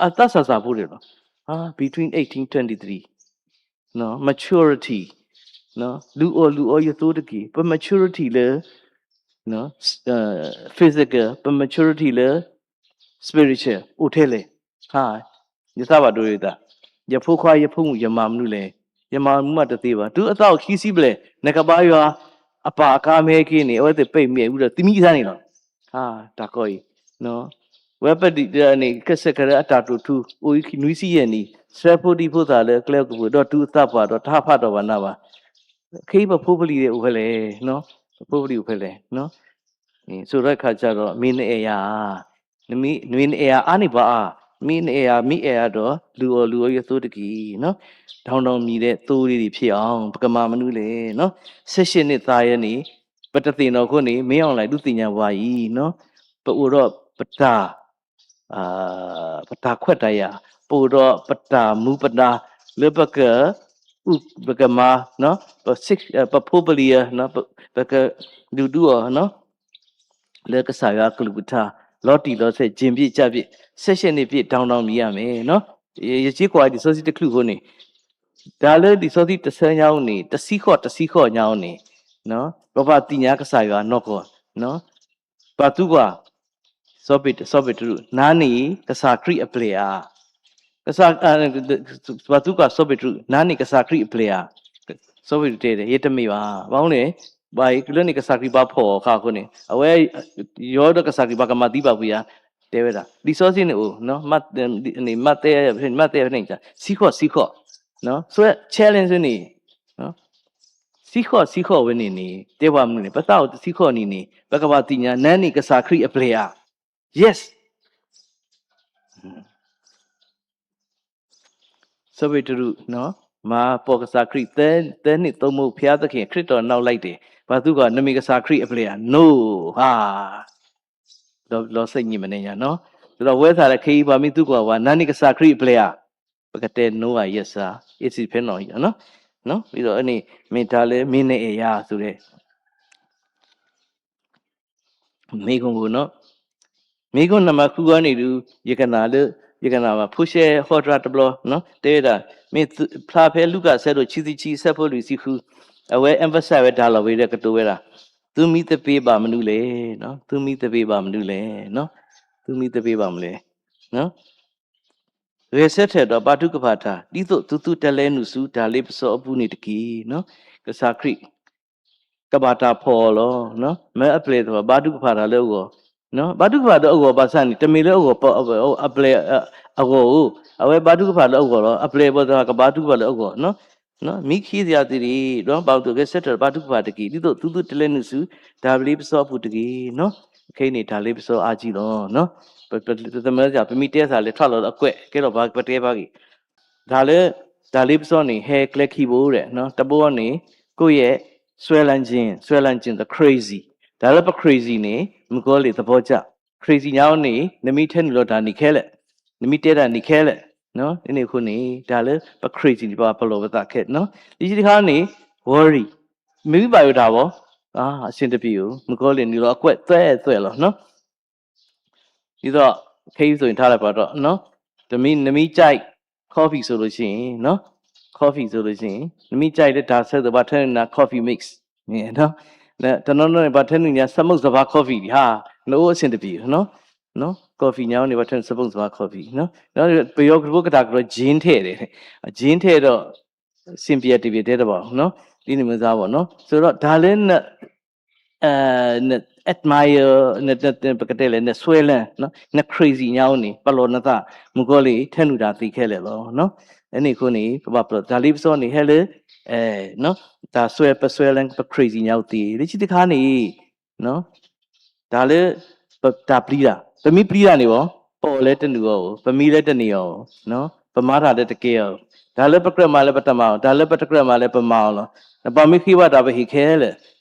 အသးစၢ်စၢ်ဖိတဂၤလီၤ, between eighteen twenty-three, maturity, လူအီၣ်လူအီယသိတက့ၢ်, ပ maturity လၢ physical, ပ maturity လၢ spiritual အိၣ်ထဲလဲၣ်, ယသးဘၣ်ဒိယသး, ယဖိခွါယဖိမုၣ် ယမၤမနုၤလဲၣ်, ယမၤမနုၤမးတသ့ဘၣ်, တုၤအသးအိၣ်ခံဆံဘျဲၣ် နကဘါယွၤအပၢ်အကါမ့ၢ်ဟဲက့ၤန့ၣ် အဝဲသ့ၣ်ပဲာ်မ့ၣ်အူဒီးသမံသးန့ၣ်လီၤ, တၢ်ကီအံၤ, ဝဲပဒံးန့ၣ် ကစၢၢ်ကရၢအတၢ်တိာ်ထူ အိၣ်နွံဆံယဲၢ်နံၣ် ဆှၢဖိဒံဖိသၣ်လၢကျဲကပူၤ ဒီးတုၤအသးပှၢ်ဒီးတဟးဖးထီၣ်ဘၣ်နၤဘၣ်, ခဲအံၤပဖိပလံၤအိၣ်ဖဲလဲၣ်, ပဖိပလံၤအိၣ်ဖဲလဲၣ်, ဆိုတော့ အခါကျတော့ မ့ၢ်နအဲၣ်ယၤဧါ, မ့ၢ်နအဲၣ်ယၤအါန့ၢ်ပှၤဧါ, မ့ၢ်နအဲၣ်ယၤ မ့ၢ်အဲၣ်ယၤဒီး လူအီၣ်လူအီယသိတက့ၢ်, ထောင်ထောင်မြစ်တဲ့သိလေးတွေဖြစ်အောင် ပကမၤမနုၤလဲၣ်, ဆယ့်ရှစ်နှစ်သားရဲန့ၣ် ပတသ့ၣ်နီၣ်အဃိန့ၣ် မင်းအောင်လှိုင် ဒုးသ့ၣ်ညါပှၤအံၤ, ပအိၣ်ဒီးပတၢ် ပတၢ်ခွဲးတၢ်ယာ်, ပအိၣ်ဒီးပတၢ်မူပဒါ လၢပက ပကမၤ ပဖိပလံၤဧၢ, ပကဒုးဒုးအီၤ လၢကစၢ်ယွၤအကလုၢ်ကထါ လီၤတံၢ်လီၤဆဲး ကျင့်ပြီးကြပြီး ဆယ့်ရှစ်နှစ်ပြည့် ထောင်ထောင်မြင်ရမယ်, ယစ့ကွၢ်လံာ်စီဆှံတချုးဖိန့ၣ်, တၢ်လၢလံာ်စီဆှံတဆၢညါအိၣ်န့ၣ် တဆံဃိးတဆံဃိးညါအိၣ်န့ၣ်, ပဘၣ်သ့ၣ်ညါကစၢ်ယွၤနီၢ်ကီၢ်, ပာ်သူကွၢ် စီၤပ့းတရူး နားနေကစၢ်ခရစ်အပျဲၢ်ဧါ, ပာ်သူကွၢ်စီၤပ့းတရူး နားနေကစၢ်ခရစ်အပျဲၢ်ဧါ, စီၤပ့းတရူးတဲ ယတမ့ၢ်ဘၣ်, ဘၣ်မနုၤလဲၣ်, ဘၣ်အံၤလၢန့ၣ်ကစၢ်ခရံာ်ဘၣ်ဖီၣ်အီၤအခါအဃိန့ၣ် အဝဲ ယီၤဒီးကစၢ်ခရံာ်ဘၣ်ကမၤသံဘၣ်ပှၤဧါ, တဲဝဲဒၣ် လံာ်စီဆှံန့ၣ်အိၣ်, မးသဲ မးသဲဖဲန့ၣ် ဆံဃိးဆံဃိး, ဆို challenge န့ၣ် ဆံဃိးဆံဃိးဝဲန့ၣ်န့ၣ် တဲပှၤမနုၤန့ၣ် ပသးအိၣ်တဆံဃိးနံၣ်န့ၣ် ပကဘၣ်သ့ၣ်ညါ နားနေကစၢ်ခရစ်အပျဲၢ်ဧါ, yes, စီၤပ့းတရူး မၤပိာ်ကစၢ်ခရံာ် သၢနှစ်သုံးဘိ ဘုရားသခင် ခရစ်တော်နောက်လိုက်တယ်, ပှၤသံကွၢ် နမ့ၢ်ကစၢ်ခရံာ်အပျဲၢ်ဧါ, no ဧါ, ဒီးလီၤစဲးညံးမနုၤညါနီၤ, ဒီးအဝဲသတးလၢခဲအံၤ ပှၤမ့ၢ်သံကွၢ်ဝဲ နၤန့ၣ်ကစၢ်ခရံာ်အပျဲၢ်ဧါ, ပကတဲ no ဧါ yes ဧါ, it depends on you နီၤ, ဒီးန့ၣ် မ့ၢ်တၢ်လၢမ့ၢ်နအဲၣ်ယၤအသိးဒီး မ့ၢ်ခိၣ်, မ့ၢ်ခိၣ်နံပါတ်ဃုဂီၢ်န့ၣ်ဒုး ယကနၣ်လၢ, ယကနၣ်ဘၣ် ဖိၣ်ရှဲဟီတြၢ်တဘျီ, တဲဝဲဒၣ်, မ့ၢ်ဖျါဖဲလူၤကၣ်အဆၢဒိၣ်ခံဆံခံ အဆၢဖိလွံၢ်ဆံဃု, အဝဲ emphasize ဝဲတၢ်လီၢ်ဝဲဒီးကတိၤဝဲဒၣ်, သုမံသပ့ၤဘၣ်မနုၤလဲၣ်, သုမံသပ့ၤဘၣ်မနုၤလဲၣ်, သုမံသပ့ၤဘၣ်မနုၤလဲၣ် ဂဲၤဆၢထၢၣ်ဒီးဘါထုကဖၣ်တၢ် ဒ်သိးသုသုတလဲနုာ်ဆူတၢ်လ့ပစီအပူၤန့ၣ်တက့ၢ်. ကစၢ်ခရံာ် ကဘၣ်တၢ်ဖီၣ်အီၤလီၤ. မ့ၢ်အပျဲၢ်တဖၣ် ဘါထုကဖၣ်တၢ်လၢအဂီၢ်, ဘါထုကဖၣ်ဒီးအဂီၢ်ဘၣ်ဆၣ်န့ၣ် တမ့ၢ်လၢအဂီၢ်, အပျဲၢ်အဂီၢ်ဧိၤ, အဝဲဘါထုကဖၣ်လၢအဂီၢ်လီၤ. အပျဲၢ်ဘၣ်တဖၣ်ကဘါထုကဖၣ်လၢအဂီၢ် မ့ၢ်ခံသ့ၣ်သ့ၣ်ဒီး ဘၣ်သိးဂဲၤဆၢထၢၣ်ဘါထုကဖၣ်တက့ၢ်, ဒ်သိးသုသုတလဲနုာ်ဆူ တၢ်လ့ပစီအပူၤတက့ၢ်. ခဲအံၤန့ၣ် တၢ်လ့ပစီအါကံလီၤ. ပမ့ၢ်တဲသးလၢ ထွဲလီၤအကွဲး ကဲလီၤပှၤပတဲဘၣ်ဂ့ၤ, တၢ်လၢ တၢ်လ့ပစီန့ၣ် ဟဲကျဲခံဘိဒီး တဘိန့ၣ် ကိးယဲၢ် စွဲလန်းခြင်း, စွဲလန်းခြင်း the crazy, တၢ်လၢပ crazy န့ၣ် မုၣ်ကီၤလံၢ်သဘောကျ, crazy ညါန့ၣ် နမ့ၢ်ထဲနုာ်လီၤတၢ်န့ၣ်ခဲလၢာ်, နမ့ၢ်တဲတၢ်န့ၣ်ခဲလၢာ်, န့ၣ်အဃိန့ၣ် တၢ်လၢပ crazy န့ၣ် ပပလီၢ်ပသးခဲ, လၢခံတခါန့ၣ် worry, မ့ၢ်ဘၣ်ယိၣ်တၢ်ဘၣ်, အဆင်တပြေဘူး, မုၣ်ကီၤလံၢ်နုာ်လီၤအကွဲးသွဲသွဲလီၤ ဒ်သိး ခဲအံၤဆိုရင် ထားလိုက်ပါတော့, တမံၤ နမံၤကြိုက် coffee ဆိုလို့ရှိရင်, coffee ဆိုလို့ရှိရင် နမံၤကြိုက်လၢတၢ်ဆၢကတီၢ် ပှၤထဲနုာ်နၤ coffee mix, တနီၤနီၤန့ၣ် ပှၤထဲနုာ်နၤ စမုတ်စဖါ coffee ဒံးဟါ, နအိၣ်အဆင်တပြေဘူး, coffee ညါန့ၣ် ပှၤထဲနုာ် စမုတ်စဖါ coffee, ပယီၤကတဘိကတၢ်ကရီ gin ထဲဒီး, gin ထဲဒီး စင်ပယဲတပယဲတဲတဘၣ်, ဒ်န့ၣ်မ့ၢ်သးဘၣ်နီၤ, ဆိုတော့ တၢ်လၢန န admire, န ပကတဲလဲၣ် နစွဲလန်း, န crazy ညါအိၣ်န့ၣ် ပလီၢ်နသး, မုၣ်ကီၤလံၢ် ထဲနုာ်တၢ်သ့ခဲလၢာ်လီၤ. အန့ၣ်အဃိန့ၣ် ပဘၣ်ပလီၢ် တၢ်လ့ပစီန့ၣ် ဟဲလၢ တၢ်စွဲ ပစွဲလန်း ပ crazy ညါအိၣ်သ့, လၢခံတခါန့ၣ် တၢ်လၢ ပတၢ်ပျံၤတၢ်, ပမ့ၢ်ပျံၤတၢ်န့ၣ်ဘၣ်, ပအီၣ်လၢတနုာ်အီၤဧိၤ, ပမံလၢတန့ၢ်အီၤဧိၤ, ပမၤတၢ်လၢတကဲအီၤ, တၢ်လၢပကြၢးမၤလၢပတမၤအီၤ, တၢ်လၢပတကြၢးမၤလၢပမၤအီၤလီၤ. ပှၤမ့ၢ်ဃ့ဘၣ်တၢ်ပဟ့ၣ်ခဲလၢာ်,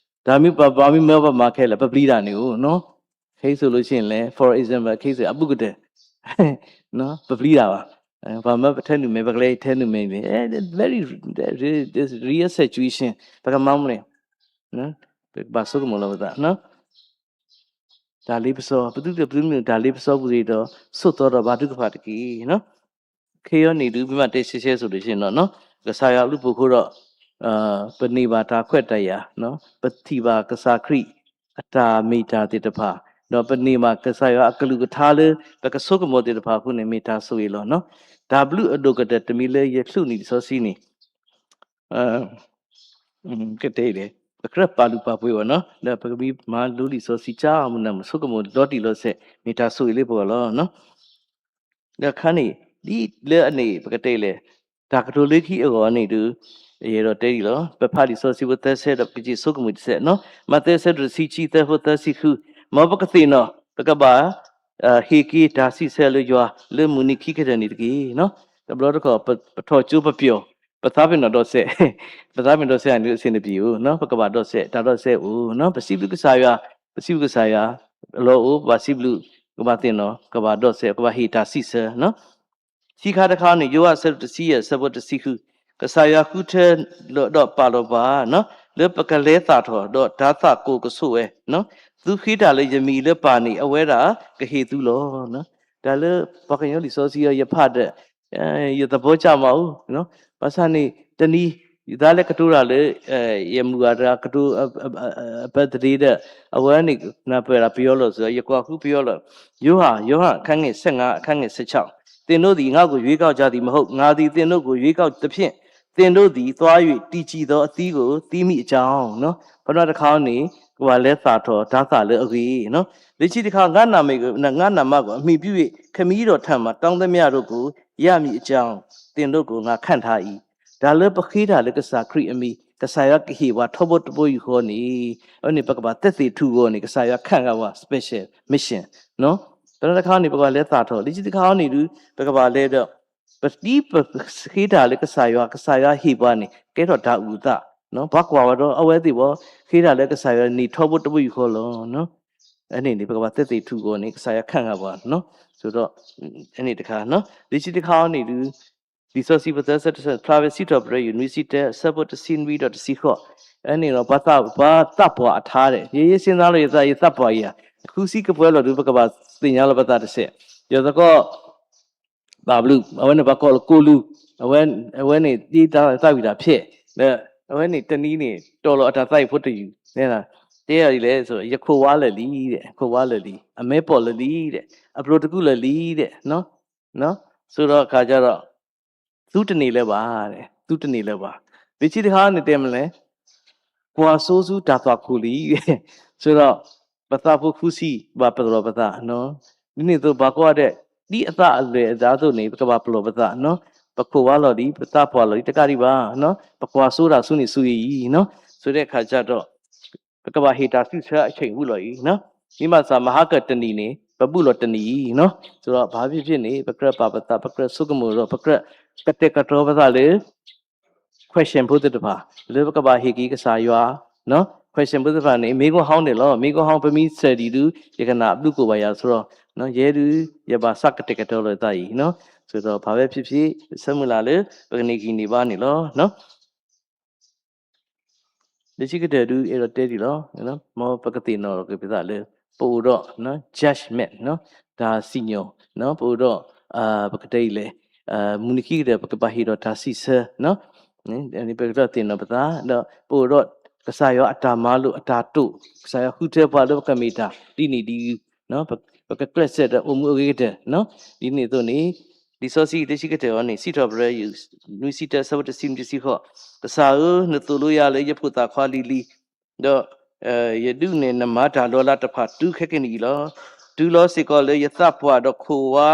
တၢ်မ့ၢ်ပှၤမ့ၢ်မၢပမၤခဲလၢာ် ပပျံၤတၢ်န့ၣ်ဧိၤ, ခဲအံၤဆိုလို့ရှိရင်လဲၣ် for example ခဲအံၤဆို အဘူးကတၢၢ် ပပျံၤတၢ်ဘၣ်, ပှၤမၢပထဲနုာ်မဲာ် ပကလဲၤထဲနုာ်မဲာ်န့ၣ် very real situation ပကမၤမလဲၣ်, ပကဘၣ်ဆိကမိၣ်လီၤပသး တၢ်လ့ပစီ, ပသုတပသုမုၢ် တၢ်လ့ပစီပူၤသ့ၣ်ဒီး ဆိးသီဒီးဘါထုကဖၣ်တက့ၢ်. ခဲအံၤန့ၣ်ဒုး မ့ၢ်ဘၣ်တဲရှဲရှဲဆိးဒၣ်ဆ့ၣ်နီၤ, ကစၢ်ယွၤအဘျုးအဖှိၣ်အဃိဒီး ပန့ၢ်ဘၣ်တၢ်ခွဲးတၢ်ယာ်, ပထံၣ်ဘၣ်ကစၢ်ခရံာ်အတၢ်မ့ၢ်တၢ်သ့ၣ်တဖၣ်, ဒီးပန့ၢ်ဘၣ်ကစၢ်ယွၤအကလုၢ်ကထါလၢ ပကဆိကမိၣ်သ့ၣ်တဖၣ်အဃိန့ၣ် မ့ၢ်တၢ်ဆိၣ်ဂ့ၤလီၤ. တၢ်ဘျုးအဒိၣ်ကတၢၢ်တမံၤလၢယချုးန့ၢ်လံာ်စီဆှံန့ၣ် ကတဲလဲၣ်, ပကြၢးပာ်လုၢ်ပာ်ပှ့ၤဘၣ်နီၤ, ဒီးပကမံမၤလိလံာ်စီဆှံ ကၢ်မနုၤမဆိကမိၣ်ဒီတံၢ်လီၤဆဲး မ့ၢ်တၢ်ဆိၣ်ဂ့ၤလၢပဂီၢ်လီၤ. ဒီးခါန့ၣ် ဒ်လၢအန့ၣ် ပကတဲလဲၣ်, တၢ်ကတိၤလၢခံအဂီၢ်န့ၣ်ဒုး ယအဲၣ်ဒိးတဲဒ်လီၤ, ပဖးလံာ်စီဆှံဖိသၢဆၢဒီး ပကစ့ၢ်ဆိကမိၣ်တစဲးနီၤ, မးသဲအဆၢဒိၣ်တဆံခံ သၢဖိသၢဆံဃု, မ်ပကသ့ၣ်နီၣ် ပကဘၣ် ဟ့ၣ်က့ၤတၢ်စံးဆၢလၢယွၤ လၢမုၢ်နံၤခံကတၢၢ်န့ၣ်တက့ၢ်. တဘျီတခီၣ် ပထီၣ်ကၠိပပျီၢ်, ပသးပ့ၤနီၣ်ဒီးစဲး, ပသးပ့ၤနီၣ်ဒီးစဲးန့ၣ် အဆင်တပြေဘူး, ပကဘၣ်ဒီးစဲး, တၢ်ဒီးစဲးအိၣ်, ပစံးဘျုးကစၢ်ယွၤ, ပစံးဘျုးကစၢ်ယွၤ, အလီၢ်အိၣ် ပဘၣ်စံးဘျုး, ပကဘၣ်သ့ၣ်နီၣ်, ပကဘၣ်ဒီးစဲး, ပကဘၣ်ဟ့ၣ်တၢ်စံးဆၢ ခံခါတခါန့ၣ် ယိၤဟၣ်အဆၢဒိၣ်တဆံယဲၢ် အဆၢဖိတဆံဃု, ကစၢ်ယွၤဃုထၢဒီးပာ်လီၤပှၤ လၢပကလဲၤသၣ်ထီၣ်ဒီးတၢ်သးကိၢ်ကဆိးဝဲ, သုဃ့တၢ်လၢယမံၤလၢပၢ်န့ၣ် အဝဲဒၣ်ကဟ့ၣ်သုလီၤ. တၢ်လၢပှၤကညီလံာ်စီဆှံအံၤ ယဖးဒီး ယသဘောကျမးအိၣ်, ဘၣ်ဆၣ်န့ၣ် တနံၤ ယသးလဲၤကတိၤတၢ်လၢ ယမုၢ်ဂၤတဂၤကတိၤ အ birthday ဒီး အဝဲန့ၣ် နၢ်ပၢၢ်ဒၣ်ပယီၤလီၤစၢၤ ယကွၢ်ဃုပယီၤလီၤ, ယိၤဟၣ် ယိၤဟၣ် အခန်းငယ် ဆယ့်ငါး အခန်းငယ် ဆယ့်ခြောက်, သင်တို့သည် ငါ့ကို ရွေးကောက်ကြသည်မဟုတ်, ငါသည် သင်တို့ကို ရွေးကောက်သဖြင့် သင်တို့သည် သွား၍ တည်ကြည်သော အသီးကို သီးမည်အကြောင်း, ပထမတခါန့ၣ် ကဘၣ်လဲၤသၣ်ထီၣ်တၢ်သၣ်လၢအဂ့ၤ, လၢခံတခါ ငါ့နာမည်ကို ငါ့နာမကို အမှီပြု၍ ခမည်းတော်ထံမှာ တောင်းသမျှတို့ကို ရမည်အကြောင်း သင်တို့ကို ငါခန့်ထား၏, တၢ်လၢပဃ့တၢ်လၢကစၢ်ခရံာ်အမံၤ ကစၢ်ယွၤကဟ့ၣ်ပှၤထီဘိတဘိယူၢ်ဃီန့ၣ်, အဝဲန့ၣ် ပကဘၣ်သက်သေထူၣ်အဂီၢ်န့ၣ် ကစၢ်ယွၤခန့်ထားပှၤ special mission, ပထမတခါန့ၣ် ပကဘၣ်လဲၤသၣ်ထီၣ်, လၢခံတခါန့ၣ်ဒုး ပကဘၣ်လဲၤဒီး ပတံၤပဃ့တၢ်လၢကစၢ်ယွၤ ကစၢ်ယွၤဟ့ၣ်ပှၤန့ၣ် ကဲထီၣ်တၢ်အုၣ်အသး ပှၤကွၢ်ဝဲဒီးအဝဲသ့ၣ်ဘၣ် ဃ့တၢ်လၢကစၢ်ယွၤန့ၣ်ထီဘိတဘိယူၢ်ဃီလီၤ. အန့ၣ်န့ၣ် ပကဘၣ်သ့သ့ၣ်ထူၣ်ဂီၤန့ၣ် ကစၢ်ယွၤခးဂၤပှၤ, ဆိုတော့ အန့ၣ်တခါ, လၢခံတခါအံၤန့ၣ်ဒုး လံာ်စီဆှံပသဲဆၢတဆၢ ဖျါဝဲစံးထီၣ်ပတြၢၤ ယူၢ်နွံဆံတၢ အဆၢဖိတဆံနွံဒီးတဆံဃိး, အန့ၣ်ဒီး ပှၤသးပှၢ်အထါဒဲး ယဲယဲစ့နၤလီၤ ယသး ယသးပှၢ်အံၤဧါ, ဃုဆံကပှဲၤလီၤဒုး ပကဘၣ်သ့ၣ်ညါလီၤပသးတစဲး, ယသကိး ဘၣ်ဘျုး အဝဲန့ၣ်ပှၤကိးလၢကိလူး, အဝဲန့ၣ်ဒ်တၢ်သးဝံၣ်တၢ်ဖျဲး, ဒီးအဝဲန့ၣ်တနံၤန့ၣ် တီၢ်လီၤအတၢ်သးဝံၣ်ဖိတယုၢ်, တဲဒ်လဲၣ်, ယခိၣ်ဝါလၢာ်လံ, ခိၣ်ဝါလၢာ်လံ, အမဲာ်ပီၣ်လၢာ်လံ, အပျိၤတကူၣ်လၢာ်လံ, ဆိဒီးအခါဒီး သုတန့ၢ်လၢၤဘၣ်, သုတန့ၢ်လၢၤဘၣ်, လၢခံတခါန့ၣ်တဲမလဲၣ် ကွၢ်စိဆူတၢ်သွၣ်ခိၣ်လံ, ဆိဒီး ပသးဖိဃုဆံ ဘၣ်ပလီၢ်ပသး, ဒ်န့ၣ်အသိးဘၣ်ကိးဂၤဒဲး ဒ်အသးအလွဲၢ်အသးအသိးန့ၣ် ပကဘၣ်ပလီၢ်ပသး, ပခိၣ်ဝါလီၤလံ, ပသးပှၢ်လီၤလံ တကးဒံးဘၣ်, ပကွၢ်စိတၢ်ဆူန့ၣ်ဆူအံၤ, ဆိဒီးအခါဒီး ပကဘၣ်ဟ့ၣ်တၢ်စံးဆၢအဆၢဝံၤလီၤအံၤ, မ့ၢ်ဘၣ်ဆၣ်မဟါကတနံၤန့ၣ် ပဘူးလီၤတနံၤအံၤ, ဆိဒီးဘၣ်ဖဲဖဲန့ၣ် ပကြၢးပာ်ပသး ပကြၢးဆိကမိၣ်ဒီး ပကြၢးကတဲာ်ကတီၤပသးလၢ question ဖိသ့ၣ်တဖၣ် လၢပကဘၣ်ဟ့ၣ်က့ၤကစၢ်ယွၤ, question ဖိသ့ၣ်တဖၣ်န့ၣ် မ့ၢ်ကီဟီန့ၣ်လီၤ, မ့ၢ်ကီဟီ ပမ့ၢ်ဆဲးဒံးဒုး ယကနၣ်အဘျုးကိးဘၣ်ယၤဆိဒီး ယဲဒုး ယဘၣ်ဆၣ်ကတဲာ်ကတီၤလီၤယသးအံၤ, ဆိဒီးဘၣ်ဖဲဖဲဖဲ ဆၢမုၢ်လၢ်လၢ ပကန့ၢ်ဂံၢ်န့ၢ်ဘါန့ၣ်လီၤ. လၢခံကတၢၢ်ဒုး အဲၣ်ဒိးတဲဒံးလီၤ, မ်ပကသ့ၣ်နီၣ်လီၤက့ၤပသးလၢ ပအိၣ်ဒီး judgment တၢ်စံၣ်ညီၣ်, ပအိၣ်ဒီး ပကတဲအံၤလဲၣ်, မုၢ်နံၤခံကတၢၢ် ပကဘၣ်ဟ့ၣ်ဒီးတၢ်စံးဆၢ, ပကသ့ၣ်နီၣ်ပသး ဒီးပအိၣ်ဒီး ကစၢ်ယွၤအတၢ်မၤလိာ်အတၢ်တိာ်, ကစၢ်ယွၤဃုထၢပှၤလၢပကမ့ၢ်တၢ်ဒ်န့ၣ်ဒ်အံၤ, ပကကျဲးစၢးဒီးအိၣ်မူအဂ့ၤကတၢၢ်, ဒ်န့ၣ်အသိးန့ၣ် လံာ်စီဆှံလၢခံကတၢၢ်အံၤန့ၣ် စံးထီၣ်ပတြၢၤ ယူၢ်နွံဆံတၢ အဆၢဖိတဆံနွံတဆံဃိး, ကစၢ်ဧၢ, နသိၣ်လိယၤလၢယဖိသၣ်ခွါလံၤလံၤ, ဒီး ယဒုးနဲၣ်နမၤတၢ်လီၤလးတဖၣ်တုၤခဲကနံၣ်အံၤလီၤ. တုၤလီၤစ့ၢ်ကီးလၢယသးပှၢ်ဒီးခိၣ်ဝါ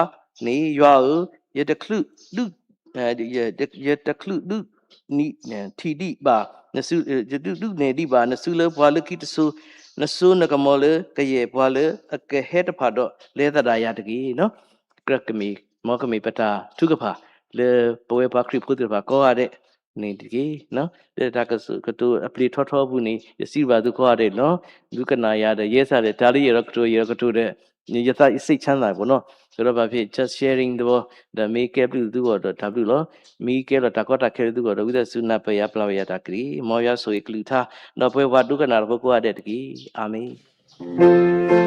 န့ၣ် ယွၤဧၢ, ယတချုးဒုး ယတချုးဒုး ထံၣ်ဒံးဘၣ်, ယတဒုးနဲၣ်ဒံးဘၣ် နစုလၢပှၤလၢခံတစိၤ, နစိနကမီၤလၢကယဲၢ်ပှၤလၢအကဟဲတဖၣ်ဒီး လဲၤသဒၣ်ယၤတက့ၢ်. ကြၢးကမ့ၢ် မ်ကမ့ၢ်ပတၢ်ထုကဖၣ် လၢပဝဲပှၤခရံာ်ဖိသ့ၣ်တဖၣ်ကိးဂၤဒဲး န့ၣ်တက့ၢ်. လၢတၢ်ကစီၣ်ကတိၤအပျ့ၤထီထီအပူၤန့ၣ် ယစံးဘၣ်သုကိးဂၤဒဲးလီၤ. သုကနၣ်ယၤဒီး ယဲစၢ်ဒီး တၢ်လၢယအဲၣ်ဒိးကတိၤ ယအဲၣ်ဒိးကတိၤဒီး ယသးစိတ်ချမ်းသာပေါ့နော်. ဆိုတော့ ဘာဖြစ် just sharing သဘော ဒီးမ့ၢ်ကဲဘျုးသုဂီၢ်ဒီးတၢ်ဘျုးလီၤ. မ့ၢ်ကဲလီၤတၢ်ကီတၢ်ခဲလၢသုဂီၢ်ဒီး ဝံသးစူၤနၢ်ပၢၢ်ယၤပျၢ်ဝဲယၤတၢ်ကလုၢ် မ်ယွၤဆိၣ်ဂ့ၤကလုၢ်ကထါ ဒီးပဝဲပှၤဒိကနၣ်တၢ်ဖိကိးဂၤဒဲးတက့ၢ်. အၤမ့ၣ်.